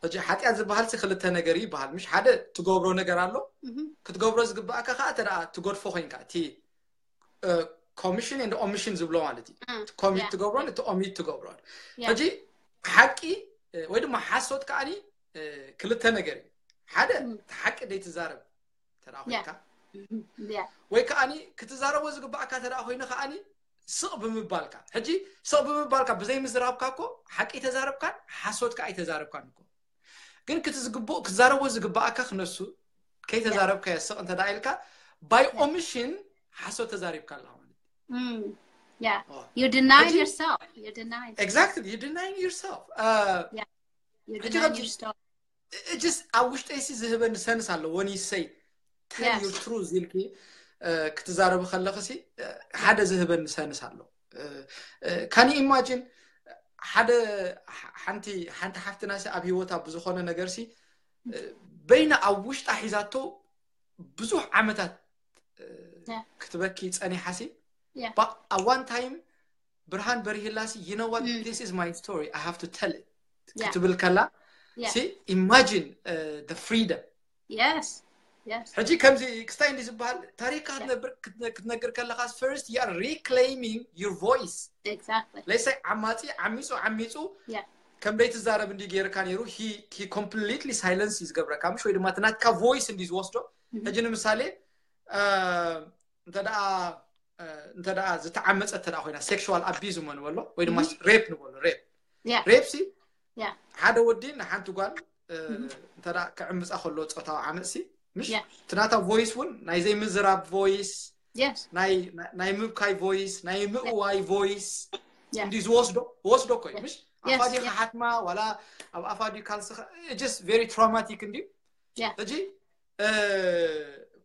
ሕጂ ሓጢኣት ዝበሃል ሲ ክልተ ነገር ይበሃል ምሽ ሓደ ትገብሮ ነገር ኣሎ ክትገብሮ ዝግባእካ ከዓ ተደኣ ትገድፎ ኮይንካ እቲ commission and omission ዝብሎ ማለት እዩ commit ትገብሮን እቲ omit ትገብሮን ሕጂ ሓቂ ወይ ድማ ሓሶት ከዓኒ ክልተ ነገር እዩ ሓደ ሓቂ ደይትዛረብ ተደኣ ኮይንካ ወይ ከዓኒ ክትዛረቦ ዝግባእካ ተደኣ ኮይኑ ከዓኒ ስቕ ብምባልካ ሕጂ ስቕ ብምባልካ ብዘይ ምዝራብካ እኮ ሓቂ ተዛረብካን ሓሶት ከዓ ኣይተዛረብካን እኮ ግን ክትዝግብኦ ክትዛረቦ ዝግባእካ ክነሱ ከይተዛረብካዮ ስቕ እንተ ኢልካ by omission ሓሶት ተዛሪብካ ኣለኻ ማለት Mm. Yeah. You deny yourself. You deny. Exactly. You denying yourself. Uh, you deny yourself. Just ኣብ ውሽጠይ ሲ ዝህበኒ ሰንስ ኣሎ when you say tell your truth ኢልኪ ክትዛረቢ ከለኺ ሲ ሓደ ዝህበኒ ሰንስ ኣሎ can you imagine ሓደ ሓንቲ ሓንቲ ሓፍትና ሲ ኣብ ህይወታ ብዝኾነ ነገር ሲ በይና ኣብ ውሽጣ ሒዛቶ ብዙሕ ዓመታት ክትበኪ ጸኒሓ ሲ at one time ብርሃን በሪህላ ሲ you know what this is my story I have to tell it ክትብል ከላ ሲ imagine the freedom yes yes ሕጂ ከምዚ ክስታይ እንዲ ዝበሃል ታሪክካ ክትነብር ክትነግር ከለኻ first you are reclaiming your voice exactly let's say ዓማጺ ዓሚጹ ዓሚጹ yeah ከም ደይትዛረብ እንዲ ገይርካ ነይሩ he completely silence እዩ ዝገብረካ ምሽ ወይ ድማ እቲ ናትካ voice እንዲ ዝወስዶ ሕጂ ንምሳሌ እንተ ደኣ እንተ ደኣ ዝተዓመፀ እንተ ኮይና sexual abuse እሞ ንበሎ ወይ ድማ rape ንበሎ rape rape ሲ ሓደ ወዲ ንሓንቲ ጓል እንተ ክዕምፃ ከሎ ፆታዊ ዓመፅ ሲ ምሽ እቲ ናታ voice እውን ናይ ዘይምዝራብ voice ናይ ምብካይ voice ናይ ምእዋይ voice እንዲ ዝወስዶ ወስዶ እኮ እዩ ምሽ ኣፋዲ ሓትማ ዋላ ኣብ ኣፋዲ ካልሲ just very traumatic እንዲ ሕጂ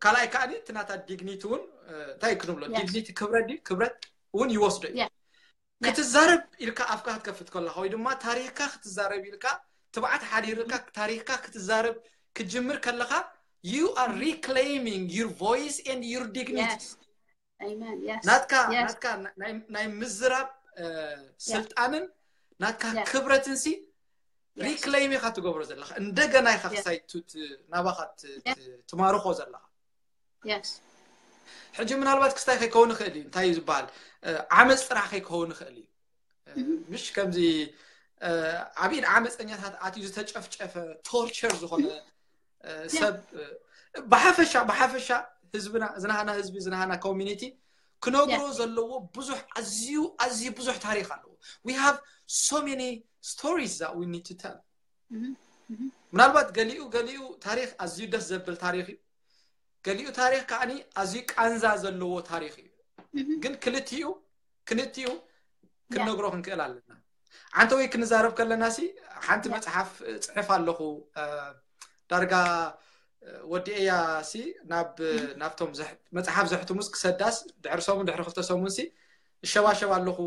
ካልኣይ ከዓኒ እቲ ናታ dignity እውን እንታይ ክንብሎ dignity ክብረት ድዩ ክብረት እውን ይወስዶ እዩ ክትዛረብ ኢልካ ኣፍካ ክትከፍት ከለካ ወይ ድማ ታሪክካ ክትዛረብ ኢልካ ትብዓት ሓዲርካ ታሪክካ ክትዛረብ ክትጅምር ከለካ you are reclaiming your voice and your dignity ናትካ ናትካ ናይ ምዝራብ ስልጣንን ናትካ ክብረትን ሲ reclaim ኢኻ ትገብሮ ዘለካ እንደገና ኢኻ ክሳይ ናባኻ ትማርኾ ዘለካ ሕጂ ምናልባት ክስታይ ከይከውን ይኽእል እዩ እንታይ እዩ ዝበሃል ዓመፅ ጥራሕ ከይከውን ይኽእል እዩ ምሽ ከምዚ ኣብ ኢድ ዓመፀኛታት ኣትዩ ዝተጨፍጨፈ torture ዝኾነ ሰብ ብሓፈሻ ብሓፈሻ ህዝብና ዝናሃና ህዝቢ ዝናሃና community ክነግሮ ዘለዎ ብዙሕ ኣዝዩ ኣዝዩ ብዙሕ ታሪክ ኣለዎ we have so many stories that we need to tell ምናልባት ገሊኡ ገሊኡ ታሪክ ኣዝዩ ደስ ዘብል ታሪክ እዩ ገሊኡ ታሪክ ከዓኒ ኣዝዩ ቃንዛ ዘለዎ ታሪክ እዩ ግን ክልቲኡ ክልቲኡ ክንነግሮ ክንክእል ኣለና ዓንተ ወይ ክንዛረብ ከለና ሲ ሓንቲ መፅሓፍ ፅሕፍ ኣለኹ ዳርጋ ወዲኤያ ሲ ናብ ናብቶም መፅሓፍ ዘሕትሙስ ክሰዳስ ድሕሪ ሰሙን ድሕሪ ክልተ ሰሙን ሲ እሸባሸብ ኣለኹ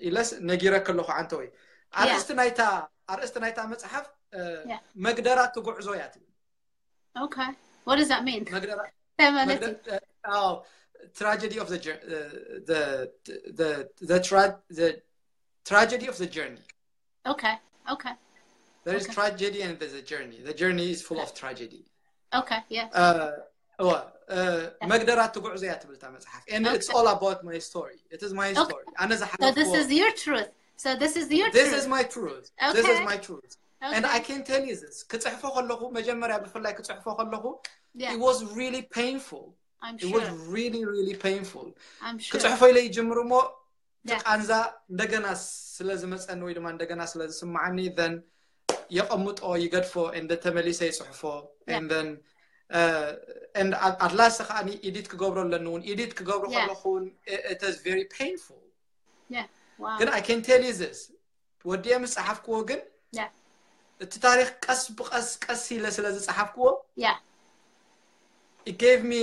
ኢለስ ነጊረክ ኣለኹ ዓንተ ወይ ኣርእስቲ ናይታ ኣርእስቲ ናይታ መፅሓፍ መግደራ ትጉዕዞ እያ ትብል Okay. What does that mean? መግደራ ተመለቲ oh tragedy of the jour- uh, the the the tra- the tragedy of the journey Okay. Okay. there is tragedy and there's a journey the journey is full of tragedy Okay. Yeah. uh, እዋ መግደራ ትጉዕዞ እያ ትብል እታ መፅሓፍ and it's all about my story it is my story ኣነ So this is your truth. So this is your this truth. is my truth this is Okay. my truth and I can tell you this ክፅሕፎ ከለኹ መጀመርያ ብፍላይ ክፅሕፎ ከለኹ Yeah. it was really painful I'm it was sure. really really painful I'm sure. ክፅሕፎ ኢለ ይጅምር እሞ Yeah. ቃንዛ እንደገና ስለ ዝመፀኒ ወይ ድማ እንደገና ስለ ዝስማዓኒ then የቐምጦ ይገድፎ and ተመሊሰ ይፅሕፎ Yeah. and then and ኣድላስ ከዓኒ ኢዲት ክገብሮ ኣለኒ እውን ኢዲት ክገብሮ Yeah. ከለኹ እውን it is very painful Yeah. Wow. ግን I can tell you this ወዲኤ ምስ ጸሓፍክዎ ግን Yeah. እቲ ታሪኽ ቀስ ብቀስ ቀስ ኢለ ስለ ዝጸሓፍክዎ Yeah. it gave me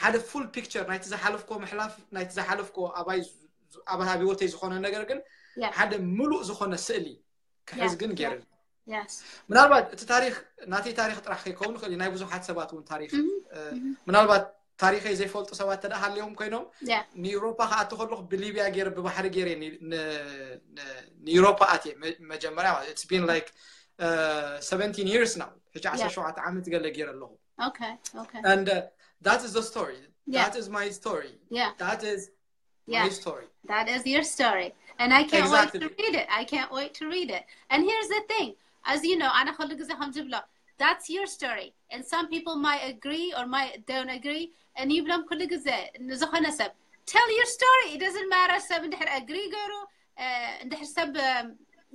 ሓደ full picture ናይቲ ዝሓለፍክዎ ምሕላፍ ናይቲ ዝሓለፍክዎ ኣባይ ዝ- ኣብ ኣብ ህይወተይ ዝኾነ ነገር ግን Yeah. ሓደ ምሉእ ዝኾነ ስእሊ ክሕዝ Yeah, ግን yeah. ገይርኒ Yes. ምናልባት እቲ ታሪኽ ናተይ ታሪኽ ጥራሕ ከይከውን ይኽእል እዩ ናይ ብዙሓት ሰባት እውን ታሪኽ Mhm. እ፣ ምናልባት ታሪኸይ ዘይፈልጡ ሰባት ተደኣ ሃልዮም ኮይኖም Yeah. ንኤውሮፓ ክኣቱ ከለኹ ብሊብያ ገይረ ብባሕሪ ገይረ ን- ን- ን- ንኤውሮፓ ኣትየ መ- መጀመርያ ማለት it's been like uh, seventeen years now ሕጂ Yeah. ዓሰርተ ሸውዓተ ዓመት ገለ ገይረ ኣለኹ Okay. Okay. and uh, that is the story Yeah. that is my story Yeah. that is Yeah. my story That is your story. And I can't wait to Exactly. read it. I can't wait to read it. And here's the thing. As you know, ኣነ ኩሉ ግዜ ከም ዝብሎ that's your story. And some people might agree or might don't agree. And ይብሎም ኩሉ ግዜ ንዝኾነ ሰብ tell your story. It doesn't matter ሰብ እንድሕር agree ገይሩ uh, እንድሕር ሰብ um,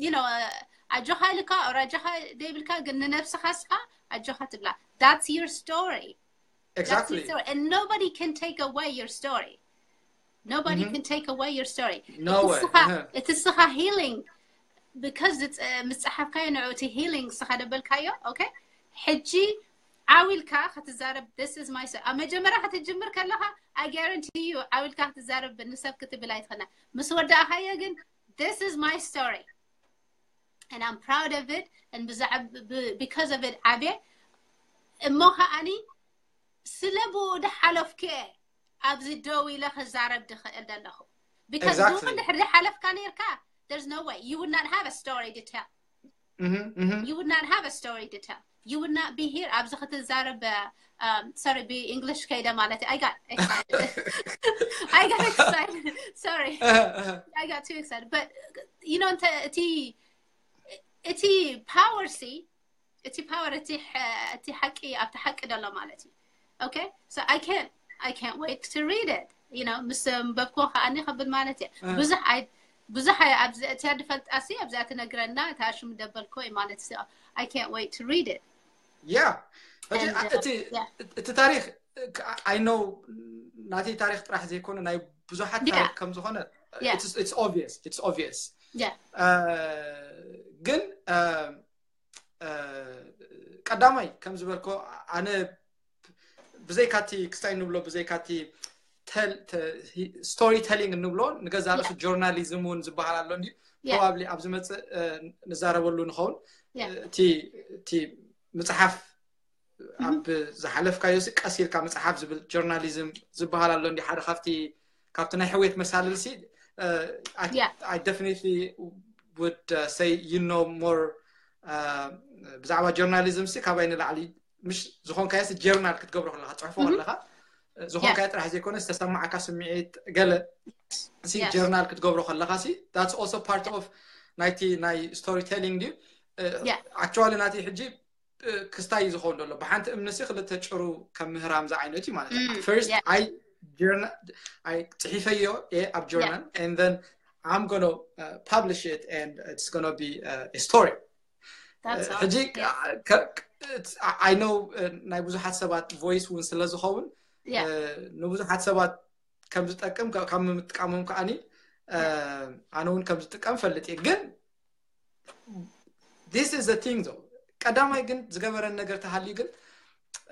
you know uh, ኣጆኻ ኢልካ or ኣጆኻ ደይብልካ ግን ንነብስኻ ስኻ ኣጆኻ ትብላ that's your story. That's exactly your story. And nobody can take away your story. Nobody Mhm. Can take away your story. No እቲ way. ስኻ እህ። እቲ ስኻ healing because it's uh, ምስ ጸሓፍካዮ ንዑ እቲ healing ስኻ ደበልካዮ okay ሕጂ ዓው ኢልካ ክትዛረብ this is my story ኣብ መጀመርያ ክትጅምር ከለኻ I guarantee you ዓው ኢልካ ክትዛረብ ንሰብ ክትብል ኣይትኽእልና ምስ ወዳእኻዮ ግን this is my story and I'm proud of it and ብዛዕባ ብ- because of it ዓብየ እሞ ከዓኒ ስለ ብኡ ዝሓለፍኩ እየ ኣብዚ ደው ኢለ ክዛረብ ድኽእል ዘለኹ because ብኡ Exactly. እንድሕር ዝሓለፍካ ነርካ there's no way you would not have a story to tell Mhm, mhm. you would not have a story to tell you would not be here ኣብዚ ክትዛረብ um, sorry ብእንግሊሽ ከይደ ማለት I got excited I got excited sorry እህ፣ እህ። I got too excited but you know እንተ እቲ እቲ power ሲ እቲ power እቲ ሐ- እቲ ሓቂ ኣብቲ ሓቂ ደሎ ማለት እዩ okay so I can't I can't wait to read it you know ምስ ኣንበብክዎ ከዓኒ ከብል ማለት እየ እህ። ብዙሕ ኣይ ብዙሕ ኣይ- ኣብዚ እቲያ ድፈልጣ ሲ ኣብዚኣ ትነግረና እታ ሽም ደበልኮ እዩ ማለት ሲ I can't wait to read it yeah ሕጂ And, uh, እቲ yeah. እቲ ታሪኽ I know ናተይ ታሪኽ ጥራሕ ዘይኮነ ናይ ብዙሓት Yeah. ታሪኽ ከም ዝኾነ Yeah. it's it's obvious it's obvious yeah እ፣ ግን እ፣ እ፣ ቀዳማይ ከም ዝበልኮ ኣነ ብዘይካቲ ክስታይ ንብሎ ብዘይካቲ story telling እንብሎ ንገዛ ርእሱ journalism እውን ዝበሃል ኣሎ እንድዩ Yeah. probably ኣብ ዝመፅእ እ፣ ንዛረበሉ ንኸውን Yeah. እቲ እቲ መፅሓፍ ኣብ ዝሓለፍካዮ ሲ ቀስ ኢልካ መፅሓፍ ዝብል journalism ዝበሃል ኣሎ እንዲ ሓደ ካብቲ ካብቲ ናይ ሕውየት መሳልል ሲ uh, I, Yeah. I definitely would uh, say you know more uh, ብዛዕባ journalism ሲ ካባይ ንላዕሊ ምሽ ዝኾንካዮ ሲ journal ክትገብሮ ከለካ ፅሕፎ ከለካ ዝኾንካዮ ጥራሕ ዘይኮነ ዝተሰማዓካ ስምዒት ገለ ሲ Yes. journal ክትገብሮ ከለካ ሲ that's also part of ናይቲ ናይ story telling ድዩ Yeah. actually ናቲ ሕጂ ክስታይ ዝኸውን ዘሎ ብሓንቲ እምኒ ሲ ክልተ ጭሩ ከም ምህራም ዝዓይነቱ እዩ ማለት እዩ Mm, first yeah. I journal I ፅሒፈዮ እየ ኣብ journal and then I'm gonna uh, publish it and it's gonna be uh, a story That's ሕጂ awesome. Yeah. ከ- ከ- it's- I know uh, ናይ ብዙሓት ሰባት voice እውን ስለ ዝኸውን Yeah. uh, ንብዙሓት ሰባት ከም ዝጠቅም ካብ ምጥቃሞም ከዓኒ uh, ኣነ እውን ከም ዝጥቀም ፈልጥ እየ ግን this is the thing though ቀዳማይ ግን ዝገበረን ነገር ተሃልዩ ግን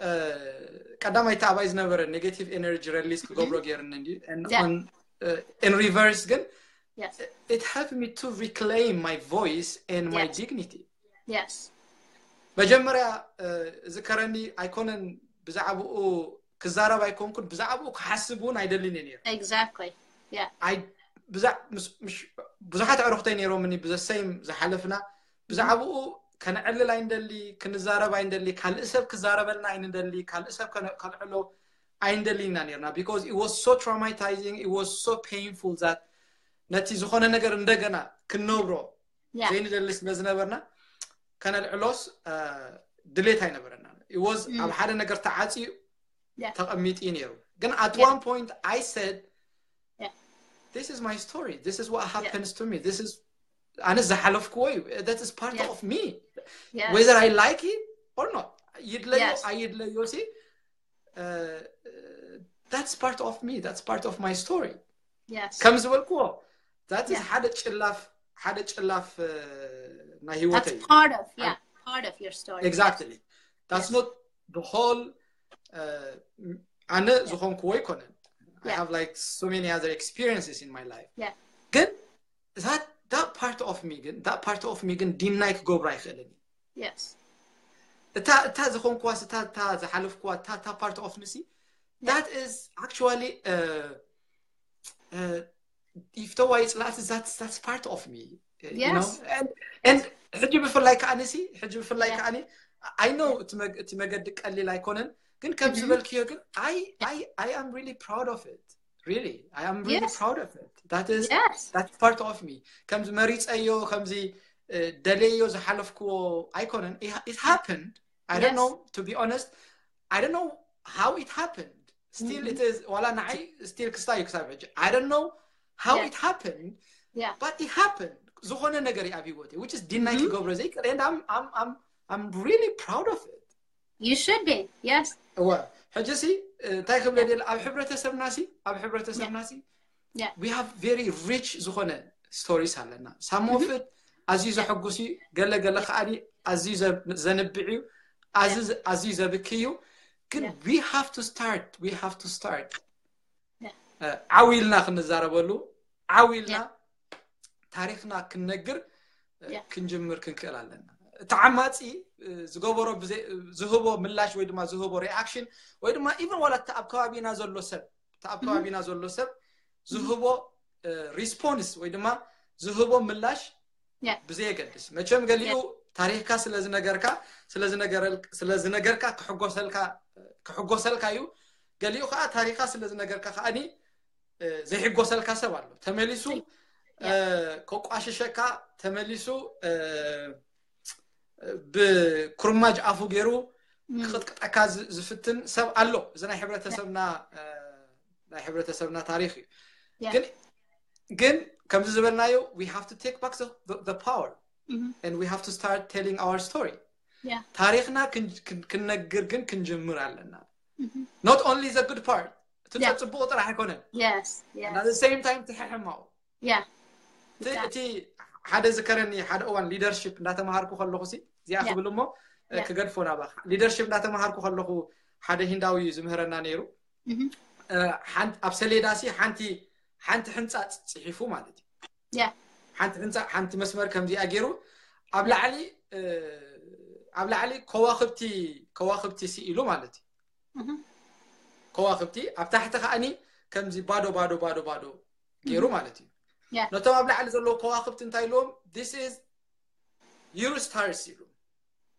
uh, ቀዳማይ እቲ ኣባይ ዝነበረ negative energy release ክገብሮ ገይርኒ እንዲ Yeah. in reverse ግን Yes. it helped me to reclaim my voice and my Yes. dignity Yes. መጀመርያ ዝከረኒ ኣይኮነን ብዛዕባኡ ክዛረብ ኣይኮንኩን ብዛዕባኡ ክሓስብ እውን ኣይደልን እየ ነይሩ Exactly. Yeah. ኣይ- ብዛ- ምስ- ምሽ- ብዙሓት ኣዕሩኽተይ ነይሮምኒ ብዘሰይም ዝሓለፍና ብዛዕባኡ ከነዕልል ኣይንደሊ ክንዛረብ ኣይንደሊ ካልእ ሰብ ክዛረበልና ኣይንደሊ ካልእ ሰብ ከነ- ከነዕሎ ኣይንደሊ ኢና ነርና because it was so traumatizing it was so painful that ነቲ ዝኾነ ነገር እንደገና ክንነብሮ Yeah. ዘይንደሊ ስለ ዝነበርና ከነልዕሎስ እ፣ ድሌት ኣይነበረና it was Mm. ኣብ ሓደ ነገር ተዓፅዩ Yeah. ተቐሚጡ እዩ ነይሩ ግን at Yeah. one point I said Yeah. this is my story this is what happens to me this is ኣነ ዝሓለፍክዎ እዩ that is part Yeah. of me Yes. whether I like it or not ይድለዮ Yes. ኣይድለዮ ሲ that's part of me, that's part of my story. Yes. ከም ዝበልክዎ that is ሓደ ጭላፍ ሓደ ጭላፍ ናይ ህይወተይ That's part of, yeah, part of your story. Exactly. That's not the whole ኣነ ዝኾንክዎ ኣይኮነን። I have like so many other experiences in my life. Yeah. ግን that that part of me ግን that part of me ግን deny ክገብሮ ኣይኽእልን። Yes. እታ እታ ዝኾንክዋ እታ እታ ዝሓለፍክዋ እታ እታ part of me that is actually uh, uh, if ተዋይ ጽላት that's that's part of me. Yes. And and ሕጂ ብፍላይ ከኣኒ ሲ ሕጂ ብፍላይ ከኣኒ I know እቲ መገዲ ቀሊል ኣይኮነን ግን ከም ዝበልክዮ ግን I I I am really proud of it. Really, I am really proud of it. That is that's part of me. ከምዚ መሪጸዮ ከምዚ ደለዮ ዝሓለፍክዎ ኣይኮነን። It happened. I don't know, to be honest, I don't know how it happened. Still it is ዋላ ንዓይ still ክስታይ ክሳብ ሕጂ I don't know how it happened. But it happened. ዝኾነ ነገር ኣብ ህይወተይ which is deny ክገብሮ ዘይክእል and I'm I'm I'm I'm really proud of it. You should be. Yes. እወ ሕጂ ሲ እንታይ ክብለ ደል ኣብ ሕብረተሰብና ሲ ኣብ ሕብረተሰብና ሲ we have very rich ዝኾነ stories ኣለና። Some of it ኣዝዩ ዘሐጉስ እዩ፣ ገለ ገለ ከኣ ኣዝዩ ዘንብዕ እዩ፣ ኣዝዩ ዘብክ እዩ። ግን we have to start we have to start ዓው ኢልና ክንዛረበሉ ዓው ኢልና ታሪኽና ክንነግር ክንጅምር ክንክእል ኣለና። እቲ ዓማፂ ዝገበሮ ዝህቦ ምላሽ ወይ ድማ ዝህቦ reaction ወይ ድማ even ዋላ እቲ ኣብ ከባቢና ዘሎ ሰብ እቲ ኣብ ከባቢና ዘሎ ሰብ ዝህቦ response ወይ ድማ ዝህቦ ምላሽ ብዘየገድስ መቸም ገሊኡ ታሪኽካ ስለዝነገርካ ስለዝነገርካ ክሕጎሰልካ እዩ። ገሊኡ ከዓ ታሪኻ ስለዝነገርካ ከዓኒ ዘይሕጎሰልካ ሰብ ኣሎ። ተመሊሱ ከቋሽሸካ ተመሊሱ ብኩርማጅ ኣፉ ገይሩ ክቕጥቅጠካ ዝፍትን ሰብ ኣሎ። እዚ ናይ ሕብረተሰብና ናይ ሕብረተሰብና ታሪኽ እዩ። ግን ግን ከምዚ ዝበልናዮ we have to take back the, the, the power and we have to start telling our story. ታሪኽና ክንነግር ግን ክንጅምር ኣለና። Not only the good part እቲ ፅቡቕ ጥራሕ ኣይኮነን። At the same time ትሕሕማው እቲ ሓደ ዝከረኒ ሓደ እዋን leadership እንዳተማሃርኩ ከለኹ ሲ እዚኣ ክብል እሞ ክገድፎ ናባኻ leadership እንዳተማሃርኩ ከለኹ ሓደ ሂንዳዊ እዩ ዝምህረና ነይሩ። ኣብ ሰሌዳ ሲ ሓንቲ ሓንቲ ሕንፃፅ ፅሒፉ ማለት እዩ። ሓንቲ ሕንፃ ሓንቲ መስመር ከምዚኣ ገይሩ ኣብ ላዕሊ ኣብ ላዕሊ ከዋኽብቲ ከዋኽብቲ ስኢሉ ማለት እዩ። ከዋኽብቲ ኣብ ታሕቲ ከዓኒ ከምዚ ባዶ ባዶ ባዶ ባዶ ገይሩ ማለት እዩ። ነቶም ኣብ ላዕሊ ዘለዉ ከዋኽብቲ እንታይ ኢልዎም? This is your stars ኢሉ።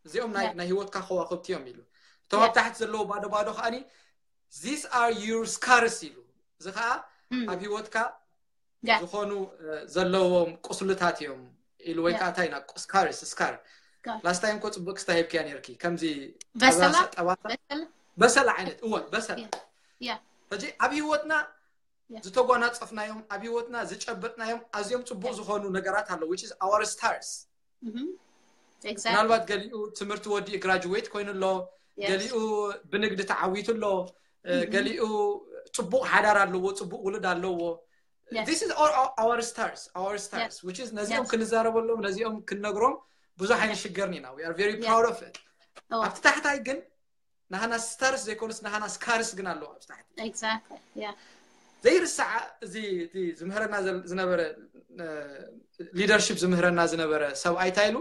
እዚኦም ናይ ናይ ህይወትካ ከዋኽብቲ እዮም ኢሉ። እቶም ኣብ ታሕቲ ዘለዉ ባዶ ባዶ ከዓኒ these are your scars ኢሉ። እዚ ከዓ ኣብ ህይወትካ ዝኾኑ ዘለዎም ቁስልታት እዮም ኢሉ ወይ ከዓ እንታይ ኢና scars scar last time እኮ ፅቡቅ ክስታ ሂብክያ ነርኪ ከምዚ ጠባሳ በሰላ ዓይነት እወ በሰላ ሕጂ ኣብ ህይወትና ዝተጓናፀፍናዮም ኣብ ህይወትና ዝጨበጥናዮም ኣዝዮም ፅቡቅ ዝኾኑ ነገራት ኣለዉ which is our stars። ምናልባት ገሊኡ ትምህርቲ ወዲኡ graduate ኮይኑ ኣሎ፣ ገሊኡ ብንግዲ ተዓዊቱ ኣሎ፣ ገሊኡ ፅቡቅ ሓዳር ኣለዎ፣ ፅቡቅ ውሉድ ኣለዎ። This is our stars our stars which is ነዚኦም ክንዛረበሎም ነዚኦም ክንነግሮም ብዙሕ ኣይንሽገርን ኢና። We are very proud of it። ኣብቲ ታሕታይ ግን ናህና stars ዘይኮኑስ ናህና scars ግን ኣለዉ ኣብ ታሕቲ። Exactly. Yeah. ዘይርሳዕ እዚ እቲ ዝምህረና ዝነበረ leadership ዝምህረና ዝነበረ ሰብኣይ እንታይ ኢሉ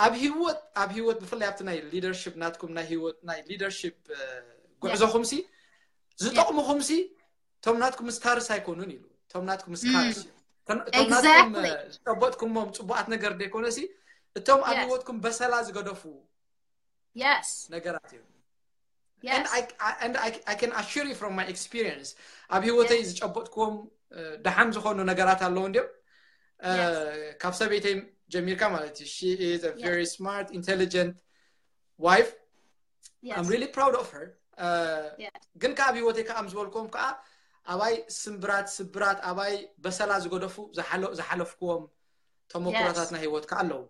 ኣብ ህይወት ኣብ ህይወት ብፍላይ ኣብቲ ናይ leadership ናትኩም ናይ ህይወት ናይ leadership ጉዕዞኹምሲ ዝጠቕሙኹምሲ እቶም ናትኩም stars ኣይኮኑን ኢሉ። እቶም ናትኩም scars እዮም። እቶም ናትኩም ዝጨበጥኩሞም ፅቡቃት ነገር ዘይኮነሲ እቶም ኣብ ህይወትኩም በሰላ ዝገደፉ Yes. ነገራት እዮም። Yes. I can assure you from my experience ኣብ ህይወተይ ዝጨበጥክዎም ደሓን ዝኾኑ ነገራት ኣለዉ እንዲም ካብ ሰበይተይ ጀሚርካ ማለት እዩ። She is a very smart intelligent wife. I'm really proud of her. ግን ከዓ ኣብ ህይወተይ ከዓ ምስ በልክዎም ከዓ ኣባይ ስምብራት ስብራት ኣባይ በሰላ ዝገደፉ ዝሓለፍክዎም ተመኩሮታት ናይ ህይወት ከዓ ኣለዉ።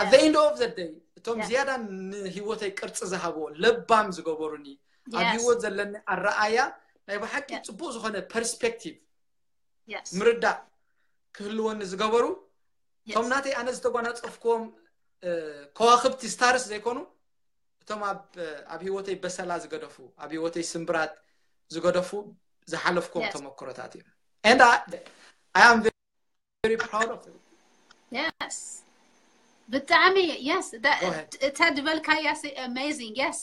At the end of the day እቶም ዝያዳ ንህይወተይ ቅርፂ ዝሃብዎ ለባም ዝገበሩኒ ኣብ ህይወት ዘለኒ ኣረኣያ ናይ ብሓቂ ጽቡቅ ዝኾነ ፐርስፔክቲቭ ምርዳእ ክህልወኒ ዝገበሩ እቶም ናተይ ኣነ ዝተጓናጸፍክዎም ከዋክብቲ ስታርስ ዘይኮኑ እቶም ኣብ ህይወተይ በሰላ ዝገደፉ ኣብ ህይወተይ ስምብራት ዝገደፉ ዝሓለፍክዎም ተመክሮታት እዮም። And I, I am very proud of it. Yes. ብጣዕሚ yes እታ ዝበልካያ amazing yes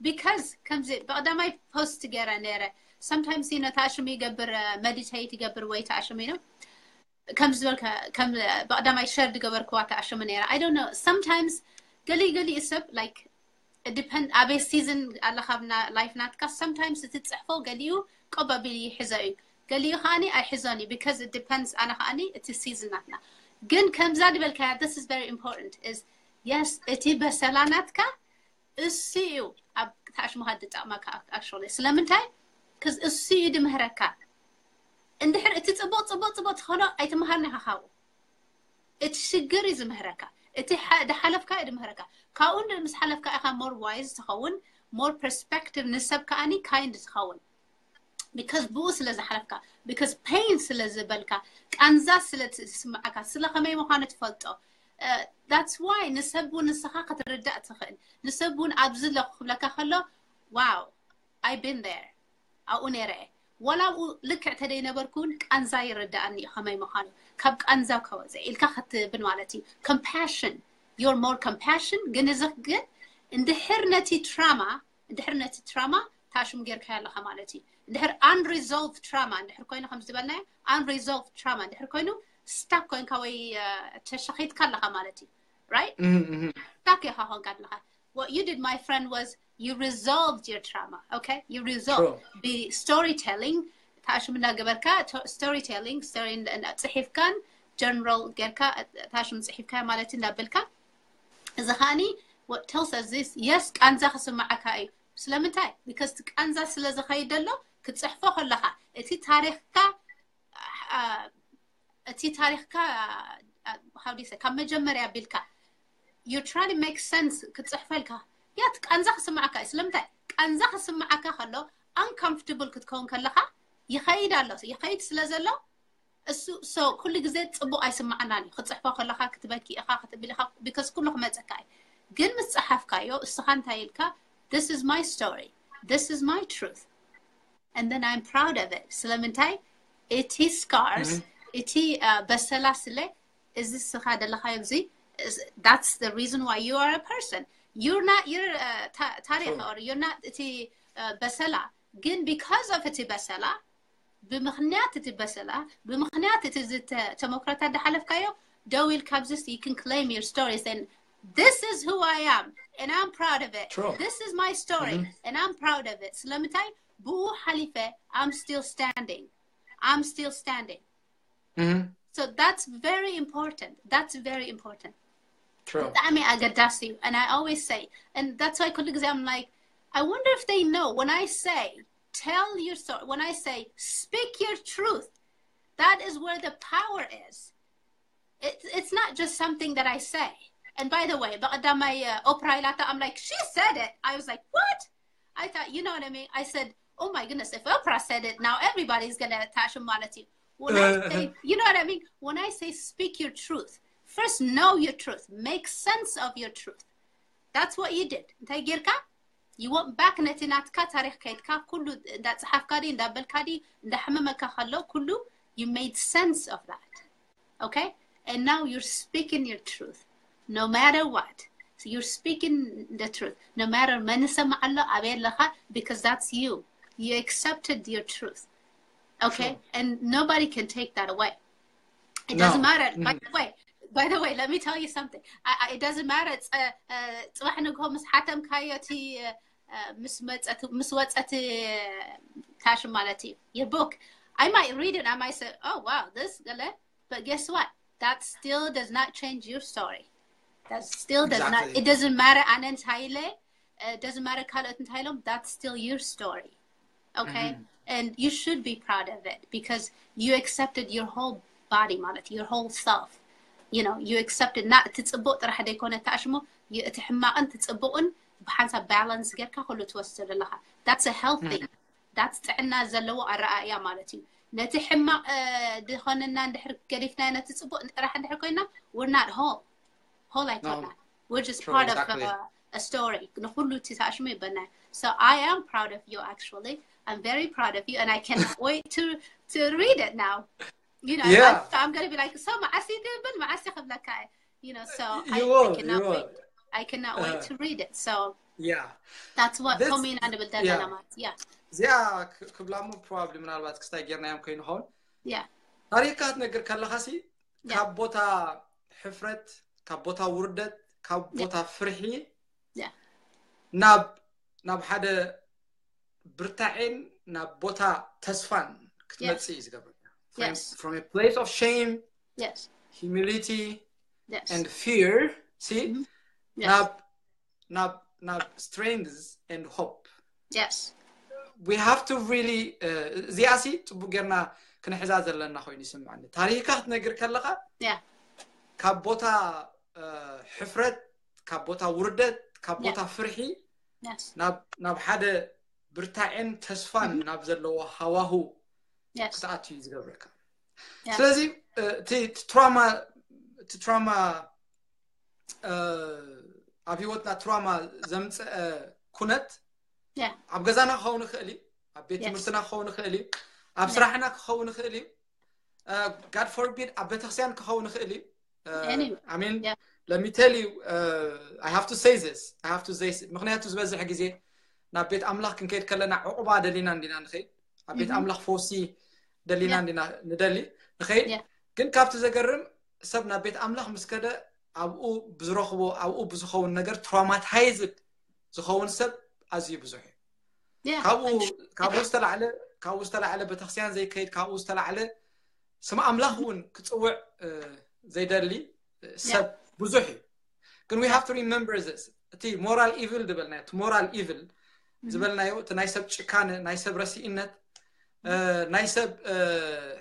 because ከምዚ ብቀዳማይ ፖስት ገይረ ነይረ sometimes you know ተኣሽሙ ይገብር meditate ይገብር ወይ ተኣሽሙ you know ከም ዝበልካ ከም ብቀዳማይ ሸር ዝገበርክዋ ተኣሽሙ ነይረ I don't know sometimes ገሊ ገሊ ሰብ like depend ኣበይ season ኣለካ ላይፍ ናትካ sometimes እቲ ትጽሕፎ ገሊኡ ቆብ ኣቢሉ ይሕዞ እዩ ገሊኡ ከዓኒ ኣይሕዞን እዩ because depends ኣነ ከዓኒ እቲ season ናትና ግን ከምዛ ዝበልካያ this is very important is yes እቲ በሰላ ናትካ እሱ እዩ ኣብ ተኣሽሙካ ዝጠቅመካ actually ስለምንታይ እሱ እዩ ድምህረካ እንድሕር እቲ ጽቡቅ ጽቡቅ ጽቡቅ ትኾኖ ኣይትምሃርኒ ኢኻ ካብኡ እቲ ሽግር እዩ ዝምህረካ እቲ ድሓለፍካ እዩ ድምህረካ ካብኡ ምስ ሓለፍካ ኢኻ more wise ትኸውን more perspective ንሰብ ከዓኒ kind ትኸውን because ብኡ ስለ ዝሓለፍካ because pain ስለ ዝበልካ ቃንዛ ስለ ዝስምዓካ ስለ ከመይ ምዃኑ ትፈልጦ that's why ንሰብ እውን ንስኻ ክትርዳእ ትኽእል ንሰብ እውን ኣብዚ ኣለኹ ክብለካ ከሎ wow I been there ኣብኡ ነይረ ዋላ ኣብኡ ልክዕ ተደይነበርኩ እውን ቃንዛ ይርዳእኒ እዩ ከመይ ምዃኑ ካብ ቃንዛ ከወፀ ኢልካ ክትብል ማለት እዩ compassion you're more compassion ግን እዚ ግን እንድሕር ነቲ trauma እንድሕር ነቲ trauma ታሽሙ ጌርካዮ ኣለኻ ማለት እዩ እንድሕር unresolved trauma እንድሕር ኮይኑ ከም ዝበልናዮ unresolved trauma እንድሕር ኮይኑ stuck ኮይንካ ወይ ተሸኺትካ ኣለኻ ማለት እዩ right stuck ኢኻ ኮንካ ኣለኻ what you did my friend was you resolved your trauma okay you resolved ብ storytelling ታሽሙ እናገበርካ storytelling story ፅሒፍካን journal ጌርካ ታሽሙ ፅሒፍካ ማለት እንዳበልካ እዚ ከዓኒ what tells us this yes ቃንዛ ክስምዓካ እዩ ስለምንታይ because ቃንዛ ስለ ዝኸይድ ዘሎ ክትፅሕፎ ከለካ እቲ ታሪክካ እቲ ታሪክካ ካብ መጀመርያ ቢልካ you try to make sense ክትፅሕፈልካ ያት ቃንዛ ክስምዓካ እዩ ስለምንታይ ቃንዛ ክስምዓካ ከሎ uncomfortable ክትከውን ከለካ ይኸይድ ኣሎ ይኸይድ ስለ ዘሎ እሱ so ኩሉ ግዜ ፅቡቅ ኣይስምዓናን እዩ ክትፅሕፎ ከለካ ክትበኪ ኢካ ክትብል ኢካ because ኩሉ ክመፀካ እዩ ግን ምስ ፀሓፍካዮ እስኻ እንታይ ኢልካ this is my story this is my truth and then I'm proud of it ስለምንታይ እቲ scars እቲ በሰላ ስለ እዚ ስኻ ደለካዮ እዚ that's the reason why you are a person you're not your ታሪክ or you're not እቲ በሰላ ግን because of እቲ በሰላ ብምክንያት እቲ በሰላ ብምክንያት እቲ ተመክሮታት ዝሓለፍካዮ ደው ኢልካ ኣብዚ you can claim your stories and this is who I am and I'm proud of it this is my story and I'm proud of it ስለምንታይ ብኡ ሓሊፈ I'm still standing I'm still standing so that's very important that's very important ብጣዕሚ ኣገዳሲ እዩ and I always say and that's why ኩሉ ግዜ I'm like I wonder if they know when I say tell your story when I say speak your truth that is where the power is it, it's not just something that I say and by the way በቀዳማይ ኦፕራ ኢላታ I'm like she said it I was like what I thought you know what I mean I said oh my goodness if Oprah said it now everybody's gonna ታሽም ማለት እዩ when I say you know what I mean when I say speak your truth first know your truth make sense of your truth that's what you did እንታይ ጌርካ you went back ነቲ ናትካ ታሪክ ከይድካ ኩሉ እንዳፀሓፍካ ዲ እንዳበልካ ዲ እንዳሓመመካ ከሎ ኩሉ you made sense of that okay and now you're speaking your truth no matter what so you're speaking the truth no matter መን ሰማዕ ኣሎ ኣበይ ኣለኻ because that's you you accepted your truth okay and nobody can take that away it doesn't matter by the way by the way let me tell you something I, I, it doesn't matter ፅባሕ ንግሆ ምስ ሓተምካዮ እቲ ምስ መፀት ምስ ወፀት ታሽም ማለት እዩ your book I might read it I might say oh wow this ገለ but guess what that still does not change your story that still does not it doesn't matter ኣነ እንታይ ኢለ doesn't matter ካልኦት እንታይ ኢሎም that's still your story okay and you should be proud of it because you accepted your whole body ማለት your whole self you know you accepted እና እቲ ፅቡቅ ጥራሕ ደይኮነ ተኣሽሞ እቲ ሕማቅን እቲ ፅቡቅን ብሓንሳብ balance ጌርካ ኩሉ ትወስድ ኣለኻ። That's a healthy, that's ጥዕና ዘለዎ ኣረኣእያ ማለት እዩ። ነቲ ሕማቕ ዝኾነና እንድሕር ገዲፍናዮ፣ ነቲ ፅቡቅ ጥራሕ እንድሕር ኮይና, we're not whole. Whole ኣይኮና. We're just part of a story. ንኩሉ እቲ ተኣሽሙ ይበና። So I am proud of you, actually. I'm very proud of you, and I cannot wait to to read it now. You know, yeah. I'm, I'm gonna be like, so መዓስ ይብል? መዓስ ክብለካ? You know, so I, I cannot wait. I cannot wait to read it. So yeah, that's what ኮሚና ንብል ዘለና ማለት። Yeah. እዚኣ ክብላ እሞ probably ምናልባት ክስታይ ጌርናዮም ከይንኸውን። Yeah. ታሪክካ ክትነግር ከለኻሲ ካብ ቦታ ሕፍረት፣ ካብ ቦታ ውርደት፣ ካብ ቦታ ፍርሒ ናብ ናብ ሓደ ብርታዔን ናብ ቦታ ተስፋን ክትመጽእ እዩ ዝገብር። From a place of shame, humility, and fear, see, ናብ ናብ ናብ strength and hope. We have to really, እዚኣ ሲ ጽቡቅ ጌርና ክንሕዛ ዘለና ኮይኑ ይስምዓኒ። ታሪክካ ክትነግር ከለኻ ካብ ቦታ ሕፍረት፣ ካብ ቦታ ውርደት፣ ካብ ቦታ ፍርሒ ናብ ሓደ ብርታዔን ተስፋን ናብ ዘለዎ ሃዋሁ ክትኣቱ እዩ ዝገብረካ። ስለዚ እቲ ትራማ እቲ ትራማ ኣብ ህይወትና ትራማ ዘምፀአ ኩነት ኣብ ገዛና ክኸውን ይኽእል እዩ፣ ኣብ ቤት ትምህርትና ክኸውን ይኽእል እዩ፣ ኣብ ስራሕና ክኸውን ይኽእል እዩ፣ God forbid ኣብ ቤተክርስትያን ክኸውን ይኽእል እዩ። I mean, let me tell you, I have to say this, I have to say this. ምክንያቱ ዝበዝሕ ግዜ ናብ ቤት ኣምላኽ ክንከይድ ከለና ዕቑባ ደሊና እንዲና ንኸይድ። ኣብ ቤት ኣምላኽ ፈውሲ ደሊና እንዲና ንደሊ ንኸይድ። ግን ካብቲ ዘገርም ሰብ ናብ ቤት ኣምላኽ ምስ ከደ ኣብኡ ብዝረኽቦ ኣብኡ ብዝኸውን ነገር traumatized ዝኸውን ሰብ ኣዝዩ ብዙሕ እዩ። ካብኡ ዝተላዕለ ካብኡ ዝተላዕለ ቤተክርስትያን ዘይከይድ፣ ካብኡ ዝተላዕለ ስም ኣምላኽ እውን ክፅውዕ ዘይደሊ ሰብ ብዙሕ እዩ። ግን we have to remember this፣ እቲ moral evil ዝበልናዮ፣ እቲ moral evil ዝበልናዮ፣ እቲ ናይ ሰብ ጭካነ፣ ናይ ሰብ ረሲእነት፣ ናይ ሰብ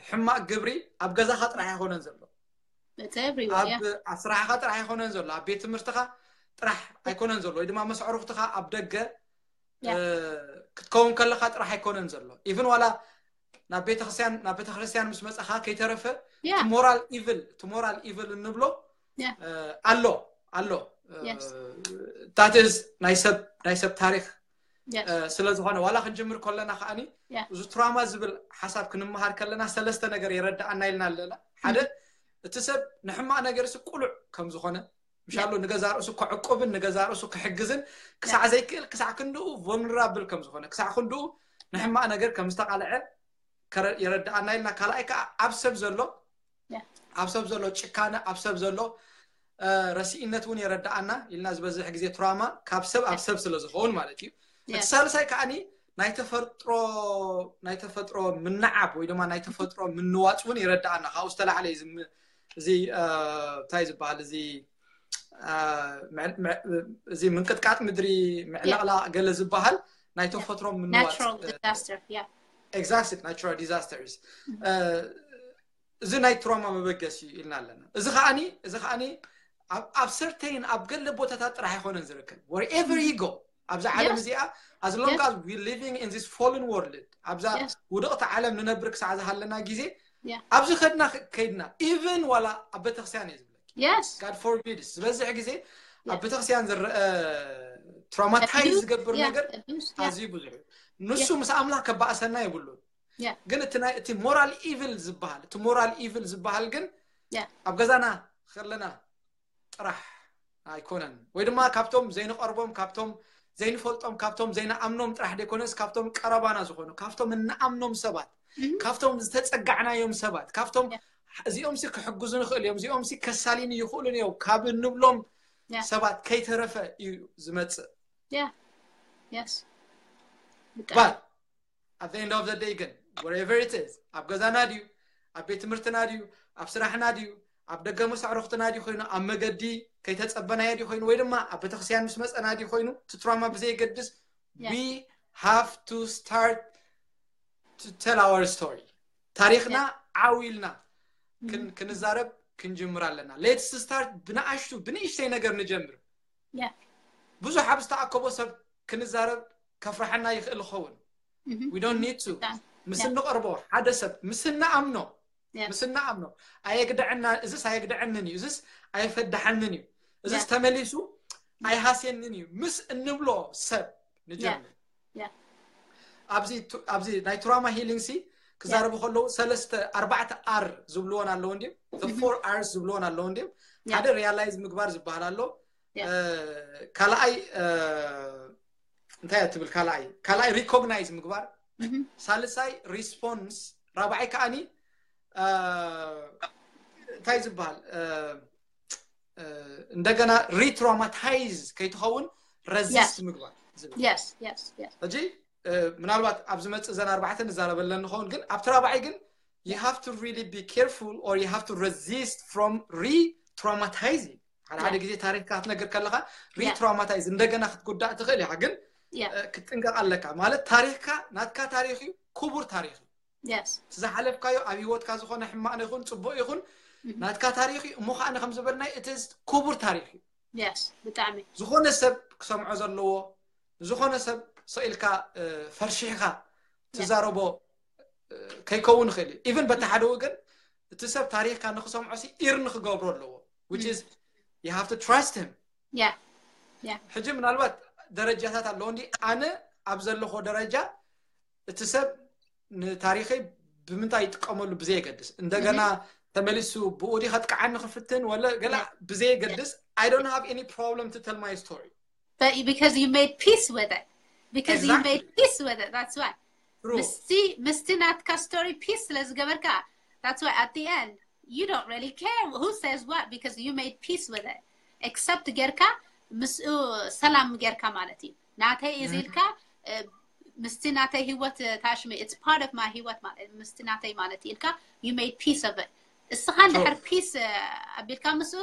ሕማቅ ግብሪ ኣብ ገዛኻ ጥራሕ ኣይኮነን ዘሎ። ኣብ ስራሕኻ ጥራሕ ኣይኮነን ዘሎ፣ ኣብ ቤት ትምህርትኻ ጥራሕ ኣይኮነን ዘሎ፣ ወይ ድማ መሰዕሩኽትኻ ኣብ ደገ ክትከውን ከለኻ ጥራሕ ኣይኮነን ዘሎ። ኢቭን ዋላ ናብ ቤተክርስትያን ናብ ቤተክርስትያን ምስ መጻኻ ከይተረፈ፣ እቲ moral evil፣ እቲ moral evil እንብሎ ኣሎ ኣሎ። That is ናይ ሰብ ናይ ሰብ ታሪክ ስለ ዝኾነ፣ ዋላ ክንጅምር ከለና ከዓኒ፣ እዚ ትራማ ዝብል ሓሳብ ክንመሃር ከለና ሰለስተ ነገር የረድኣና ኢልና ኣለና። ሓደ፣ እቲ ሰብ ንሕማቕ ነገር ሲ ቁሉዕ ከም ዝኾነ፣ ምሻሎ ንገዛ ርእሱ ከዕቁብን ንገዛ ርእሱ ክሕግዝን ክሳዕ ዘይክእል፣ ክሳዕ ክንድኡ vulnerable ከም ዝኾነ፣ ክሳዕ ክንድኡ ንሕማቕ ነገር ከም ዝተቃልዐ የረድኣና ኢልና። ካልኣይ ከዓ ኣብ ሰብ ዘሎ ኣብ ሰብ ዘሎ ጭካነ፣ ኣብ ሰብ ዘሎ ረሲእነት እውን የረድኣና ኢልና። ዝበዝሕ ግዜ ትራማ ካብ ሰብ ኣብ ሰብ ስለ ዝኸውን ማለት እዩ። እቲ ሳልሳይ ከዓኒ ናይ ተፈጥሮ ናይ ተፈጥሮ ምንዓብ ወይ ድማ ናይ ተፈጥሮ ምንዋፅ እውን የረድኣና። ካብኡ ዝተላዕለ እዩ እዚ እንታይ ዝበሃል እዚ እዚ ምንቅጥቃጥ ምድሪ፣ ምዕለቕላቕ ገለ ዝበሃል ናይ ተፈጥሮ ምንዋፅ፣ exactly፣ natural disasters። እዚ ናይ ትራማ መበገሲ እዩ ኢልና ኣለና። እዚ ከዓኒ እዚ ከዓኒ ኣብ certain ኣብ ገለ ቦታታት ጥራሕ ኣይኮነን ዝርከብ። Wherever you go ኣብዛ ዓለም እዚኣ፣ as long as we living in this fallen world፣ ኣብዛ ውድቕቲ ዓለም ንነብር ክሳዕ ዝሃለና ግዜ፣ ኣብዚ ከድና ከይድና፣ even ዋላ ኣብ ቤተክርስትያን እየ ዝብለኪ፣ God forbid፣ ዝበዝሕ ግዜ ኣብ ቤተክርስትያን ዝረአ traumatize ዝገብር ነገር ኣዝዩ ብዙሕ እዩ። ንሱ ምስ ኣምላኽ ከባእሰና የብሉን። ግን እቲ ናይ እቲ moral evil ዝበሃል እቲ moral evil ዝበሃል ግን ኣብ ገዛና ከለና ጥራሕ ኣይኮነን፣ ወይ ድማ ካብቶም ዘይንቐርቦም፣ ካብቶም ዘይንፈልጦም፣ ካብቶም ዘይንኣምኖም ጥራሕ ደይኮነስ ካብቶም ቀረባና ዝኾኑ፣ ካብቶም እንኣምኖም ሰባት፣ ካብቶም ዝተጸጋዕናዮም ሰባት፣ ካብቶም እዚኦም ሲ ክሕግዙ ንኽእል እዮም፣ እዚኦም ሲ ከሳሊኒ ይኽእሉን እዮም ካብ እንብሎም ሰባት ከይተረፈ እዩ ዝመጽእ። But at the end of the day ግን wherever it is፣ ኣብ ገዛና ድዩ፣ ኣብ ቤት ትምህርትና ድዩ፣ ኣብ ስራሕና ድዩ፣ ኣብ ደገ መሳዕሩኽትና ድዩ ኮይኑ፣ ኣብ መገዲ ከይተጸበናዮ ድዩ ኮይኑ፣ ወይ ድማ ኣብ ቤተክርስትያን ምስ መጸና ድዩ ኮይኑ፣ እቲ ትራማ ብዘየገድስ we have to start to tell our story። ታሪኽና ዓው ኢልና ክንዛረብ ክንጅምር ኣለና። Let's start ብንኣሽቱ ብንእሽተይ ነገር ንጀምር። ብዙሕ ኣብ ዝተኣከቦ ሰብ ክንዛረብ ከፍርሓና ይኽእል ይኸውን። We don't need to። ምስ እንቐርቦ ሓደ ሰብ ምስ እንኣምኖ፣ ምስ እንኣምኖ፣ ኣየግድዐና፣ እዝስ ኣየግድዐንን እዩ፣ እዝስ ኣየፈድሓንን እዩ፣ እዝስ ተመሊሱ ኣይሃስየንን እዩ ምስ እንብሎ ሰብ ንጀምር። ኣብዚ ናይ trauma healing ሲ ክዛረቡ ከለዉ ሰለስተ ኣርባዕተ R ዝብልዎን ኣለዉ እንዲም፣ the four R's ዝብልዎን ኣለዉ እንዲም። ሓደ realize ምግባር ዝበሃል ኣሎ። ካልኣይ እንታይ እያ ትብል? ካልኣይ ካልኣይ recognize ምግባር፣ ሳልሳይ response፣ ራብዓይ ከዓኒ እንታይ ዝበሃል እንደገና re-traumatize ከይትኸውን resist ምግባር ዝብል። ሕጂ ምናልባት ኣብ ዝመፅእ እዘን ኣርባዕተ ንዛረበለን ንኸውን፣ ግን ኣብቲ ራብዓይ ግን you have to really be careful or you have to resist from re-traumatizing። ሓደ ሓደ ግዜ ታሪክካ ክትነግር ከለካ re-traumatize እንደገና ክትጉዳእ ትኽእል ኢኻ፣ ግን ክትጥንቀቕ ኣለካ። ማለት ታሪክካ ናትካ ታሪክ እዩ፣ ክቡር ታሪክ እዩ። ዝሓለፍካዮ ኣብ ህይወትካ ዝኾነ ሕማቕ ይኹን ፅቡቅ ይኹን ናትካ ታሪክ እዩ። እሞ ከዓ ከም ዝበልናይ እቲ ክቡር ታሪክ እዩ። ብጣዕሚ ዝኾነ ሰብ ክሰምዖ ዘለዎ፣ ዝኾነ ሰብ ሰኢልካ ፈርሺሕካ ትዛረቦ ከይከውን ይኽእል እዩ። ኢቨን በቲ ሓደ ወገን እቲ ሰብ ታሪክካ ንክሰምዖ ሲ ኢር ንክገብሮ ኣለዎ። Which is you have to trust him። ሕጂ ምናልባት ደረጃታት ኣለዎ እንዲ ኣነ ኣብ ዘለኾ ደረጃ እቲ ሰብ ንታሪኸይ ብምንታይ ይጥቀመሉ ብዘየገድስ እንደገና ተመሊሱ ብኡ ዲ ከጥቅዓኒ ክፍትን ወለ ገላ ብዘየገድስ I don't have any problem to tell my story። But because you made peace with it. Because you made peace with it. That's why. ምስቲ ምስቲ ናትካ story peace ስለ ዝገበርካ that's why at the end you don't really care who says what because you made peace with it. Except ጌርካ ምስኡ ሰላም ጌርካ ማለት እዩ። ናተይ እዚ ኢልካ ምስቲ ናተይ ህይወት ታሽሚ it's part of my ህይወት ማለት ምስቲ ናተይ ማለት ኢልካ you made peace of it። እስኻ እንድሕር peace ኣቢልካ ምስኡ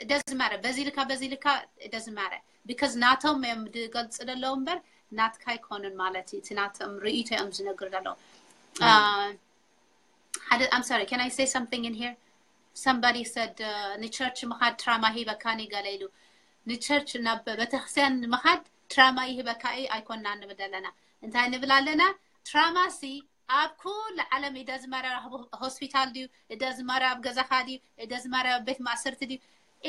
it doesn't matter በዚ ኢልካ በዚ ኢልካ it doesn't matter because ናቶም እዮም ዝገልፁ ዘለዉ እምበር ናትካ ኣይኮኑን ማለት እዩ። እቲ ናቶም ርእይቶ እዮም ዝነግሩ ዘለዉ። ሓደ I'm sorry, can I say something in here? Somebody said ንቸርች ምኻድ trauma ሂበካኒ ገለ ኢሉ። ንቸርች ናብ ቤተክርስትያን ምኻድ trauma ይህበካ እዩ ኣይኮንና ንብል ዘለና። እንታይ ንብል ኣለና? Trauma ሲ ኣብ ኩሉ ዓለም ኢደ ዝመረ ሆስፒታል ድዩ? ኢደ ዝመረ ኣብ ገዛኻ ድዩ? ኢደ ዝመረ ኣብ ቤት ማእሰርቲ ድዩ?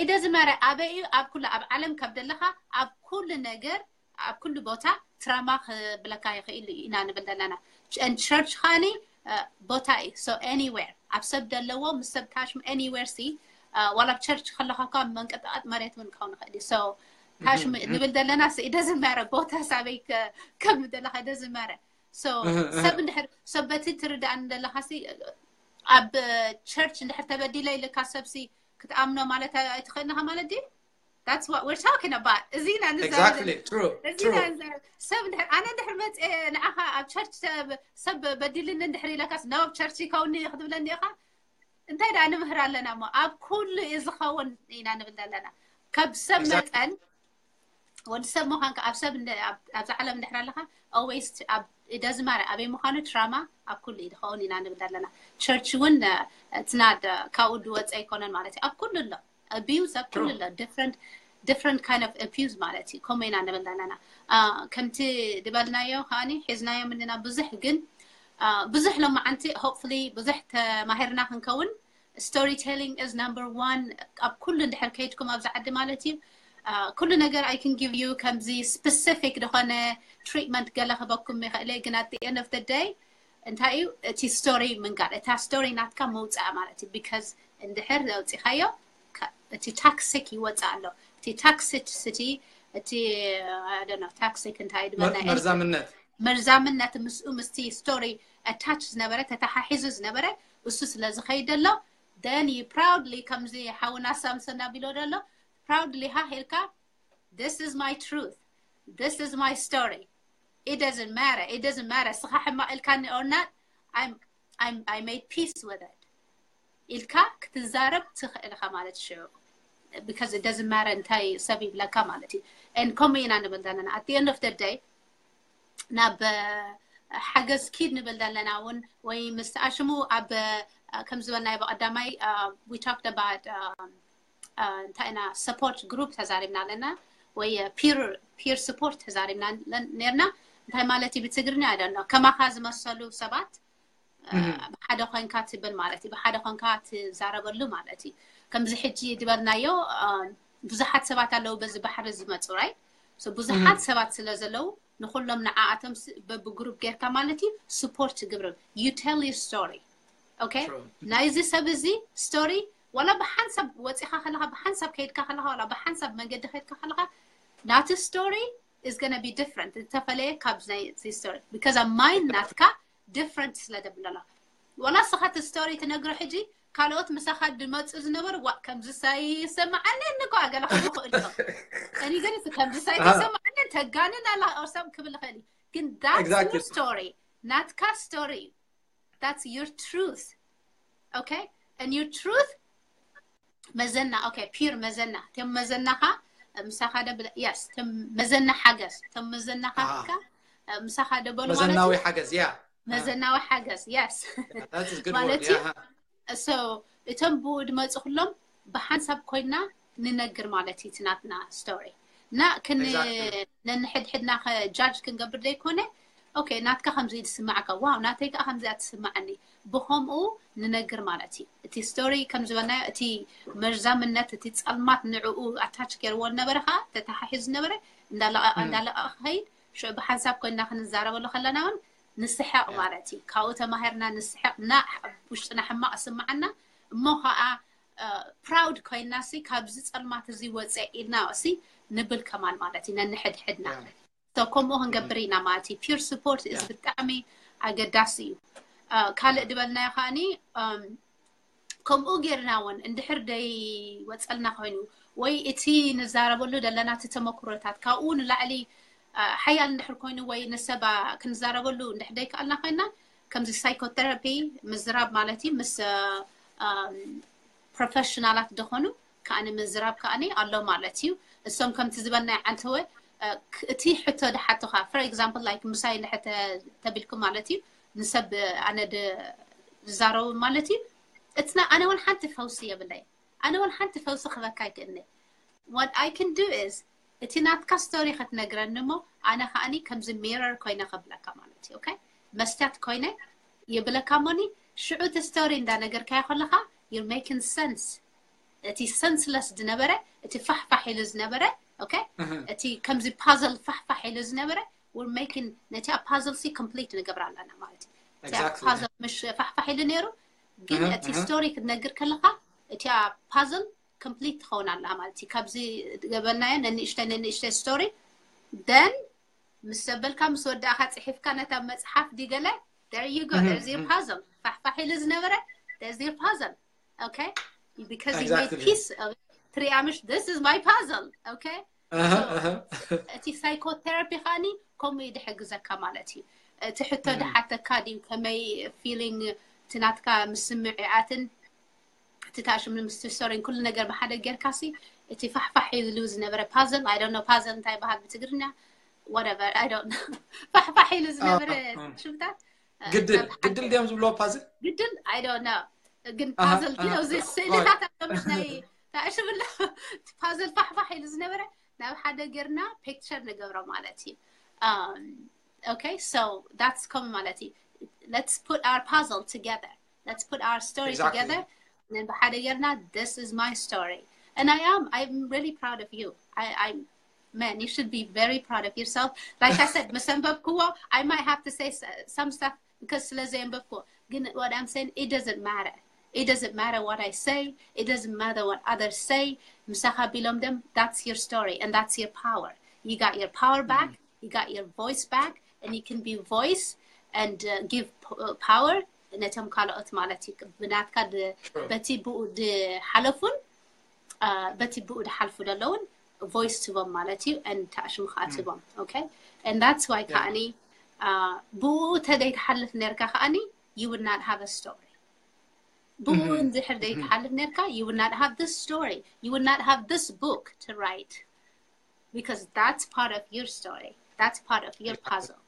ኢደ ዝመረ ኣበይ እዩ? ኣብ ኩሉ ኣብ ዓለም ካብ ደለኻ ኣብ ኩሉ ነገር ኣብ ኩሉ ቦታ trauma ክብለካ ይኽእል እዩ ኢና ንብል ዘለና። And church ኻኒ ቦታ እዩ። So anywhere ኣብ ሰብ ደለዎ ምስ ሰብ ታሽሙ anywhere ሲ ዋላ ኣብ ቸርች ከለኻ እኳ መንቀጥቀጥ መሬት እውን ክኸውን ይኽእል እዩ። So ታሽሙ ንብል ዘለና ሲ ኢደ ዝመረ ቦታ ሳበይ ከም ደለኻ ኢደ ዝመረ ሰብ እንድሕር ሰብ በቲ ትርዳእኒ ዘለካ ሲ ኣብ ቸርች እንድሕር ተበዲለ ኢልካ ሰብ ሲ ክትኣምኖ ማለት ኣይትኽእልንኻ ማለት ድዩ? That's what we're talking about። እዚ ኢና ንዛረብ Exactly. True. እዚ ኢና True. ንዛረብ ሰብ እንድሕር ኣነ እንድሕር መፅአ ንዓኻ ኣብ ቸርች ሰብ ሰብ በዲልኒ እንድሕር ኢለካስ ናብ ቸርች ይከውኒ ክትብለኒ ኢኻ እንታይ ደኣ ንምህር ኣለና እሞ ኣብ ኩሉ እዩ ዝኸውን ኢና ንብል ዘለና ካብ ሰብ Exactly. መጠን ወዲ ሰብ ምዃንካ ኣብ ሰብ እንደ- ኣብ- ኣብዛ ዓለም እንድሕር ኣለኻ always ኣብ ኢደ ዝማረ ኣበይ ምዃኑ trauma ኣብ ኩሉ እዩ ዝኸውን ኢና ንብል ኣለና ቸርች እውን ትናድ ካብኡ ዝወፀ ኣይኮነን ማለት እዩ ኣብ ኩሉ ኣሎ abuse ኣብ ኩሉ ኣሎ different different kind of abuse ማለት እዩ ከምኡ ኢና ንብል ኣለና ከምቲ ዝበልናዮ ከዓኒ ሒዝናዮ ምንና ብዙሕ ግን ብዙሕ ሎማዓንቲ hopefully ብዙሕ ተማሂርና ክንከውን storytelling is number one ኣብ ኩሉ እንድሕር ከይድኩም ኣብዚ ዓዲ ማለት እዩ ኩሉ ነገር I can give you ከምዚ specific ዝኾነ treatment ገለ ክበኩም ይኽእል ግን at the end of the day እንታይ እዩ እቲ story ምንጋር እታ story ናትካ መውፅኣ ማለት እዩ because እንድሕር ዘውፂኻዮ እቲ toxic ይወፅእ ኣሎ እቲ toxicity እቲ toxic እንታይ ዝበልና መርዛምነት መርዛምነት ምስኡ ምስቲ story attach ዝነበረ ተተሓሒዙ ዝነበረ እሱ ስለ ዝኸይድ ዘሎ then you proudly ከምዚ ሓውና ሳምሶን ኣቢሎ ዘሎ proudly ሃ ኢልካ this is my truth this is my story it doesn't matter it doesn't matter ስኻ ሕማቕ ኢልካኒ or not I'm I'm I made peace with it ኢልካ ክትዛረብ ትኽእል ኢኻ ማለት ሽዑ because it doesn't matter እንታይ ሰብ ይብለካ ማለት እዩ and ከምኡ ኢና ንብል ዘለና at the end of the day ናብ ሓገዝ ኪድ ንብል ዘለና እውን ወይ ምስ ኣሽሙ ኣብ ከም ዝበልናዮ ብቀዳማይ we talked about እንታይ ኢና support group ተዛሪብና ኣለና ወይ peer peer support ተዛሪብና ነርና። እንታይ ማለት እዩ ብትግርኛ? I don't know። ከማኻ ዝመሰሉ ሰባት ብሓደ ኮንካ ትብል ማለት እዩ። ብሓደ ኮንካ ትዛረበሉ ማለት እዩ። ከምዚ ሕጂ ዝበልናዮ ብዙሓት ሰባት ኣለዉ በዚ ባሕሪ ዝመፁ right። ብዙሓት ሰባት ስለ ዘለዉ ንኩሎም ንዓኣቶም በብግሩፕ ጌርካ ማለት እዩ support ትግብርም። You tell your story okay። ናይዚ ሰብ እዚ story ዋላ ብሓንሳብ ወፂኻ ከለካ ብሓንሳብ ከይድካ ከለካ ዋላ ብሓንሳብ መንገዲ ከይድካ ከለካ ናቲ story is gonna be different ዝተፈለየ ካብ ናይ story because ኣብ mine ናትካ different ስለ ደብለላ ዋላ ስኻ እቲ story ትነግሮ ሕጂ ካልኦት ምሳኻ ድመፁ ዝነበሩ ዋ ከምዚ ሳይ ይሰማዓኒ እንኳ ገለ ክብሉ ክእል እዮም እኒ ግን ከምዚ ሳይ ይሰማዓኒ ተጋንን ኣላ ኦርሳም ክብል ይኽእል ግን that's your story ናትካ story እዩ that's your truth okay and your truth መዘና okay pure መዘና ተም መዘናኻ ምሳኻ ደብል yes ተም መዘና ሓገዝ ተም መዘናኻ ምሳኻ ደበሉ ማለት መዘናዊ ሓገዝ yeah መዘናዊ ሓገዝ yes that's good ማለት word እዩ yeah so እቶም ብኡ ድመፁ ኩሎም ብሓንሳብ ኮይና ንነግር ማለት እዩ እቲ ናትና story እና ክን Exactly. ነንሕድሕድና judge ክንገብር ዘይኮነ okay ናትካ ከምዚ እዩ ዝስማዓካ wow ናተይ ከዓ ከምዚ እያ ትስማዓኒ ብከምኡ ንነግር ማለት እዩ እቲ story ከም ዝበልናዮ እቲ መርዛምነት እቲ ፀልማት ንዕኡ attach ገይርዎ ዝነበረ ከዓ ተተሓሒዙ ዝነበረ እንዳለቐቐ እንዳለቐቐ ክኸይድ ሽዑ ብሓንሳብ ኮይና ክንዛረበሉ ከለና እውን ንስሕቕ ማለት እዩ ካብኡ ተማሂርና ንስሕቕ እና ውሽጥና ሕማቕ ስምዓና እሞ ከዓ proud ኮይና ሲ ካብዚ ፀልማት እዚ ወፀ ኢልና ሲ ንብል ከማን ማለት እዩ ነንሕድሕድና so ከምኡ ክንገብር ኢና ማለት እዩ pure support is ብጣዕሚ ኣገዳሲ እዩ ካልእ ዝበልናዮ ከዓኒ ከምኡ ጌርና እውን እንድሕር ደይ ወፀልና ኮይኑ ወይ እቲ ንዛረበሉ ዘለና እቲ ተመክሮታት ካብኡ ንላዕሊ ሓያል እንድሕር ኮይኑ ወይ ንሰባ ክንዛረበሉ እንድሕር ደይከኣልና ኮይና ከምዚ psychotherapy ምዝራብ ማለት እዩ ምስ professional ኣት ዝኾኑ ከዓኒ ምዝራብ ከዓኒ ኣሎ ማለት እዩ እሶም ከምቲ ዝበልናዮ ዓንተወ እቲ ሕቶ ድሓቱኻ for example like ምሳይ እንድሕር ተቢልኩም ማለት እዩ ንሰብ ኣነ ዝዛረቡ ማለት እዩ እትና ኣነ እውን ሓንቲ ፈውሲ የብለይ ኣነ እውን ሓንቲ ፈውሲ ክበካ ይክእልኒ what I can do is እቲ ናትካ story ክትነግረኒ እሞ ኣነ ከዓኒ ከምዚ mirror ኮይነ ከብለካ ማለት እዩ okay መስትያት ኮይነ የብለካ ሞኒ ሽዑ እቲ story እንዳነገርካዮ ከለካ you're making sense እቲ senseless ዝነበረ እቲ ፋሕፋሕ ኢሉ ዝነበረ okay እቲ ከምዚ puzzle ፋሕፋሕ ኢሉ ዝነበረ we're making ነቲ puzzle ሲ complete ንገብር ኣለና ማለት እዩ Exactly. puzzle ምሽ ፋሕፋሕ ኢሉ ነይሩ ግን እቲ story ክትነግር ከለካ እቲ puzzle complete ትኸውን ኣላ ማለት እዩ ካብዚ ገበልናዮ ነንእሽተ ነንእሽተ story then ምስ ዘበልካ ምስ ወዳእካ ፅሒፍካ ነታ መፅሓፍ ዲገለ there you go there's your puzzle ፋሕፋሕ ኢሉ ዝነበረ there's your puzzle okay because you made Exactly. peace of ትሪኣምሽ this is my puzzle okay Uh-huh, uh-huh. እቲ psychotherapy ከዓኒ ከምኡ እዩ ድሕግዘካ ማለት እዩ እቲ ሕቶ ድሓተካ ድዩ ከመይ feeling እቲ ናትካ ምስምዕኣትን እቲ ታሽም ምስ story ን ኩሉ ነገር ብሓደ ጌርካ ሲ እቲ ፋሕፋሕ ኢሉ ዝነበረ puzzle I don't know puzzle እንታይ ይበሃል ብትግርኛ whatever I don't know ፋሕፋሕ ኢሉ ዝነበረ እ። ሽምታት ግድል ግድል ድዮም ዝብልዎ puzzle ግድል I don't know ግን ኣሃ፣ puzzle ግን ኣሃ፣ ኣብዚ ስእልታት ኣለምሽ ናይ ታሽምለ puzzle ፋሕፋሕ ኢሉ ዝነበረ ናብ ሓደ ጌርና picture ንገብሮ ማለት እዩ Um, okay so that's common ማለት እዩ let's put our puzzle together let's put our story Exactly. together and ብሓደ ጌርና this is my story and I am I'm really proud of you I I man you should be very proud of yourself like I said ምስ ኣንበብክዎ I might have to say s- some stuff because ስለ ዘየንበብክዎ ግን what I'm saying it doesn't matter it doesn't matter what I say it doesn't matter what others say ምሳኻ ቢሎም them that's your story and that's your power you got your power back you got your voice back and you can be voice and uh, give p- uh, power ነቶም ካልኦት ማለት እዩ ብናትካ ድ- በቲ ብኡ ድሓለፉን uh, በቲ ብኡ ድሓልፉ ዘለውን voice ትቦም ማለት እዩ and ታሽሙ ከዓ ትቦም okay and that's why ከዓኒ uh, ብኡ ተደይትሓልፍ ነርካ ከዓኒ you would not have a story ብኡ እንድሕር ዘይትሓልፍ ነርካ you would not have this story you would not have this book to write because that's part of your story that's part of your puzzle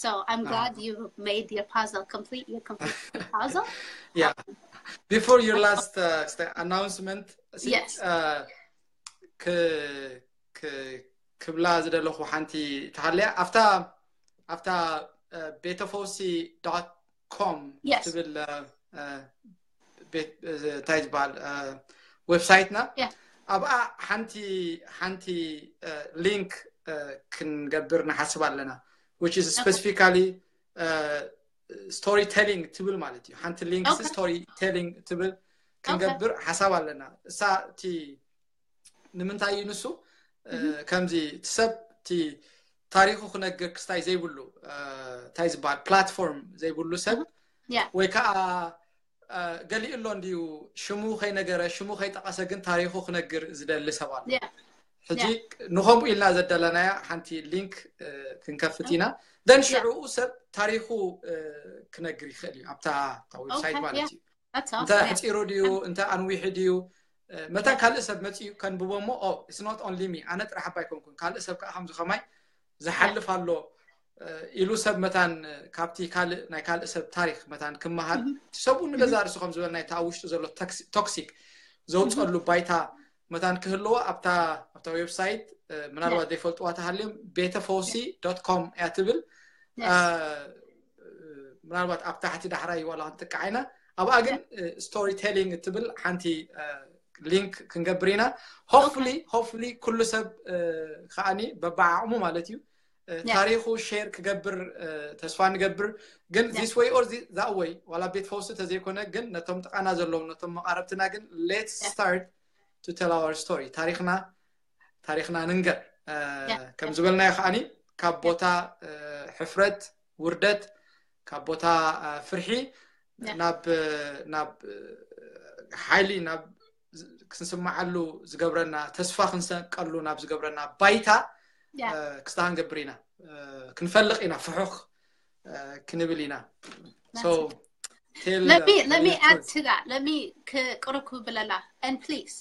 so I'm glad you made your puzzle complete your complete puzzle Yeah. Before your last uh, st- announcement, see, Yes. uh, ክ- ክ- ክብላ ዝደለኹ ሓንቲ ተሃልያ ኣብታ ኣብታ ቤተፈውሲ ዶት ኮም ትብል እንታይ ዝበሃል ዌብሳይትና ኣብኣ ሓንቲ ሓንቲ ሊንክ ክንገብር ንሓስብ ኣለና። Which is specifically storytelling ትብል ማለት እዩ። ሓንቲ ሊንክ storytelling ትብል ክንገብር ሓሳብ ኣለና። እሳ እቲ ንምንታይ እዩ ንሱ ከምዚ እቲ ሰብ እቲ ታሪኹ ክነግር ክስታይ ዘይብሉ እንታይ ዝበሃል ፕላትፎርም ዘይብሉ ሰብ ወይ ከዓ ገሊኡ ኣሎ እንዲዩ ሽሙ ከይነገረ ሽሙ ከይጠቐሰ ግን ታሪኹ ክነግር ዝደሊ ሰብ ኣሎ። ሕጂ ንኸምኡ ኢልና ዘደለናያ ሓንቲ ሊንክ ክንከፍት ኢና። Then ሽዕኡ ሰብ ታሪኹ ክነግር ይኽእል እዩ ኣብታ ዌብሳይት ማለት እዩ። እንተ ሕፂሩ ድዩ እንተ ኣንዊሑ ድዩ መታን ካልእ ሰብ መፂኡ ከንብቦ እሞ it's not only me ኣነ ጥራሕ ኣባ ኣይኮንኩን ካልእ ሰብ ከዓ ከምዚ ከማይ ዝሓልፍ ኣሎ ኢሉ ሰብ መታን ካብቲ ካልእ ናይ ካልእ ሰብ ታሪክ መታን ክመሃር ሰብኡ ንገዛ ርእሱ ከም ዝበልና እቲ ኣብ ውሽጡ ዘሎ ቶክሲክ ዘውፀሉ ባይታ መታን ክህልዎ ኣብታ ኣብታ ዌብሳይት ምናልባት ዘይፈልጥዋ ተሃልዮም ቤተ ፈውሲ ዶት ኮም እያ ትብል። ምናልባት ኣብ ታሕቲ ዳሕራይ ዋላ ክንጥቃዕ ኢና። ኣብኣ ግን ስቶሪ ቴሊንግ እትብል ሓንቲ ሊንክ ክንገብር ኢና። Hopefully hopefully ኩሉ ሰብ ከዓኒ በብዓቕሙ ማለት እዩ ታሪኹ ሼር ክገብር ተስፋ ንገብር። ግን this way or that way ዋላ ቤት ፈውሲ ተዘይኮነ ግን ነቶም ጥቓና ዘለዉ ነቶም መቓረብትና ግን let's start to tell our story ታሪኽና ታሪኽና ንንገር ከም ዝበልናዮ ከዓኒ ካብ ቦታ ሕፍረት ውርደት ካብ ቦታ ፍርሒ ናብ ናብ ሓይሊ ናብ ክንስምዓሉ ዝገብረና ተስፋ ክንሰንቀሉ ናብ ዝገብረና ባይታ ክስታ ክንገብር ኢና ክንፈልቕ ኢና ፍሑኽ ክንብል ኢና። Let me let me add to that. Let me ክቅርኩ ብለላ and please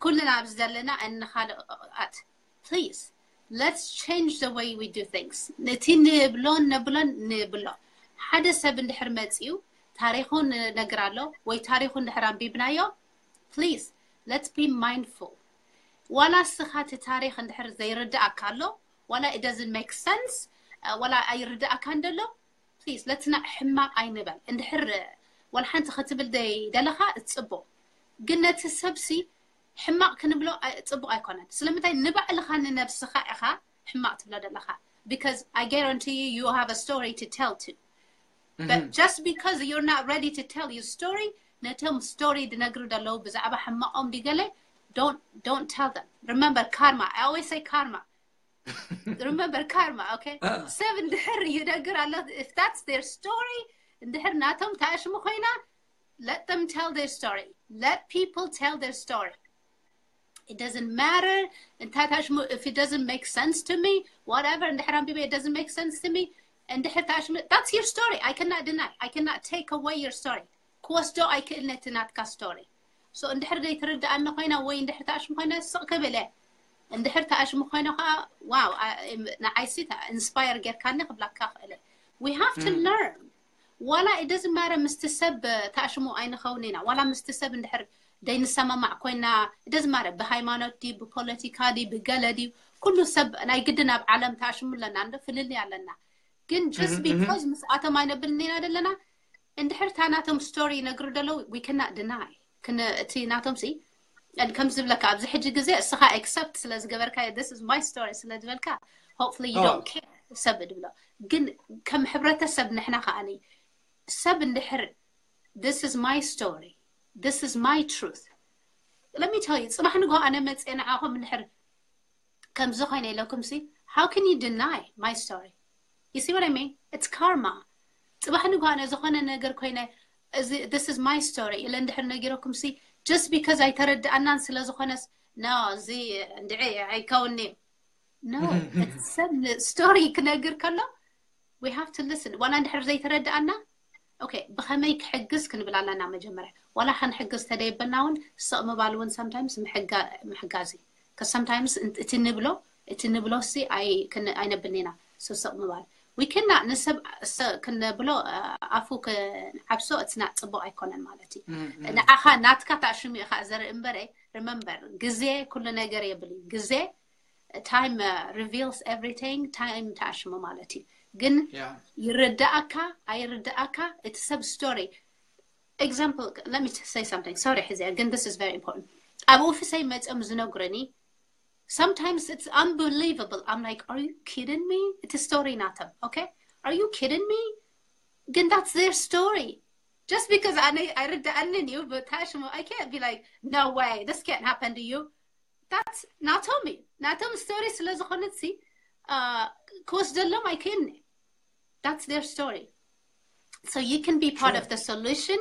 ኩልና ኣብዚ ዘለና እንኻልኣት please let's change the way we do things። ነቲ ንብሎን ነብሎን ንብሎ ሓደ ሰብ እንድሕር መፅኡ ታሪኹ ንነግር ኣሎ ወይ ታሪኹ እንድሕር ኣንቢብናዮ please let's be mindful። ዋላ እስኻ እቲ ታሪክ እንድሕር ዘይርድኣካ ኣሎ ዋላ it doesn't make sense ዋላ ኣይርድኣካ እንደሎ please let's not ሕማቕ ኣይንበል። እንድሕር ዋላ ሓንቲ ክትብል ደይ ደለኻ እትፅቡቕ ግን ነቲ ሰብሲ ሕማቕ ክንብሎ ፅቡቕ ኣይኮነን። ስለምንታይ ንባዕልኻ ንነብስኻ ኢኻ ሕማቕ ትብሎ ዘለኻ because I guarantee you you have a story to tell too. But just because you're not ready to tell your story ነቶም ስቶሪ ድነግሩ ደለዉ ብዛዕባ ሕማቖም ድገለ don't don't tell them. Remember karma. I always say karma. Remember karma, okay? ሰብ እንድሕር ይነግር ኣሎ if that's their story እንድሕር ናቶም ተኣሽሙ ኮይና let them tell their story. Let people tell their story. It doesn't matter እንታይ ተኣሽሙ if it doesn't make sense to me whatever እንድሕር ኣንቢበ it doesn't make sense to me እንድሕር ተኣሽሙ that's your story. I cannot deny. I cannot take away your story. ክወስዶ ኣይክእል ነቲ ናትካ story. So እንድሕር ዘይትርድኣኒ ኮይና ወይ እንድሕር ተኣሽሙ ኮይና ስቕ ክብል እየ። እንድሕር ተኣሽሙ ኮይነ ከዓ wow ንዓይሲ inspire ጌርካኒ ክብላካ ክእል እየ። We have to learn. ዋላ it doesn't matter ምስቲ ሰብ ተኣሽሙ ኣይንኸውን ኢና ዋላ ምስቲ ሰብ እንድሕር ደይንሰማማዕ ኮይና it doesn't matter ብሃይማኖት ድዩ ብፖለቲካ ድዩ ብገለ ድዩ ኩሉ ሰብ ናይ ግድን ኣብ ዓለም ተኣሽሙ ኣለና እንዶ ፍልልይ ኣለና። ግን just because ምስኣቶም ኣይነብልን ኢና ዘለና እንድሕር እታ ናቶም story ይነግሩ ደለዉ we cannot deny እቲ ናቶም ሲ ከም ዝብለካ ኣብዚ ሕጂ ግዜ እስኻ accept ስለ ዝገበርካ this is my story ስለ ዝበልካ hopefully you don't care ሰብ ድብሎ ግን ከም ሕብረተሰብ ንሕና ከዓኒ ሰብ እንድሕር this is my story this is my truth let me tell you ፅባሕ ንግሆ ኣነ መፅአ ንዓኹም እንድሕር ከምዚ ኮይነ ኢለኩም ሲ how can you deny my story you see what I mean it's karma ፅባሕ ንግሆ ኣነ ዝኾነ ነገር ኮይነ እዚ this is my story ኢለ እንድሕር ነጊረኩም ሲ just because ኣይተረድኣናን ስለ ዝኾነስ no እዚ እንድዒ ኣይከውንዩ no ሰብ story ክነግር ከሎ we have to listen ዋላ እንድሕር ዘይተረድኣና okay ብኸመይ ክሕግዝ ክንብል ኣለና መጀመርያ ዋላ ክንሕግዝ ተደይበልና እውን ስቕ ምባል እውን sometimes ምሕጋዝ እዩ sometimes እቲ ንብሎ እቲ ንብሎ ሲ ኣይነብልን ኢና ስቕ ምባል we cannot ንሰብ ክንብሎ ኣፉ ክንዓብሶ it's not ፅቡቅ ኣይኮነን ማለት እዩ ንዓኻ ናትካ ታሽሙ ኢኻ ዘርኢ እምበረ remember ግዜ ኩሉ ነገር የብል እዩ ግዜ time reveals everything. Time ተኣሽሙ ማለት እዩ። ግን ይርዳእካ ኣይርዳእካ እቲ ሰብ story. Example, let me say something. Sorry ሕዚያ ግን this is very important. ኣብ ኦፊሰይ መፅኦም ዝነግረኒ sometimes it's unbelievable. I'm like, are you kidding me? እቲ story ናቶም okay, are you kidding me? ግን that's their story. Just because ኣነ ኣይርዳእንን እዩ ብተኣሽሙ I can't be like, no way, this can't happen to you. That's ናቶም እዩ። ናቶም story ስለ ዝኾነት ሲ ክወስደሎም ኣይክእልኒ። That's their story. So you can be part of the solution.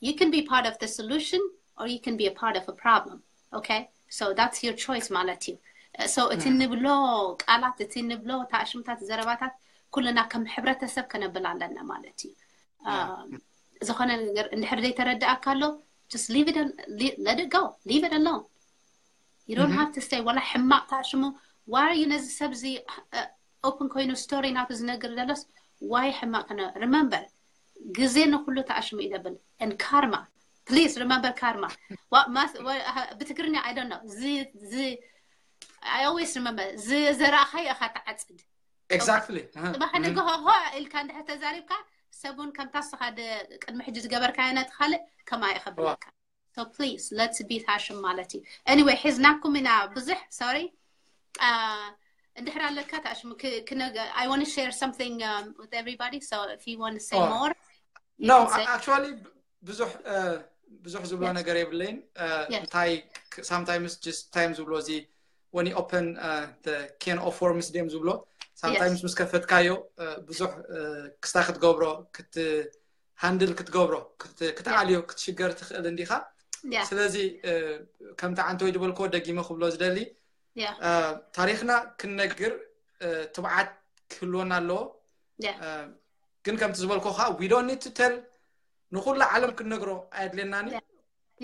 You can be part of the solution, or you can be a part of a problem. Okay? So that's your choice ማለት እዩ። So እቲ ንብሎ ቃላት፣ እቲ ንብሎ ተኣሽምታት፣ ዘረባታት ኩልና ከም ሕብረተሰብ ከነብል ኣለና ማለት እዩ። ዝኾነ ነገር እንድሕር ዘይተረዳእካ ኣሎ just leave it, let it go, leave it alone. You don't have to say ወላ ሕማቕ ተኣሽሙ። Why are you ነዚ ሰብ እዚ open ኮይኑ story ናቱ ዝነግር ዘሎስ why ሕማቕ ክነ remember ግዜ ንኩሉ ተኣሽሙ እዩ ደብል and karma. Please remember karma. ብትግርኛ I don't know. I always remember ዝዘራእኻዮ ኢኻ ትዓፅድ። Exactly. ፅባሕ ነገ ሆ ኢልካ እንድሕር ተዛሪብካ ሰብ እውን ከምታ ንስኻ ቅድሚ ሕጂ ዝገበርካዮ ነቲ ካልእ ከምኣ እዩ ከብለካ። So please let's be ተኣሽሙ ማለት እዩ። Anyway ሒዝናኩም ኢና ብዙሕ። Sorry. እንድሕር ኣለካ ተኣሽሙ። I want to share something with everybody, so if you want to say more. No, actually ብዙሕ ብዙሕ ዝብሎ ነገር የብለይን። እንታይ sometimes just time ዝብሎ እዚ when you open the can of worms ድዮም ዝብሎ። Sometimes ምስ ከፈትካዮ ብዙሕ ክስታይ ክትገብሮ ክት handle ክትገብሮ ክትኣልዮ ክትሽገር ትኽእል እንዲኻ። ስለዚ ከምቲ ዓንተወይ ዝበልክዎ ደጊመ ክብሎ ዝደሊ ታሪኽና ክንነግር ትብዓት ክህልወና ኣለዎ። ግን ከምቲ ዝበልኮ ከዓ we don't need to tell ንኩሉ ዓለም ክንነግሮ ኣየድልየናን እዩ።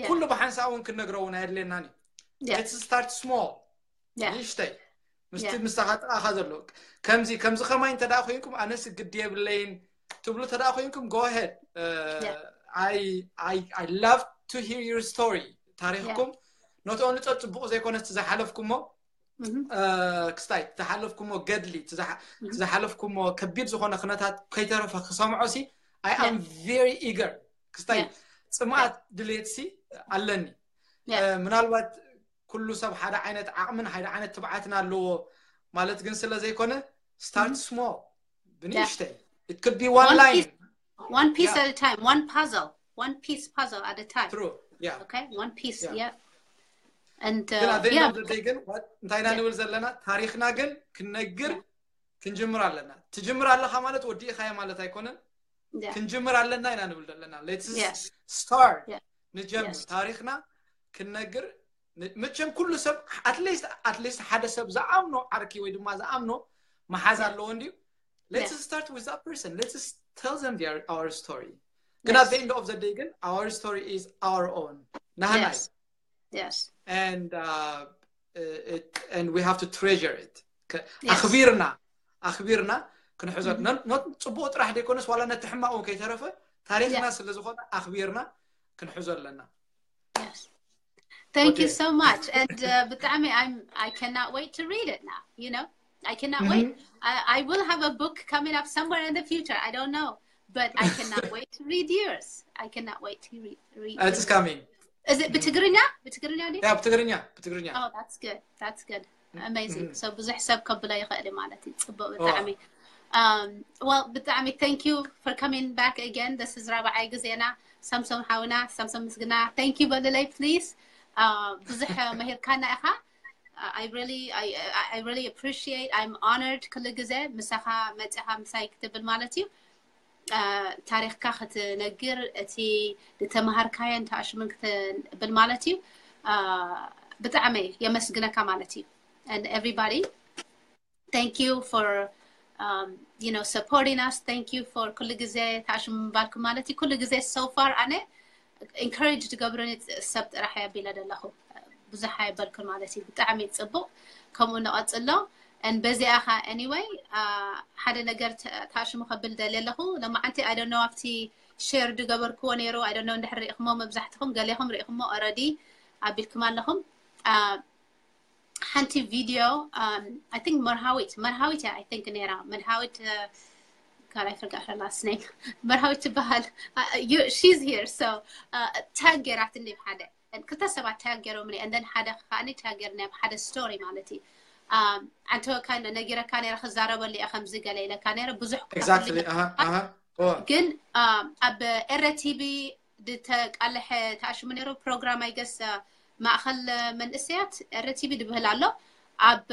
ኩሉ ብሓንሳእ እውን ክንነግሮ እውን ኣየድልየናን እዩ። Let's start small. ንእሽተይ ምስቲ ምሳኻ ጥቓኻ ዘሎ ከምዚ ከምዚ ከማይ እንተ ደኣ ኮይንኩም ኣነስ ግዲ የብለይን ትብሉ እንተ ደኣ ኮይንኩም go ahead. I love to hear your story. ታሪኽኩም not only ጸጽቡቕ ዘይኮነስ ዝሓለፍኩሞ ክስታይ ዝሓለፍኩሞ ገድሊ ዝሓለፍኩሞ ከቢድ ዝኾነ ክነታት ከይተረፈ ክሰምዖ ሲ I am very eager ክስታይ ጽምኣት ድሌት ሲ ኣለኒ። ምናልባት ኩሉ ሰብ ሓደ ዓይነት ዓቕምን ሓደ ዓይነት ትብዓትን ኣለዎ ማለት ግን ስለ ዘይኮነ start small ብንእሽተይ it could be one line. One piece at a time, one puzzle, one piece puzzle at a time. True. Yeah. Okay, one piece. Yeah. And uh, yeah. Day ግን እንታይ ኢና ንብል ዘለና ታሪኽና ግን ክንነግር ክንጅምር ኣለና። ትጅምር ኣለኻ ማለት ወዲእኻዮ ማለት ኣይኮነን። ክንጅምር ኣለና ኢና ንብል ዘለና። Let's start. ንጀምር ታሪኽና ክንነግር መቸም ኩሉ ሰብ at least at least ሓደ ሰብ ዝኣምኖ ዓርኪ ወይ ድማ ዝኣምኖ መሓዝ ኣለዎ እንድዩ። Let's start with that person. Let's tell them their, our story. ግን at the end of the day ግን our story is our own. ናህናይ Yes. And uh, it, and we have to treasure it. ኣኽቢርና ኣኽቢርና ክንሕዞ not ጽቡቕ ጥራሕ ዘይኮነስ ዋላ ነቲ ሕማቕ እውን ከይተረፈ ታሪኽና ስለ ዝኾነ ኣኽቢርና ክንሕዞ ኣለና። Yes. Thank you so much. And uh, ብጣዕሚ I'm I cannot wait to read it now, you know? I cannot wait. I, I will have a book coming up somewhere in the future. I don't know, but I cannot wait to read yours. I cannot wait to read. read It's coming. Is it ብትግርኛ? ብትግርኛ ድዩ? Yeah, ብትግርኛ ብትግርኛ። Oh, that's good. That's good. Amazing. So ብዙሕ ሰብ ከብሎ ይኽእል ማለት እዩ። ጽቡቅ ብጣዕሚ። Um, well, ብጣዕሚ thank you for coming back again. This is ራብዓይ ግዜና። ሳምሶም ሓውና፣ ሳምሶም ምስግና፣ thank you በልለይ please. Uh, ብዙሕ መሂርካና ኢኻ። I really I I really appreciate. I'm honored ኩሉ ግዜ ምሳኻ መጺኻ ምሳይ ክትብል ማለት እዩ። ታሪኽካ ክትነግር እቲ ዝተምሃርካዮን ተኣሽምን ክትብል ማለት እዩ። ብጣዕሚ የመስግነካ ማለት እዩ። And everybody, thank you for um, you know supporting us. Thank you for ኩሉ ግዜ ተኣሽሙ ምባልኩም ማለት እዩ። ኩሉ ግዜ so far ኣነ encourage ዝገብሩኒ ሰብ ጥራሕ ኣቢለ ዘለኹ ብዙሕ ኣይበልኩን ማለት እዩ። ብጣዕሚ ጽቡቕ ከምኡ ንቐጽሎ። And በዚኣ ኸ anyway ሓደ ነገር ተኣሽሙ ከብል ደልየ ኣለኹ። ለማዓንቲ I don't know ኣብቲ share ዝገበርክዎ ነይሩ I don't know እንድሕር ርኢኹሞ መብዛሕትኹም ገሌኹም ርኢኹሞ already ኣቢልኩም ኣለኹም። ሓንቲ ቪድዮ I think መርሃዊት መርሃዊት እያ I think ነይራ መርሃዊት ካልኣይ ፍርጋ her last name መርሃዊት ትበሃል she's here so ታግ ገይራትኒ ሓደ ክልተ ሰባት ታግ ገይሮምኒ and then ሓደ ከዓ ታግ ገይርኒ ኣብ ሓደ ስቶሪ ማለት እዩ ኣንተ kind of ነጊረካ ነረ ክዛረበሉ እየ ከምዚ ገለ ኢለካ ነረ ብዙሕ exactly ግን ኣብ ኤረ ቲቪ ዝተቃለሐ ተኣሽሙ ነይሩ ፕሮግራም I guess ማእኸል መንእሰያት ኤረ ቲቪ ድብህል ኣሎ ኣብ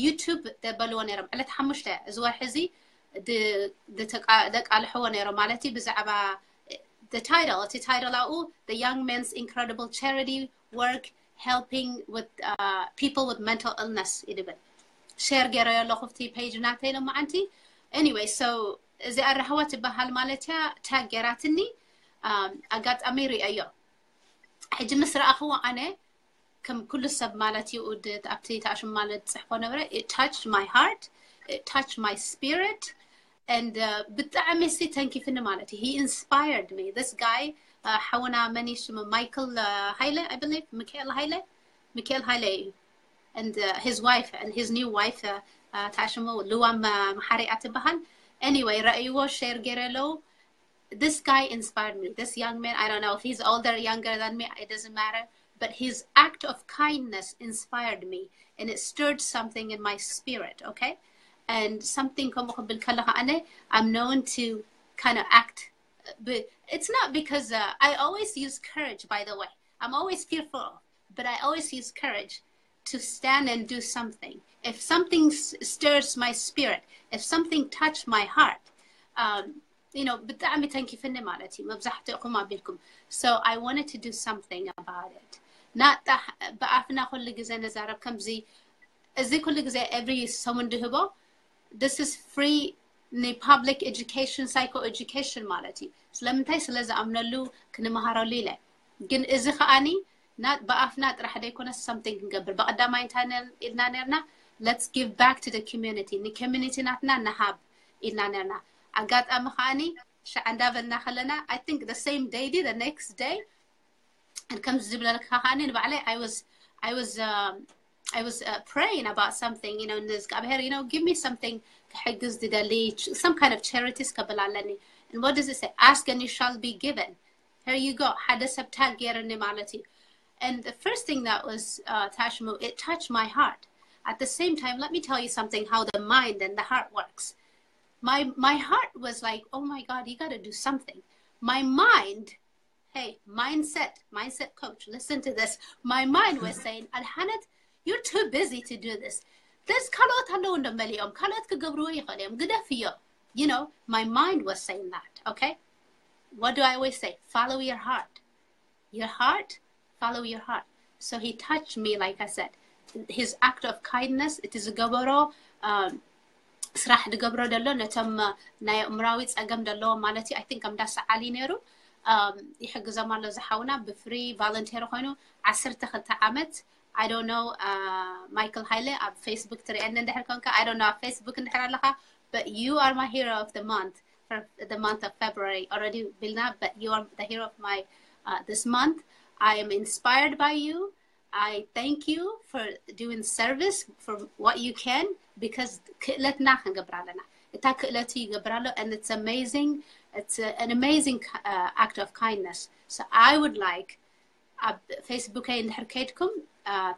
ዩቱብ ደበልዎ ነይሮም ዕለት ሓሙሽተ እዚ ወርሒ እዚ ደቃልሕዎ ነይሮም ማለት እዩ ብዛዕባ the title እቲ title ኣብኡ the young men's incredible charity work helping with uh, people with mental illness ይድብል share ገይረዮ ኣለኹ ኣብቲ page ናተይ ሎማዓንቲ anyway so እዚኣ ራህዋ ትበሃል ማለት እያ ታግ ገይራትኒ ኣጋጣሚ ርእየዮ ሕጂ ምስ ረኣኽዎ ኣነ ከም ኩሉ ሰብ ማለት እዩ ኣብቲ ተኣሽሙ ማለት ዝፅሕፎ ነበረ it touched my heart it touched my spirit and ብጣዕሚ ሲ ተንኪፍኒ ማለት እዩ he inspired me this guy ሓውና መን ሽሙ ማይክል ሃይለ I believe ሚካኤል ሃይለ ሚካኤል ሃይለ እዩ and his wife and his new wife ተኣሽሙ ልዋም መሓሪያ ትበሃል anyway ረእይዎ share ገይረ ኣለዉ this guy inspired me this young man I don't know if he's older younger than me it doesn't matter but his act of kindness inspired me and it stirred something in my spirit okay and something ከምኡ ክብል ከለካ ኣነ I'm known to kind of act but it's not because uh, I always use courage by the way I'm always fearful but I always use courage to stand and do something if something stirs my spirit if something touched my heart um, you know ብጣዕሚ ተንኪፍኒ ማለት እዩ መብዛሕትእኹም ኣቢልኩም so I wanted to do something about it ናጣ ብኣፍና ኩሉ ግዜ ነዛረብ ከምዚ እዚ ኩሉ ግዜ every ሰሙን ድህቦ this is free ን public education psycho education ማለት እዩ ስለምንታይ ስለ ዝኣምነሉ ክንመሃረሉ ኢለ ግን እዚ ከዓኒ ብኣፍና ጥራሕ ዘይኮነስ something ክንገብር ብቀዳማይ እንታይ ኢልና ነርና let's give back to the community ን community ናትና ንሃብ ኢልና ነርና ኣጋጣሚ ከዓኒ ሻዕ እንዳበልና ከለና I think the same day the next day ከምዚ ዝብለልካ ከዓኒ ንባዕለይ I was I was um, I was uh, praying about something, you know, ንእግዚኣብሔር, you know, give me something ክሕግዝ ዝደሊ some kind of charities ከብል ኣለኒ and what does it say? Ask and you shall be given. Here you go. ሓደ ሰብ ታግ ገይርኒ ማለት እዩ and the first thing that was uh, ታሽሙ it touched my heart. At the same time, let me tell you something how the mind and the heart works. My my heart was like, oh my God, you got to do something. My mind, hey, mindset, mindset coach, listen to this. My mind was saying, Alhanet, you're too busy to do this. There's ካልኦት ኣለዉ እንዶ መሊኦም ካልኦት ክገብርዎ ይኽእል እዮም ግደፍዮ. You know, my mind was saying that. Okay, what do I always say? Follow your heart. Your heart, follow your heart. So he touched me, like I said, his act of kindness, እቲ ዝገበሮ ስራሕ ዝገብሮ ዘሎ ነቶም ናይ ኣእምራዊ ፀገም ዘለዎም ማለት እዩ I think ከም ዳሰዓሊ ነይሩ ይሕግዞም ኣሎ ዝሓውና ብፍሪ ቫለንቴር ኮይኑ ዓሰርተ ክልተ ዓመት I don't know uh, Michael ሃይለ ኣብ ፌስቡክ ትሪአኒ እንድሕር ኮንካ I don't know ኣብ ፌስቡክ እንድሕር ኣለካ but you are my hero of the month for the month of February already ቢልና but you are the hero of my uh, this month. I am inspired by you. I thank you for doing service for what you can because ክእለትና ክንገብር ኣለና እታ ክእለቱ ይገብር ኣሎ and it's amazing it's an amazing uh, act of kindness. So I would like ኣብ ፌስቡከይ እንድሕር ከይድኩም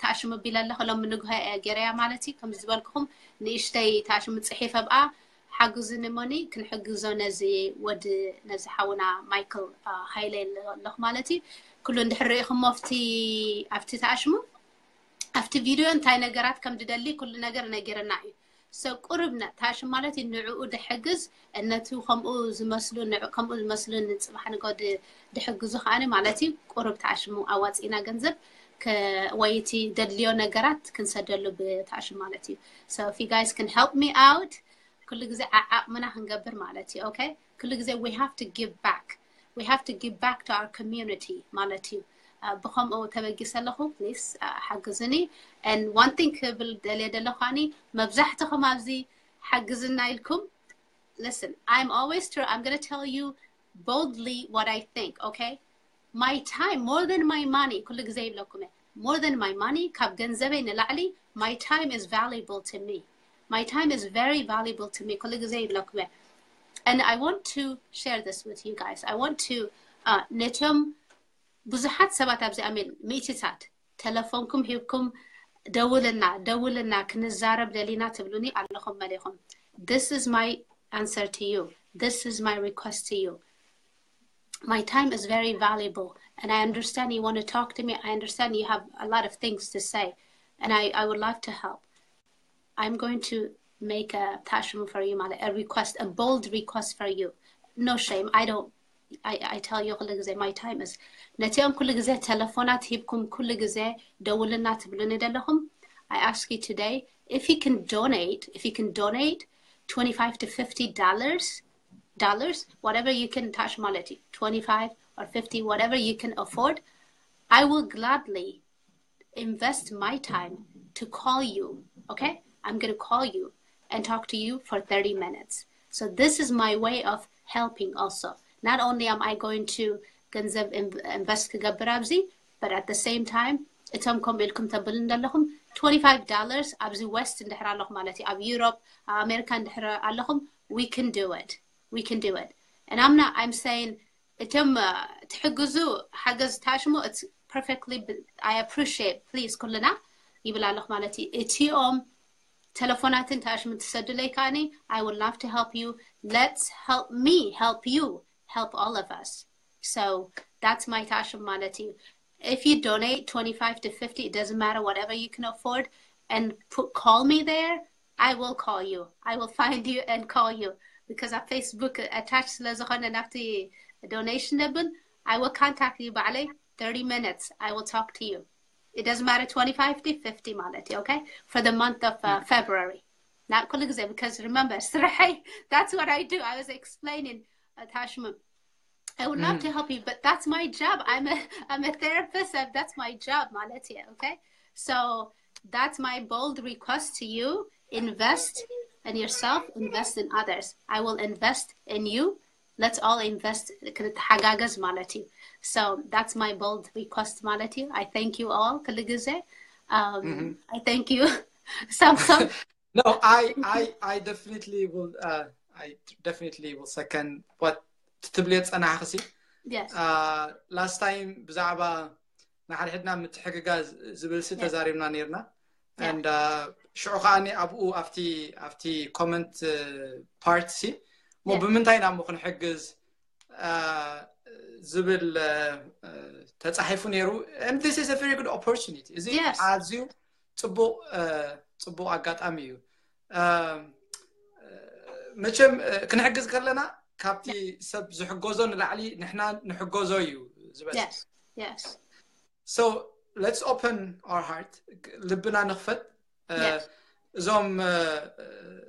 ተኣሽሙ ቢለ ኣለኹ ሎም ንግሆ ገይረያ ማለት እዩ ከም ዝበልኩኹም ንእሽተይ ተኣሽሙ ፅሒፈ ብኣ ሓግዙኒ ሞኒ ክንሕግዞ ነዚ ወዲ ነዚ ሓውና ማይክል ሃይለ ኣለኹ ማለት እዩ ኩሉ እንድሕር ርኢኹሞ ኣብቲ ኣብቲ ተኣሽሙ ኣብቲ ቪድዮ እንታይ ነገራት ከም ድደሊ ኩሉ ነገር ነጊርና እዩ ሰብ ቁሩብ ታሽም ማለት እዩ ንዕኡ ድሕግዝ እነቱ ከምኡ ዝመስሉ ከምኡ ዝመስሉ ንፅባሕ ንጎድ ድሕግዙ ከዓኒ ማለት እዩ ቁሩብ ታሽሙ ኣዋፂና ገንዘብ ወይ እቲ ደድልዮ ነገራት ክንሰደሉ ብታሽም ማለት እዩ so if you guys can help me out ኩሉ ግዜ ዓዓቕምና ክንገብር ማለት እዩ okay ኩሉ ግዜ we have to give back we have to give back to our community ማለት እዩ ብከምኡ ተበጊሰ ኣለኹ please ሓግዝኒ and one thing ክብል ደልየ ዘለኹ ከዓኒ መብዛሕትኹም ኣብዚ ሓግዝና ኢልኩም listen I'm always true I'm gonna tell you boldly what I think okay my time more than my money ኩሉ ግዜ ይብለኩም እየ more than my money ካብ ገንዘበይ ንላዕሊ my time is valuable to me. My time is very valuable to me. ኩሉ ግዜ ይብለኩም እየ. And I want to share this with you guys. I want to uh, ነቶም ብዙሓት ሰባት ኣብዚ ኣሜን ሚእትታት ተለፎንኩም ሂብኩም ደውልና ደውልና ክንዛረብ ደሊና ትብሉኒ ኣለኹም መሊኹም. This is my answer to you. This is my request to you. My time is very valuable, and I understand you want to talk to me. I understand you have a lot of things to say, and I, I would love to help. I'm going to make a ታሽሙ for you ማለት a request, a bold request for you. No shame. I don't I, I tell you ኩሉ ግዜ my time is ነቲኦም ኩሉ ግዜ ተለፎናት ሂብኩም ኩሉ ግዜ ደውልና ትብሉኒ ዘለኹም. I ask you today if you can donate, if you can donate twenty-five to fifty dollars, dollars, whatever you can touch ማለት እዩ, twenty-five or fifty, whatever you can afford. I will gladly invest my time to call you. Okay, I'm going to call you and talk to you for thirty minutes. So this is my way of helping also. Not only am I going to ገንዘብ invest ክገብር ኣብዚ, but at the same time እቶም ከምኡ ኢልኩም ተብሉ እንደለኹም twenty-five dollars ኣብዚ west እንድሕር ኣለኹም ማለት እዩ, ኣብ Europe ኣብ ኣሜሪካ እንድሕር ኣለኹም, we can do it. We can do it. And I'm not, I'm saying እቶም ትሕግዙ ሓገዝ ታሽሙ it's perfectly, I appreciate, please ኩልና ይብል ኣለኹ ማለት እዩ። እቲኦም ተለፎናትን ታሽሙ ትሰዱለይ ከዓኒ I would love to help you. Let's help me help you, help all of us. So that's my ታሽሙ ማለት እዩ. If you donate twenty-five to fifty, it doesn't matter, whatever you can afford, and put, call me there, I will call you. I will find you and call you because ኣብ Facebook attach ስለ ዝኾነ ናብቲ donation ነብን I will contact you ባዕለይ thirty minutes. I will talk to you. It doesn't matter, twenty-five to fifty ማለት እዩ, okay? For the month of uh, February. Not ኩሉ ግዜ, because remember ስርሐይ, that's what I do. I was explaining ታሽሙ. I would love to help you, but that's my job. I'm a I'm a therapist. And that's my job ማለት እዩ, okay? So that's my bold request to you. Invest in yourself, invest in others. I will invest in you. Let's all invest ክንተሓጋገዝ ማለት እዩ. So that's my bold request ማለት እዩ. I thank you all ኩሉ ግዜ. Um, I thank you. Samson. No, I, I, I definitely will. Uh, I definitely will second what ትብልዮ ዝጸናሕክሲ. Yes. Uh, last time ብዛዕባ ንሓድሕድና ምትሕግጋዝ ዝብል ሲ ተዛሪብና ነርና። And uh, ሽዑ ከዓኒ ኣብኡ ኣብቲ ኣብቲ comment part ሲ ሞ ብምንታይ ኢና ሞ ክንሕግዝ ዝብል ተጻሒፉ ነይሩ። And this is a very good opportunity. እዚ ኣዝዩ ጽቡቕ ጽቡቕ ኣጋጣሚ እዩ። መቸም ክንሕግዝ ከለና ካብቲ ሰብ ዝሕጎዞ ንላዕሊ ንሕና ንሕጎዞ እዩ ዝበለጽ። So let's open our heart, ልብና ንኽፈት። እዞም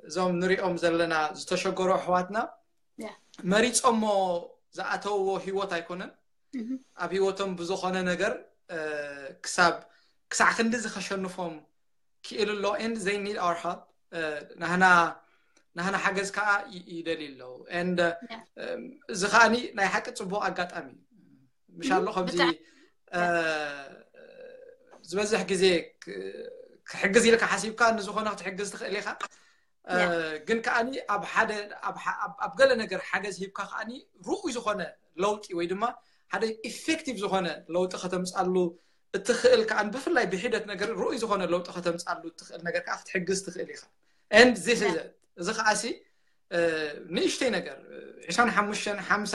እዞም ንሪኦም ዘለና ዝተሸገሩ ኣሕዋትና መሪጾሞ ዝኣተውዎ ህይወት ኣይኮነን። ኣብ ህይወቶም ብዝኾነ ነገር ክሳብ ክሳዕ ክንዲ ዝኸሸንፎም ክኢሉ ኣሎ። And they need our help. ናህና ናህና ሓገዝ ከዓ ይደልዩ ኣለዉ። And እዚ ከዓኒ ናይ ሓቂ ፅቡቅ ኣጋጣሚ እዩ። ምሻሎ ከምዚ ዝበዝሕ ግዜ ክሕግዝ ኢልካ ሓሲብካ ንዝኾነ ክትሕግዝ ትኽእል ኢኻ። ግን ከዓኒ ኣብ ሓደ ኣብ ገለ ነገር ሓገዝ ሂብካ ከዓኒ ርኡይ ዝኾነ ለውጢ ወይ ድማ ሓደ ኢፌክቲቭ ዝኾነ ለውጢ ከተምፃሉ እትኽእል ከዓ ብፍላይ ብሒደት ነገር ርኡይ ዝኾነ ለውጢ ከተምፃሉ እትኽእል ነገር ከዓ ክትሕግዝ ትኽእል ኢኻ። And this is it. እዚ ከዓሲ ንእሽተይ ነገር ዕስራን ሓሙሽተን ሓምሳ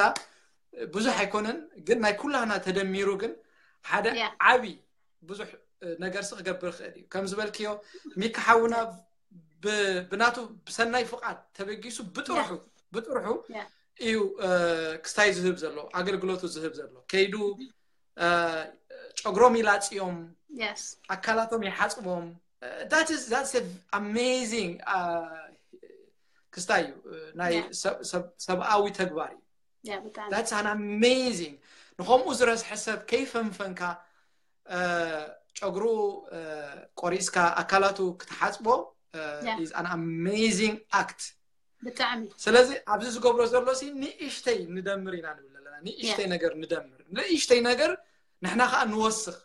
ብዙሕ ኣይኮነን፣ ግን ናይ ኩላህና ተደሚሩ ግን ሓደ ዓብይ ብዙሕ ነገር ሲ ክገብር ይኽእል እዩ። ከም ዝበልክዮ ሚካ ሓውና ብናቱ ብሰናይ ፍቓድ ተበጊሱ ብጥርሑ ብጥርሑ እዩ ክስታይ ዝህብ ዘሎ ኣገልግሎቱ ዝህብ ዘሎ ከይዱ ጨጉሮም ይላፅዮም፣ ኣካላቶም ይሓፅቦም። That is that's amazing ክስታይ እዩ። ናይ ሰብኣዊ ተግባር እዩ። That's an amazing ንከምኡ ዝረስሐ ሰብ ከይፈንፈንካ ጨጉሩ ቆሪስካ ኣካላቱ ክትሓፅቦ is an amazing act። ብጣዕሚ ስለዚ ኣብዚ ዝገብሮ ዘሎ ሲ ንእሽተይ ንደምር ኢና ንብል ኣለና። ንእሽተይ ነገር ንደምር፣ ንእሽተይ ነገር ንሕና ከዓ ንወስኽ።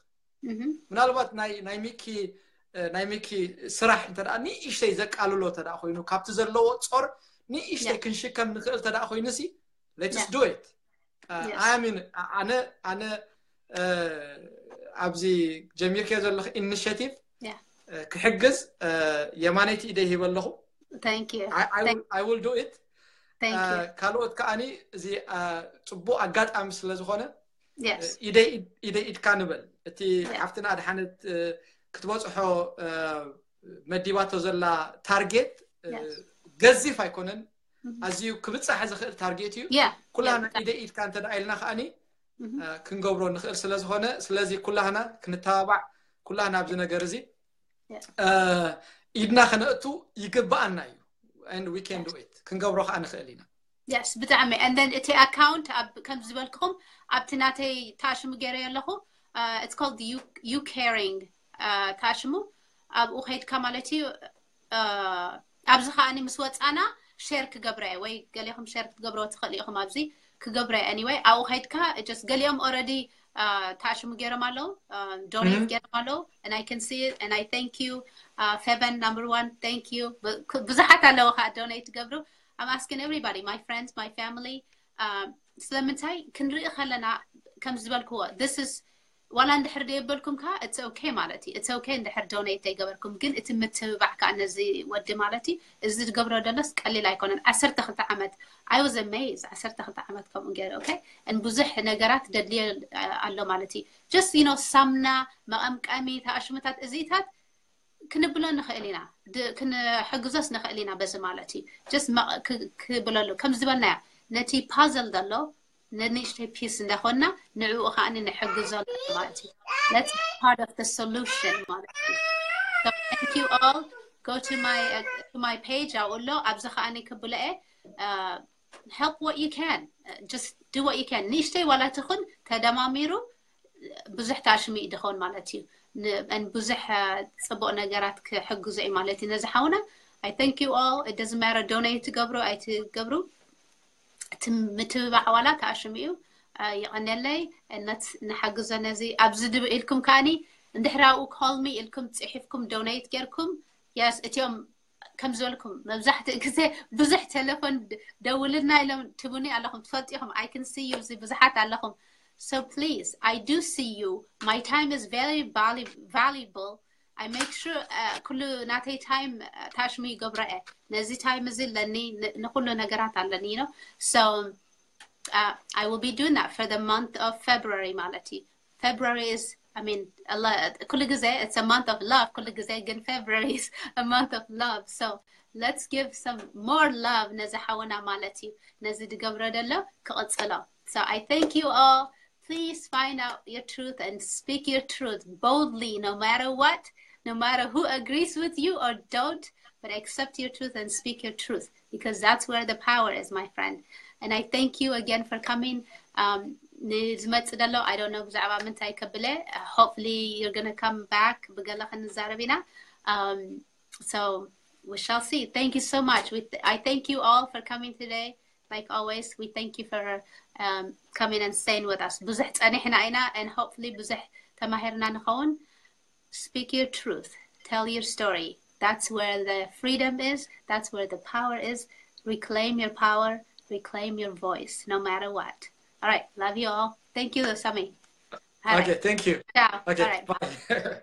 ምናልባት ናይ ናይ ሚኪ ናይ ሚኪ ስራሕ እንተ ደኣ ንእሽተይ ዘቃልሎ እንተ ደኣ ኮይኑ ካብቲ ዘለዎ ጾር ንእሽተይ ክንሽከም ንኽእል እንተ ደኣ ኮይኑ ሲ let's do it። I mean ኣነ ኣነ ኣብዚ ጀሚርክዮ ዘለኹ initiative ክሕግዝ የማነይቲ ኢደይ ሂበ ኣለኹ። Thank you. I will do it። ካልኦት ከኣኒ እዚ ጽቡቕ ኣጋጣሚ ስለ ዝኾነ ኢደይ ኢድካ ንበል። እቲ ሓፍትና ኣድሓነት ክትበጽሖ መዲባቶ ዘላ ታርጌት ገዚፍ ኣይኮነን። ኣዝዩ ክብጻሕ ዝኽእል ታርጌት እዩ። ኩላህና ኢደይ ኢድካ እንተ ደኣ ኢልና ከኣኒ ክንገብሮ ንኽእል ስለ ዝኾነ ስለዚ ኩላህና ክንተባባዕ ኩላህና ኣብዚ ነገር እዚ ኢድና ከነእቱ ይግብኣና እዩ። And we can do it። ክንገብሮ ከዓ ንኽእል ኢና። Yes ብጣዕሚ። And then እቲ ኣካውንት ከም ዝበልክኹም ኣብቲ ናተይ ታሽሙ ገይረ ኣለኹ። It's called you caring ታሽሙ ኣብኡ ከይድካ ማለት እዩ። ኣብዚ ከዓኒ ምስ ወፃና ሸር ክገብረ ወይ ገሌኹም ሸር ክትገብርዎ ትኽእሉ ኢኹም። ኣብዚ ክገብረ anyway ኣብኡ ከይድካ just ገሊኦም already ታሽሙ ገይሮም ኣለዉ፣ donate ገይሮም ኣለዉ። And I can see it and I thank you. Feven number one, thank you. ብዙሓት ኣለዉ ከዓ donate ትገብሩ። I'm asking everybody, my friends, my family. ስለምንታይ ክንርኢ ከለና ከም ዝበልክዎ this is ዋላ እንድሕር ደየበልኩም ከዓ it's okay ማለት እዩ። It's okay እንድሕር donate ዘይገበርኩም፣ ግን እቲ ምትብባዕ ከዓ ነዚ ወዲ ማለት እዩ። እዚ ዝገብሮ ደሎስ ቀሊል ኣይኮነን። ዓሰርተ ክልተ ዓመት I was amazed። ዓሰርተ ክልተ ዓመት ከምኡ ገይረ okay። And ብዙሕ ነገራት ደድልየ ኣሎ ማለት እዩ። Just you know ሳምና፣ መቐምቀሚ፣ ተኣሽሙታት እዚታት ክንብሎ ንኽእል ኢና፣ ክንሕግዞስ ንኽእል ኢና በዚ ማለት እዩ። Just ክብለሉ ከም ዝበልናዮ ነቲ puzzle ዘሎ ንንእሽተይ piece እንዳኾንና ንዕኡ ከዓ ንሕግዞ ማለት እዩ። That's part of the solution ማለት እዩ። So thank you all. Go to my uh, to my page ኣብኡ ኣሎ። ኣብዚ ከዓ ክብሎ እየ help what you can. Just do what you can. ንእሽተይ ዋላ ትኹን ተደማሚሩ ብዙሕ ታሽሚ ድኾን ማለት እዩ። And ብዙሕ ፅቡቅ ነገራት ክሕግዞ እዩ ማለት እዩ። ነዚ ሓውና I thank you all. It doesn't matter donate ትገብሩ ኣይትገብሩ እቲ ምትብባዕ ዋላ ተኣሽሙ እዩ። ይቐነለይ እነት ንሓግዞ ነዚ ኣብዚ ድብ ኢልኩም ከዓኒ እንድሕር ኣብኡ call me ኢልኩም ፅሒፍኩም donate ጌርኩም yes እቲኦም ከም ዝበልኩም መብዛሕትኡ ግዜ ብዙሕ ቴሌፎን ደውልና ኢሎም ትቡኒ ኣለኹም ትፈልጡ ኢኹም። I can see you እዚ ብዙሓት ኣለኹም። So please I do see you. My time is very valuable. I make sure ኩሉ ናተይ time ታሽሙ ይገብሮ እየ። ነዚ time እዚ ኣለኒ ንኩሉ ነገራት ኣለኒ you know. So I will be doing that for the month of February ማለት እዩ። February is I mean ኩሉ ግዜ it's a month of love ኩሉ ግዜ ግን February is a month of love. So let's give some more love ነዚ ሓውና ማለት እዩ። ነዚ ዝገብሮ ዘሎ ክቕጽሎ። So I thank you all. Please find out your truth and speak your truth boldly no matter what, no matter who agrees with you or don't, but accept your truth and speak your truth because that's where the power is, my friend. And I thank you again for coming. Um, ንዝመጽእ ዘሎ I don't know ብዛዕባ ምንታይ ከብለ hopefully you're gonna come back ብገለ ክንዛረብ ኢና. Um, so we shall see. Thank you so much. We th- I thank you all for coming today. Like always, we thank you for um, coming and staying with us. ብዙሕ ጸኒሕና ኢና and hopefully ብዙሕ ተማሂርና ንኸውን. Speak your truth. Tell your story. That's where the freedom is. That's where the power is. Reclaim your power. Reclaim your voice, no matter what. All right. Love you all. Thank you, Sami. Okay, thank you. Ciao. Okay, bye.